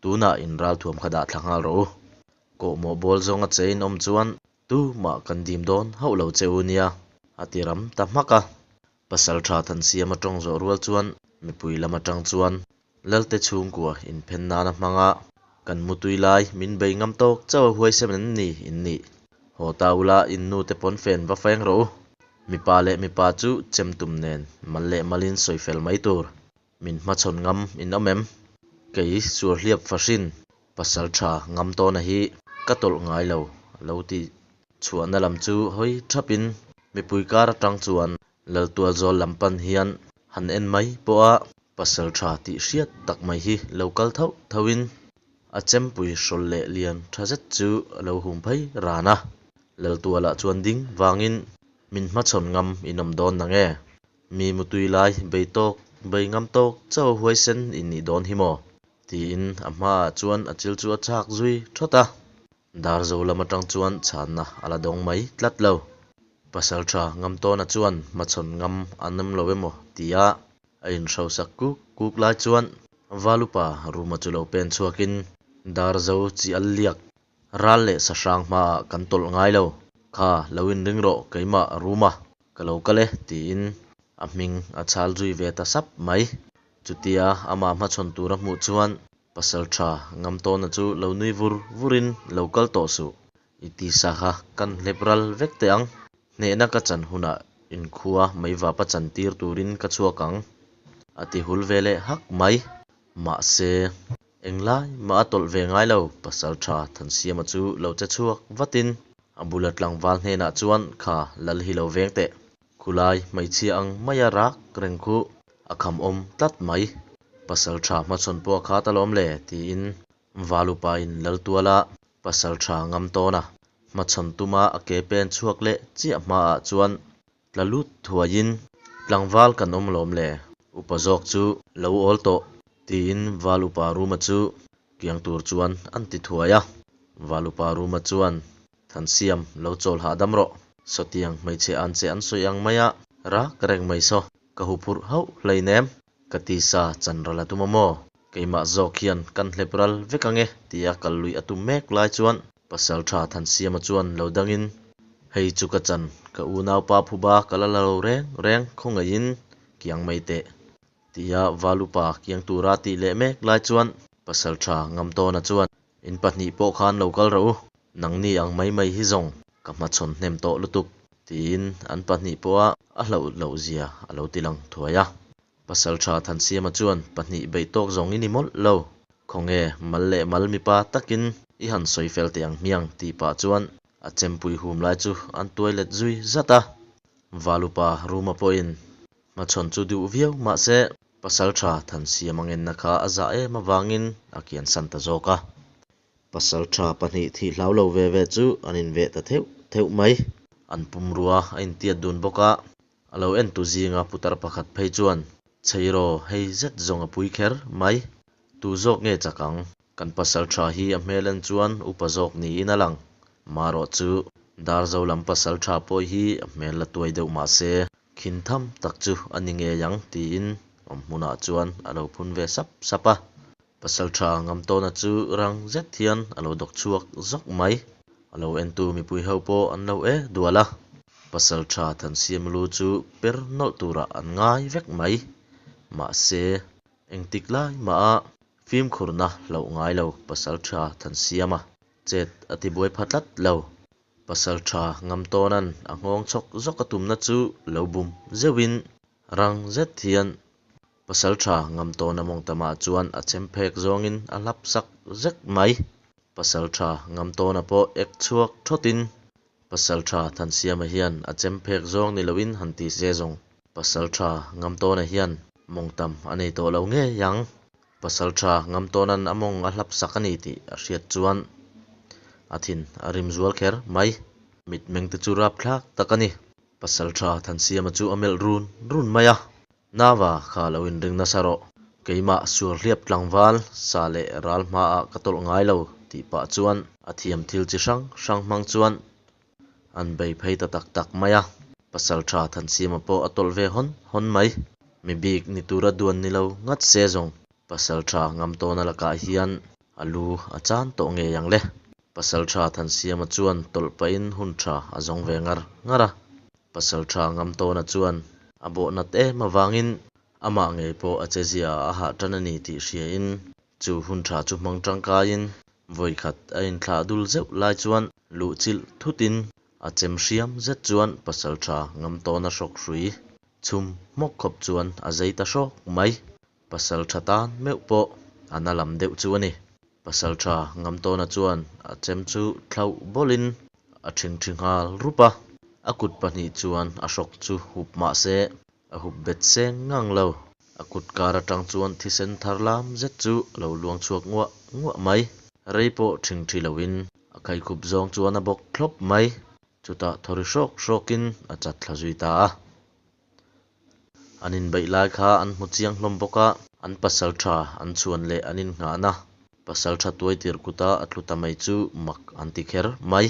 Tunah in ralthuam kha dah thla nghal rawh u. Kawhmawh bawl zawnga che in awm chuan tu mah kan dim dawn hauh lo che u nia, a ti ram ta hmak a. Pasaltha Thansiama tawng zawh rual chuan mipui lam atang chuan Lalte chhungkua inphen nana hmanga kan mutui lai min bei ngam tawk chauh a huaisem em ni in nih. Haw ta ula in nute pawn fen va feng rawh u. Mipa leh mipa chu chem tum nen mal leh malin sawi fel mai tur. Min hmachhawn ngam in awm em? Kei Suarhliap Fahrin pasal tha ngam tawna hi ka tawlh ngai lo lo ti chhuahna lam chu hawi thapin. Mipui kar atang chuan Laltualzawl lam pan hian han en mai pawh a pasal tha tih hriat tak mai hi lo kal thauh thauh in a chempui hrawl leh lian tha zet chu a lo hum phei ran a. Laltualah chuan ding vangin min hmachhawn ngam in awm dawn nange? Mi mutui lai bei tawk bei ngam tawk chauh huaisen in nih dawn hi maw? Tiin a hmaah chuan a chil chu a chak zui thawt a. Darzo lam atang chuan chhanna a la dawng mai tlat lo. Pasaltha Ngamtawna chuan hmachhawn ngam an awm lo emaw tia a inhrosak kuk kuk lai chuan Valupa Ruma chu lo pen chhuakin Darzo chi al liak ral leh sahrang hmaah kan tawlh ngai lo. Kha lo inring rawh keimah Ruma ka lo kal e tiin a hming a chhal zui ve ta sap mai. Chutia amah hmachhawn tur a hmuh chuan Pasaltha Ngamtawna chu lo nui vur vurin lo kal tawh suh. I tisa kha kan hlep ral vek teh ang. Hnehna ka chan hunah inkhua meivapa chan tir turin ka chhuak ang, a ti hul ve leh hak mai. Mahse, englai mah a tawlh ve ngai lo, Pasaltha Thansiama chu lo che chhuak vatin a bula tlangval hnenah chuan kha lal hi lo veng teh. Khulai hmeichhia ang maia rak reng khu a kham awm tlat mai. Pasal tha hmachhawn pawh a khat alawm le tiin Valupain Laltuala pasal tha ngam tawn a. Hmachhawn tuma a ke pen chhuak leh chiah hmaah chuan tla lut thuaiin tlangval kan awm alawm le, upa zawk chu lo awl tawh tiin Valupa Ruma chu kiang tur chuan an ti thuai a. Valupa Ruma chuan Thansiam, lo chawl hahdam rawh. Sawtiang hmeichhe an che an sawi ang mai a, rak reng mai saw. Ka huphurh hauh hleinem. Ka tisa chan ral a tum a maw? Keimah zawk hian kan hlep ral vek ang e, tia kal lui a tum mek lai chuan Pasaltha Thansiama chuan lo dangin, Hei chu ka chan, ka unaupa phuba ka la la lo reng reng, khawngaihin kiang mai teh. Tia Valupa kiang tura tih leh mek lai chuan Pasaltha Ngamtawna chuan, In pahnih pawh khan lo kal rawh u, nangni ang mai mai hi zawng ka hmachhawn hnem tawh lutuk, tiin an pahnih pawha a hlauh loh zia a lo ti lang thuai a. Pasaltha Thansiama chuan pahnih beih tawk zawng i ni mawlh lo, khawnge mal leh mal mipa takin i han sawi fel teh ang hmiang tih pah chuan a chempui hum lai chu an tuai let zui zat a. Valupa Ruma pawhin Hmachhawn chu duh viau mahse Pasaltha Thansiama ngenna kha a zah em avangin a kiansan ta zawk a. Pasaltha pahnih thih hlau lo ve ve chu an inveh ta theuh theuh mai. An pumrua a intiat dun bawk a, a lo entu zinga putar pakhat phei chuan, Chheiraw, hei zet zawng a pui kher mai. Tu zawk nge chak ang? Kan pasaltha hi a hmel en chuan upa zawk niin a lang. Marawh chu Darzo lam pasaltha pawh hi a hmel la tuai deuh mahse, Khin tham tak chu a ni ngei ang tiin awm hmunah chuan a lo phun ve sap sap a. Pasaltha Ngamtawna chu rang zet hian a lo dawk chhuak zawk mai. A lo entu mipui ho pawh an lo e dual a. Pasaltha Thansiamlu chu per nawlh turah an ngai vek mai. Mahse, engtik lai maha fimkhurna hlauh ngai lo Pasaltha Thansiama chet a tibuai pha tlat lo. Pasaltha Ngamtawna'n a nghawng chhawk zawk a tumna chu lo bum zeuhin rang zet hian Pasaltha Ngamtawna mawngtamah chuan a chem phek zawngin a hlap sak zek mai. Pasaltha Ngamtawna pawh ek chhuak thawtin Pasaltha Thansiama hian a chem phek zawng ni loin han ti se zawng. Pasaltha Ngamtawna hian mawngtam a nei tawh lo ngei ang. Pasaltha Ngamtawna'n a mawng a hlap sak a ni tih a hriat chuan a thin a rim zual kher mai. Mitmeng te chu rapthlak tak a ni. Pasaltha Thansiama chu a melh run run mai a, Nava kha lo inring nasa rawh. Keimah suarhliap tlangval sa leh ral hmaah ka tawlh ngai lo tih pah chuan a thiam thil chi hrang hrang hmang chuan An bei phei ta tak tak mai a, Pasaltha Thansiama pawh a tawlh ve hawn hawn mai. Mi bik ni tura duan ni lo ngat se zawng Pasaltha Ngamtawna lakah hian a lu a chan tawh ngei ang le. Pasaltha Thansiama chuan tawlh pahin hun tha a zawng ve ngar ngar a. Pasaltha Ngamtawna chuan a bawh nat em avangin amah ngei pawh a che zia a hah tan a ni tih hriain chu hun tha chu hmang tangkaiin Vawikhat a inthlah dul zeuh lai chuan luh chilh thutin a chem hriam zet chuan pasaltha Ngamtawna hrawk hrui chhum hmawk khawp chuan a zei ta hrawk mai. Pasaltha tan meuh pawh a na lam deuh chu a ni. Pasaltha Ngamtawna chuan a chem chu thlauh bawlhin a thingthi nghal rup a. A kut pahnih chuan a hrawk chu hup mah se a hup bet seng ngang lo. A kut kar atang chuan thisen thar lam zet chu a lo luang chhuak nguah nguah mai. Rei pawh ṭhingṭhi loin a khaikhup zawng chuan a bawk thlawp mai. Chutah thaw ri hrawk hrawkin a chat thla zui ta a. An inbeih lai kha an hmu chiang hlawm bawk a, an pasalṭha an chhuan leh an innghahna pasalṭha tuaitir kuta a tlu ta mai chu mak an ti kher mai.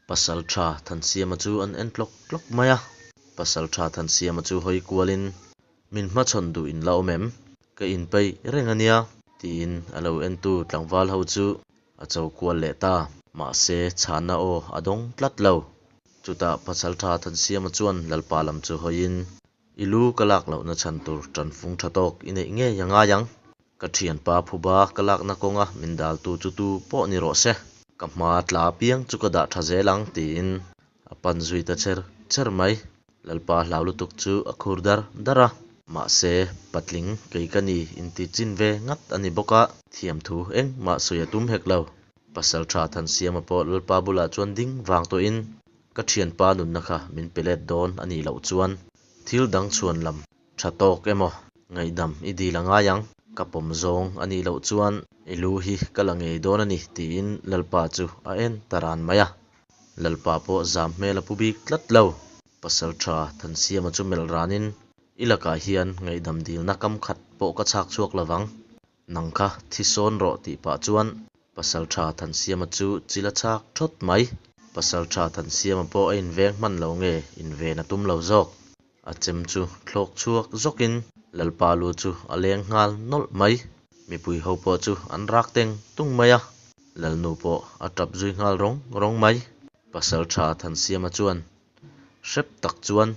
Pasalṭha Thansiama chu an en tlawk tlawk mai a. Pasalṭha Thansiama chu hawi kualin, Min hmachhawn duh in la awm em? Ka inpeih reng a nia, tiin a lo entu tlangval ho chu a cho kual leh ta. Mahse, chhanna aw a dawng tlat lo. Chutah Pasalṭha Thansiama chuan Lalpa lam chu hawiin, I lu ka lak lohna chhan tur ṭanfung ṭha tawk i neih ngei a ngai ang. Ka ṭhianpa phuba ka lakna kawnga min daltu chu tu pawh ni rawh se. Ka hma tla apiang chu ka dah ṭha zel ang, tiin a pan zui ta cher cher mai. Lalpa hlau lutuk chu a khur dar dar a. Mahse, patling kei ka ni inti chin ve ngat a ni bawk a, thiamthu engmah sawi a tum hek lo. Pasalṭha Thansiama pawh Lalpa bulah chuan ding vang tawhin, Ka ṭhianpa nunna kha min pe let dawn a nih loh chuan thil dang chhuan lam ṭha tawk emaw ngaihdam i dil a ngai ang, ka pawm zawng a nih loh chuan i lu hi ka la ngei dawn a ni tiin Lalpa chu a en ta ran mai a. Lalpa pawh zam hmel a pu bik tlat lo. Pasalṭha Thansiama chu melh ranin, I lakah hian ngaihdam dilna kam khat pawh ka chhak chhuak lovang. Nang kha thi sawn rawh tih pah chuan Pasalṭha Thansiama chu chil a chhak ṭhawt mai. Pasalṭha Thansiama pawh a inveng hman lo nge inven a tum lo zawk. A chem chu thlawk chhuak zawkin Lalpa lu chu a leng nghal nawlh mai. Mipui ho pawh chu an rak teng tung mai a, Lalnu pawh a tap zui nghal rawng rawng mai. Pasalṭha Thansiama chuan hrep tak chuan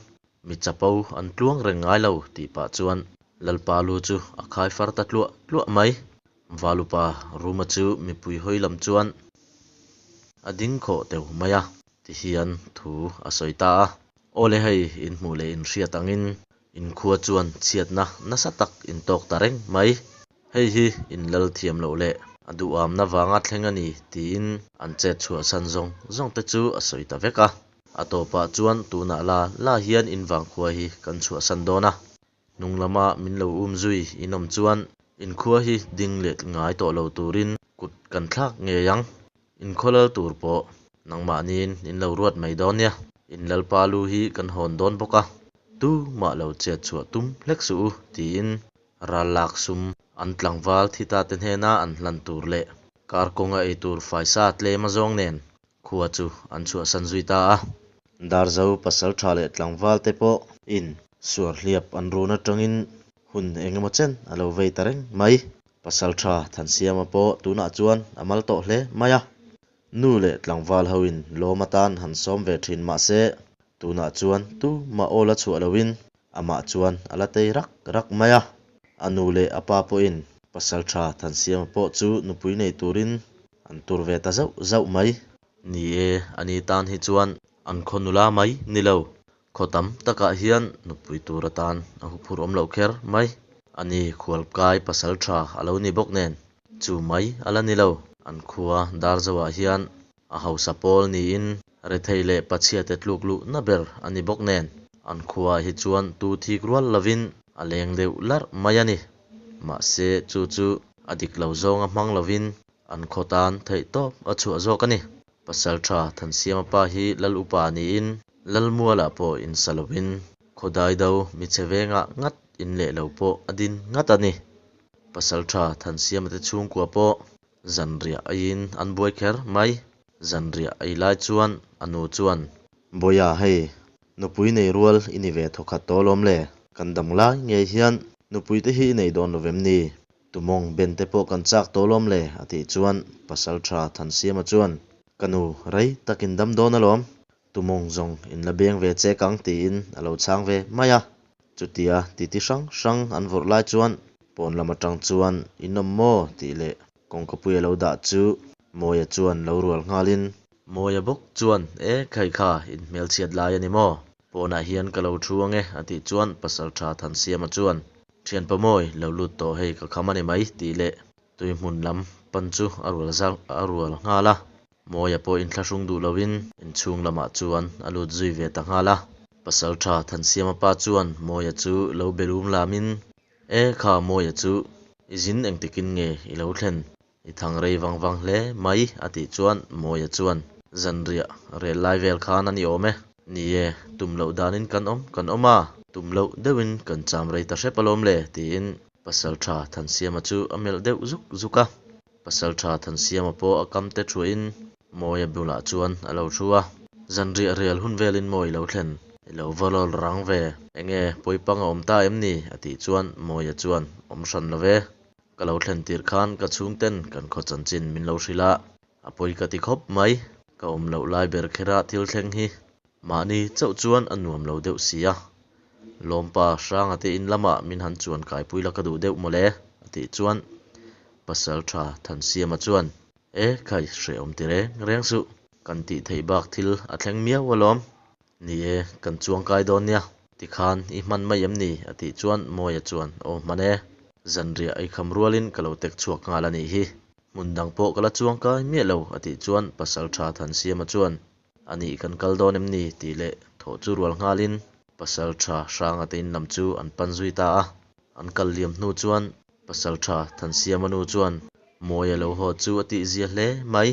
Mi chapo an tluang reng ngai lo tih pah chuan Lalpa lu chu a khai far ta tluah tluah mai. Valupa Ruma chu mipui hawi lam chuan a ding khawh teuh mai a, tihian thu a sawi ta a. Aw le hei, in hmuh leh in hriat angin in khua chuan chhiatna nasa tak in tawk ta reng mai. Hei hi in lal thiam loh leh a duhamna vanga thleng a ni tiin an chet chhuahsan zawng zawng te chu a sawi ta vek a. A tawpah chuan tunah la la hian in vangkhua hi kan chhuahsan dawn a, hnung lama min lo um zui in awm chuan in khua hi ding let ngai tawh lo turin kut kan thlak ngei ang. In khaw lal tur pawh nangmahniin in lo ruat mai dawn nia. In lalpa lu hi kan hawn dawn bawk a, tumah lo chet chhuah tum hlek suh u tiin Ral lak sum an tlangval thi ta te hnena an hlan tur leh kar kawnga ei tur faisa tlem a zawng nen khua chu an chhuahsan zui ta a. Darzo pasaltha leh tlangval te pawh in suarhliap an run atangin hun eng emaw chen a lo vei ta reng mai. Pasaltha Thansiama pawh tunah chuan a mal tawh hle mai a. Nu leh tlangval ho in lawm atan han sawm ve thin mah se Tunah chuan tu mah aw la chhuah loin amah chuan a la tei rak rak mai a. A nu leh a pa pawhin Pasalṭha Thansiama pawh chu nupui nei turin an tur ve ta zauh zauh mai. Ni e, ani tan hi chuan an khaw nula mai ni lo, khaw tam takah hian nupui tur atan a huphurh awm loh kher mai. Ani khualkai Pasalṭha a lo ni bawk nen, chu mai a la ni lo. An khua Darzoah hian A hausa pawl niin rethei leh pachhiate tluk luhna ber a ni bawk nen, an khuaah hi chuan tu thik rual lovin a leng deuh larh mai a ni. Mahse, chu chu a dik lo zawnga hmang lovin an khaw tan theih tawp a chhuah zawk a ni. Pasalṭha Thansiama pa hi Lal upa niin Lalmualah pawh insa lovin khaw daido michhe vengah ngat in leh lo pawh a din ngat a ni. Pasalṭha Thansiama te chhungkua pawh Zanriah aiin an buai kher mai. Zanriah ei lai chuan a nu chuan, Bawiha hei, nupui nei rual i ni ve thawkhat tawh alawm le, kan dam lai ngei hian nupui te hi i nei dawn lo vem ni? Tumawng ben te pawh kan chak tawh alawm le a tih chuan Pasalṭha Thansiama chuan, Ka nu, rei tak in dam dawn alawm, Tumawng zawng in la beng ve chek ang tiin a lo chhang ve mai a. Chutia titi hrang hrang an vawrh lai chuan pawn lam atang chuan in awm maw tih leh kawngkapui a lo dah chu Mawia chuan lo rual nghalin. Mawia bawk chuan e khai kha in hmelchhiat lai a ni maw? Pawnah hian ka lo thu ange a tih chuan Pasaltha Thansiama chuan Thianpa Mawi lo lut tawh hei ka kham a ni mai tih leh tui hmun lam pan chu a rual nghal a. Mawia pawh inthlahrung duh loin inchhung lamah chuan a lut zui ve ta nghal a. Pasalṭha Thansiama pa chuan Mawia chu lo be lum lamin, E kha Mawia chu, i zin engtikin nge i lo thlen? I thang rei vang vang hle mai a tih chuan Mawia chuan, Zanriah rel lai vel khan a ni awm e. Ni e, tum loh danin kan awm kan awm a, tum loh deuhin kan cham rei ta hrep alawm le tiin Pasalṭha Thansiama chu a melh deuh zuk zuk a. Pasalṭha Thansiama pawh a kam te thuahin Mawia bulah chuan a lo thu a, Zanriah rel hun velin maw i lo thlen? I lo va lawl rang ve. Enge pawipang a awm ta em ni? a tih chuan Mawia chuan, Awm hran lo ve. Ka lo thlen tirh khan ka chhungten kan khaw chanchin min lo hrilh a, a pawi ka ti khawp mai. Ka awm loh lai ber khera thil thleng hi mahni chauh chuan a nuam lo deuh si a. Lawmpa Hranga te in lamah min han chuan kaipui la ka duh deuh mawle a tih chuan Pasaltha Thansiama chuan E khai hrehawm ti reng reng suh, kan tih theih bak thil a thleng miau alawm. Ni e, kan chuangkai dawn nia. Tikhan i hman mai em ni? a tih chuan Mawia chuan, Aw hman e. Zanriah ei kham rualin ka lo tek chhuak nghal a nih hi. Hmun dang pawh ka la chuangkai miah lo, a tih chuan Pasaltha Thansiama chuan, A nih kan kal dawn em ni? tih leh thawh chu rual nghalin Pasaltha Hranga te in lam chu an pan zui ta a. An kal liam hnu chuan Pasaltha Thansiama nu chuan, Mawia lo haw chu a tihzia hle mai.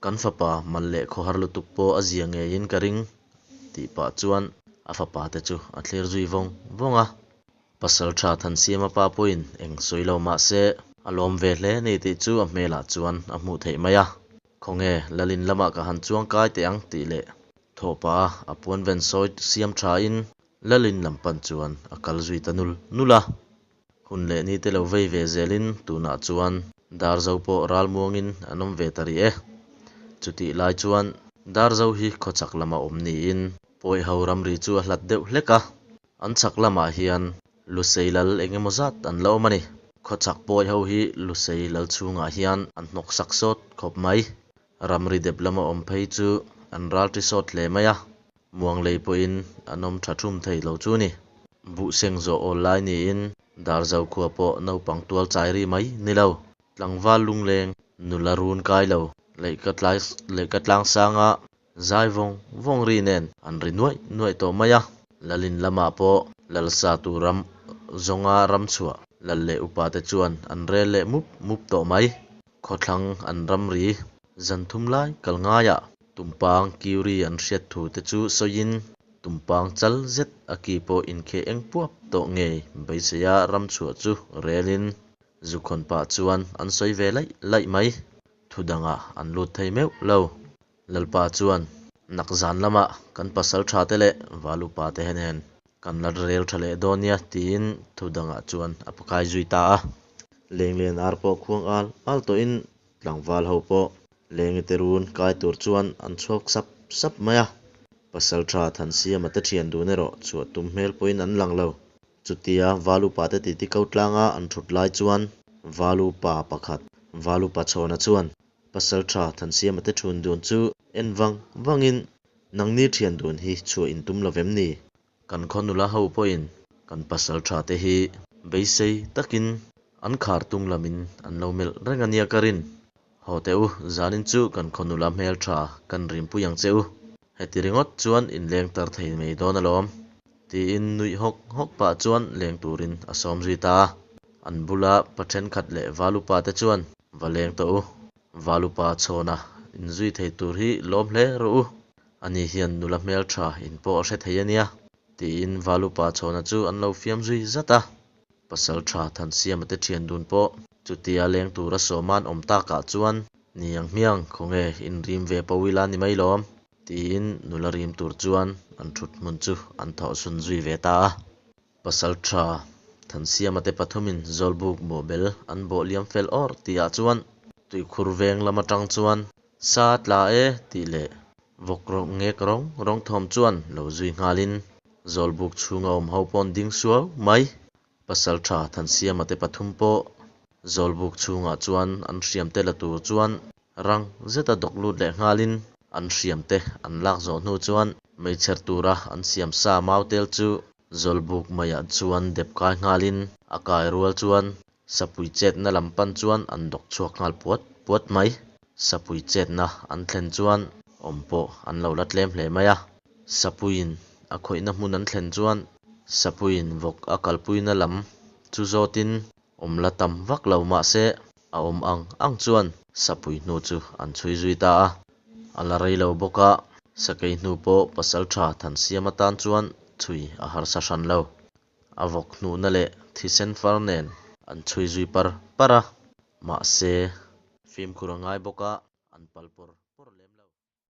Kan fapa mal leh khawhar lutuk pawh a zia ngeiin ka ring tih pah chuan a fapa te chu a thlir zui vawng vawng a. Pasaltha Thansiama pa pawhin eng sawi lo mah se a lawm ve hle ni tih chu a hmelah chuan a hmuh theih mai a. Khawnge Lalin lamah ka han chuang kai teh ang tih leh thawh pah a a puan ven sawi siam thain Lalin lam pan chuan a kal zui ta nul nul a. Hun leh ni te lo vei ve zelin tunah chuan Darzo pawh ralmuangin an awm ve ta rih e. Chutih lai chuan Darzo hi khawchhak lama awm niin Pawiho ramri chu a hlat deuh hlek a, an chhak lamah hian Lusei lal eng emaw zat an la awm a ni. Khawchhak Pawiho hi Lusei lal chhungah hian an hnawksak sawt khawp mai. Ramri dep lama awm phei chu an ralṭi sawt hle mai a. Muanglei pawhin an awm tha thum thei lo chu ni. Buhseng zawh awl lai niin Darzo khua pawh naupang tual chai ri mai ni lo. Tlangval lungleng, nula run kai lo, leihka tlai leihka tlang sanga zai vawng vawng ri nen an ri nuaih nuaih tawh mai a. Lalin lamah pawh Lalsa tur ram zawnga ram chhuah lal leh upa te chuan an rel leh mup mup tawh mai. Khawthlang an ramri zan thum lai kal ngaiah Tumpang kiuri an hriat thu te chu sawiin Tumpang chal zet a ki pawh inkheh eng puap tawh ngei beiseia ram chhuah chu relin zukhawn pah chuan an sawi ve laih laih mai. Thu dangah an lut thei meuh lo. Lalpa chuan nak zan lamah kan pasal tha te leh val upa te nen kan la rel tha leh dawn nia tiin thu dangah chuan a pakai zui ta a. Lenglen ar pawh khuang al al tawhin tlangval ho pawh Lengi te run kai tur chuan an chhuak sap sap mai a. Pasaltha Thansiama te thian dun erawh chhuah tum hmel pawhin an lang lo. Chutia Val upa te titi ko tlanga an thut lai chuan Val upa pakhat Val upa Chhawna chuan Pasaltha Thansiama te thun dun chu en vang vangin, Nangni thian dun hi chhuah in tum lo vem ni? Kan khaw nula ho pawhin kan pasal tha te hi beisei takin an khar tung lamin an lo melh reng a nia ka rin. Haw teh u, zanin chu kan khaw nula hmel tha kan rimpui ang che u. Heti ringawt chuan in leng tar thei mai dawn alawm. Tiin nuih hawk hawk pah chuan leng turin a sawm zui ta a. An bula pa thenkhat leh valupa te chuan va leng tawh u. Valupa chhawna inzui thei tur hi lawm hle rawh u. Ani hian nula hmeltha in pawh a hre thei a nia, tiin Valupa chhawna chu an lo fiam zui zat a. Pasaltha Thansiama te thian dun pawh chutia leng tura sawman awm takah chuan, Ni ang hmiang, khawnge inrim ve pawh ila ni mai lawm, tiin nula rim tur chuan an thut hmun chu an thawhchhun zui ve ta a. Pasaltha Thansiama te pathumin Zawlbuk bawhbel an bawh liam fel awr tihah chuan tuikhur veng lam atang chuan Sa tla e tih leh vawk rawng ngek rawng rawng thawm chuan lo zui nghalin Zawlbuk chhunga awm ho paw'n ding suau mai. Pasaltha Thansiama te pathum pawh Zawlbuk chhungah chuan an hriam te la tur chuan rang zeta dawk lut leh nghalin an hriam te an lak zawh hnu chuan meichher tura an siam sa mau tel chu Zawlbuk maiah chuan dep kai nghalin a kai rual chuan Sapui chetna lam pan chuan an dawk chhuak nghal puat puat mai. Sapui chetna an thlen chuan awm pawh an lo la tlem hle mai a. Sapuiin a khawihna hmun an thlen chuan Sapuiin vawk a kalpuina lam chu zawtin awm la tam vak lo mahse a awm ang ang chuan sapui hnu chu an chhui zui ta a. A la rei lo bawk a, sakei hnu pawh pasalṭha Thansiama tan chuan chhui a harsa hran lo. A vawk hnuhna leh thisen far nen an chhui zui par par a, mahse fimkhur a ngai bawk a, an pal pawr.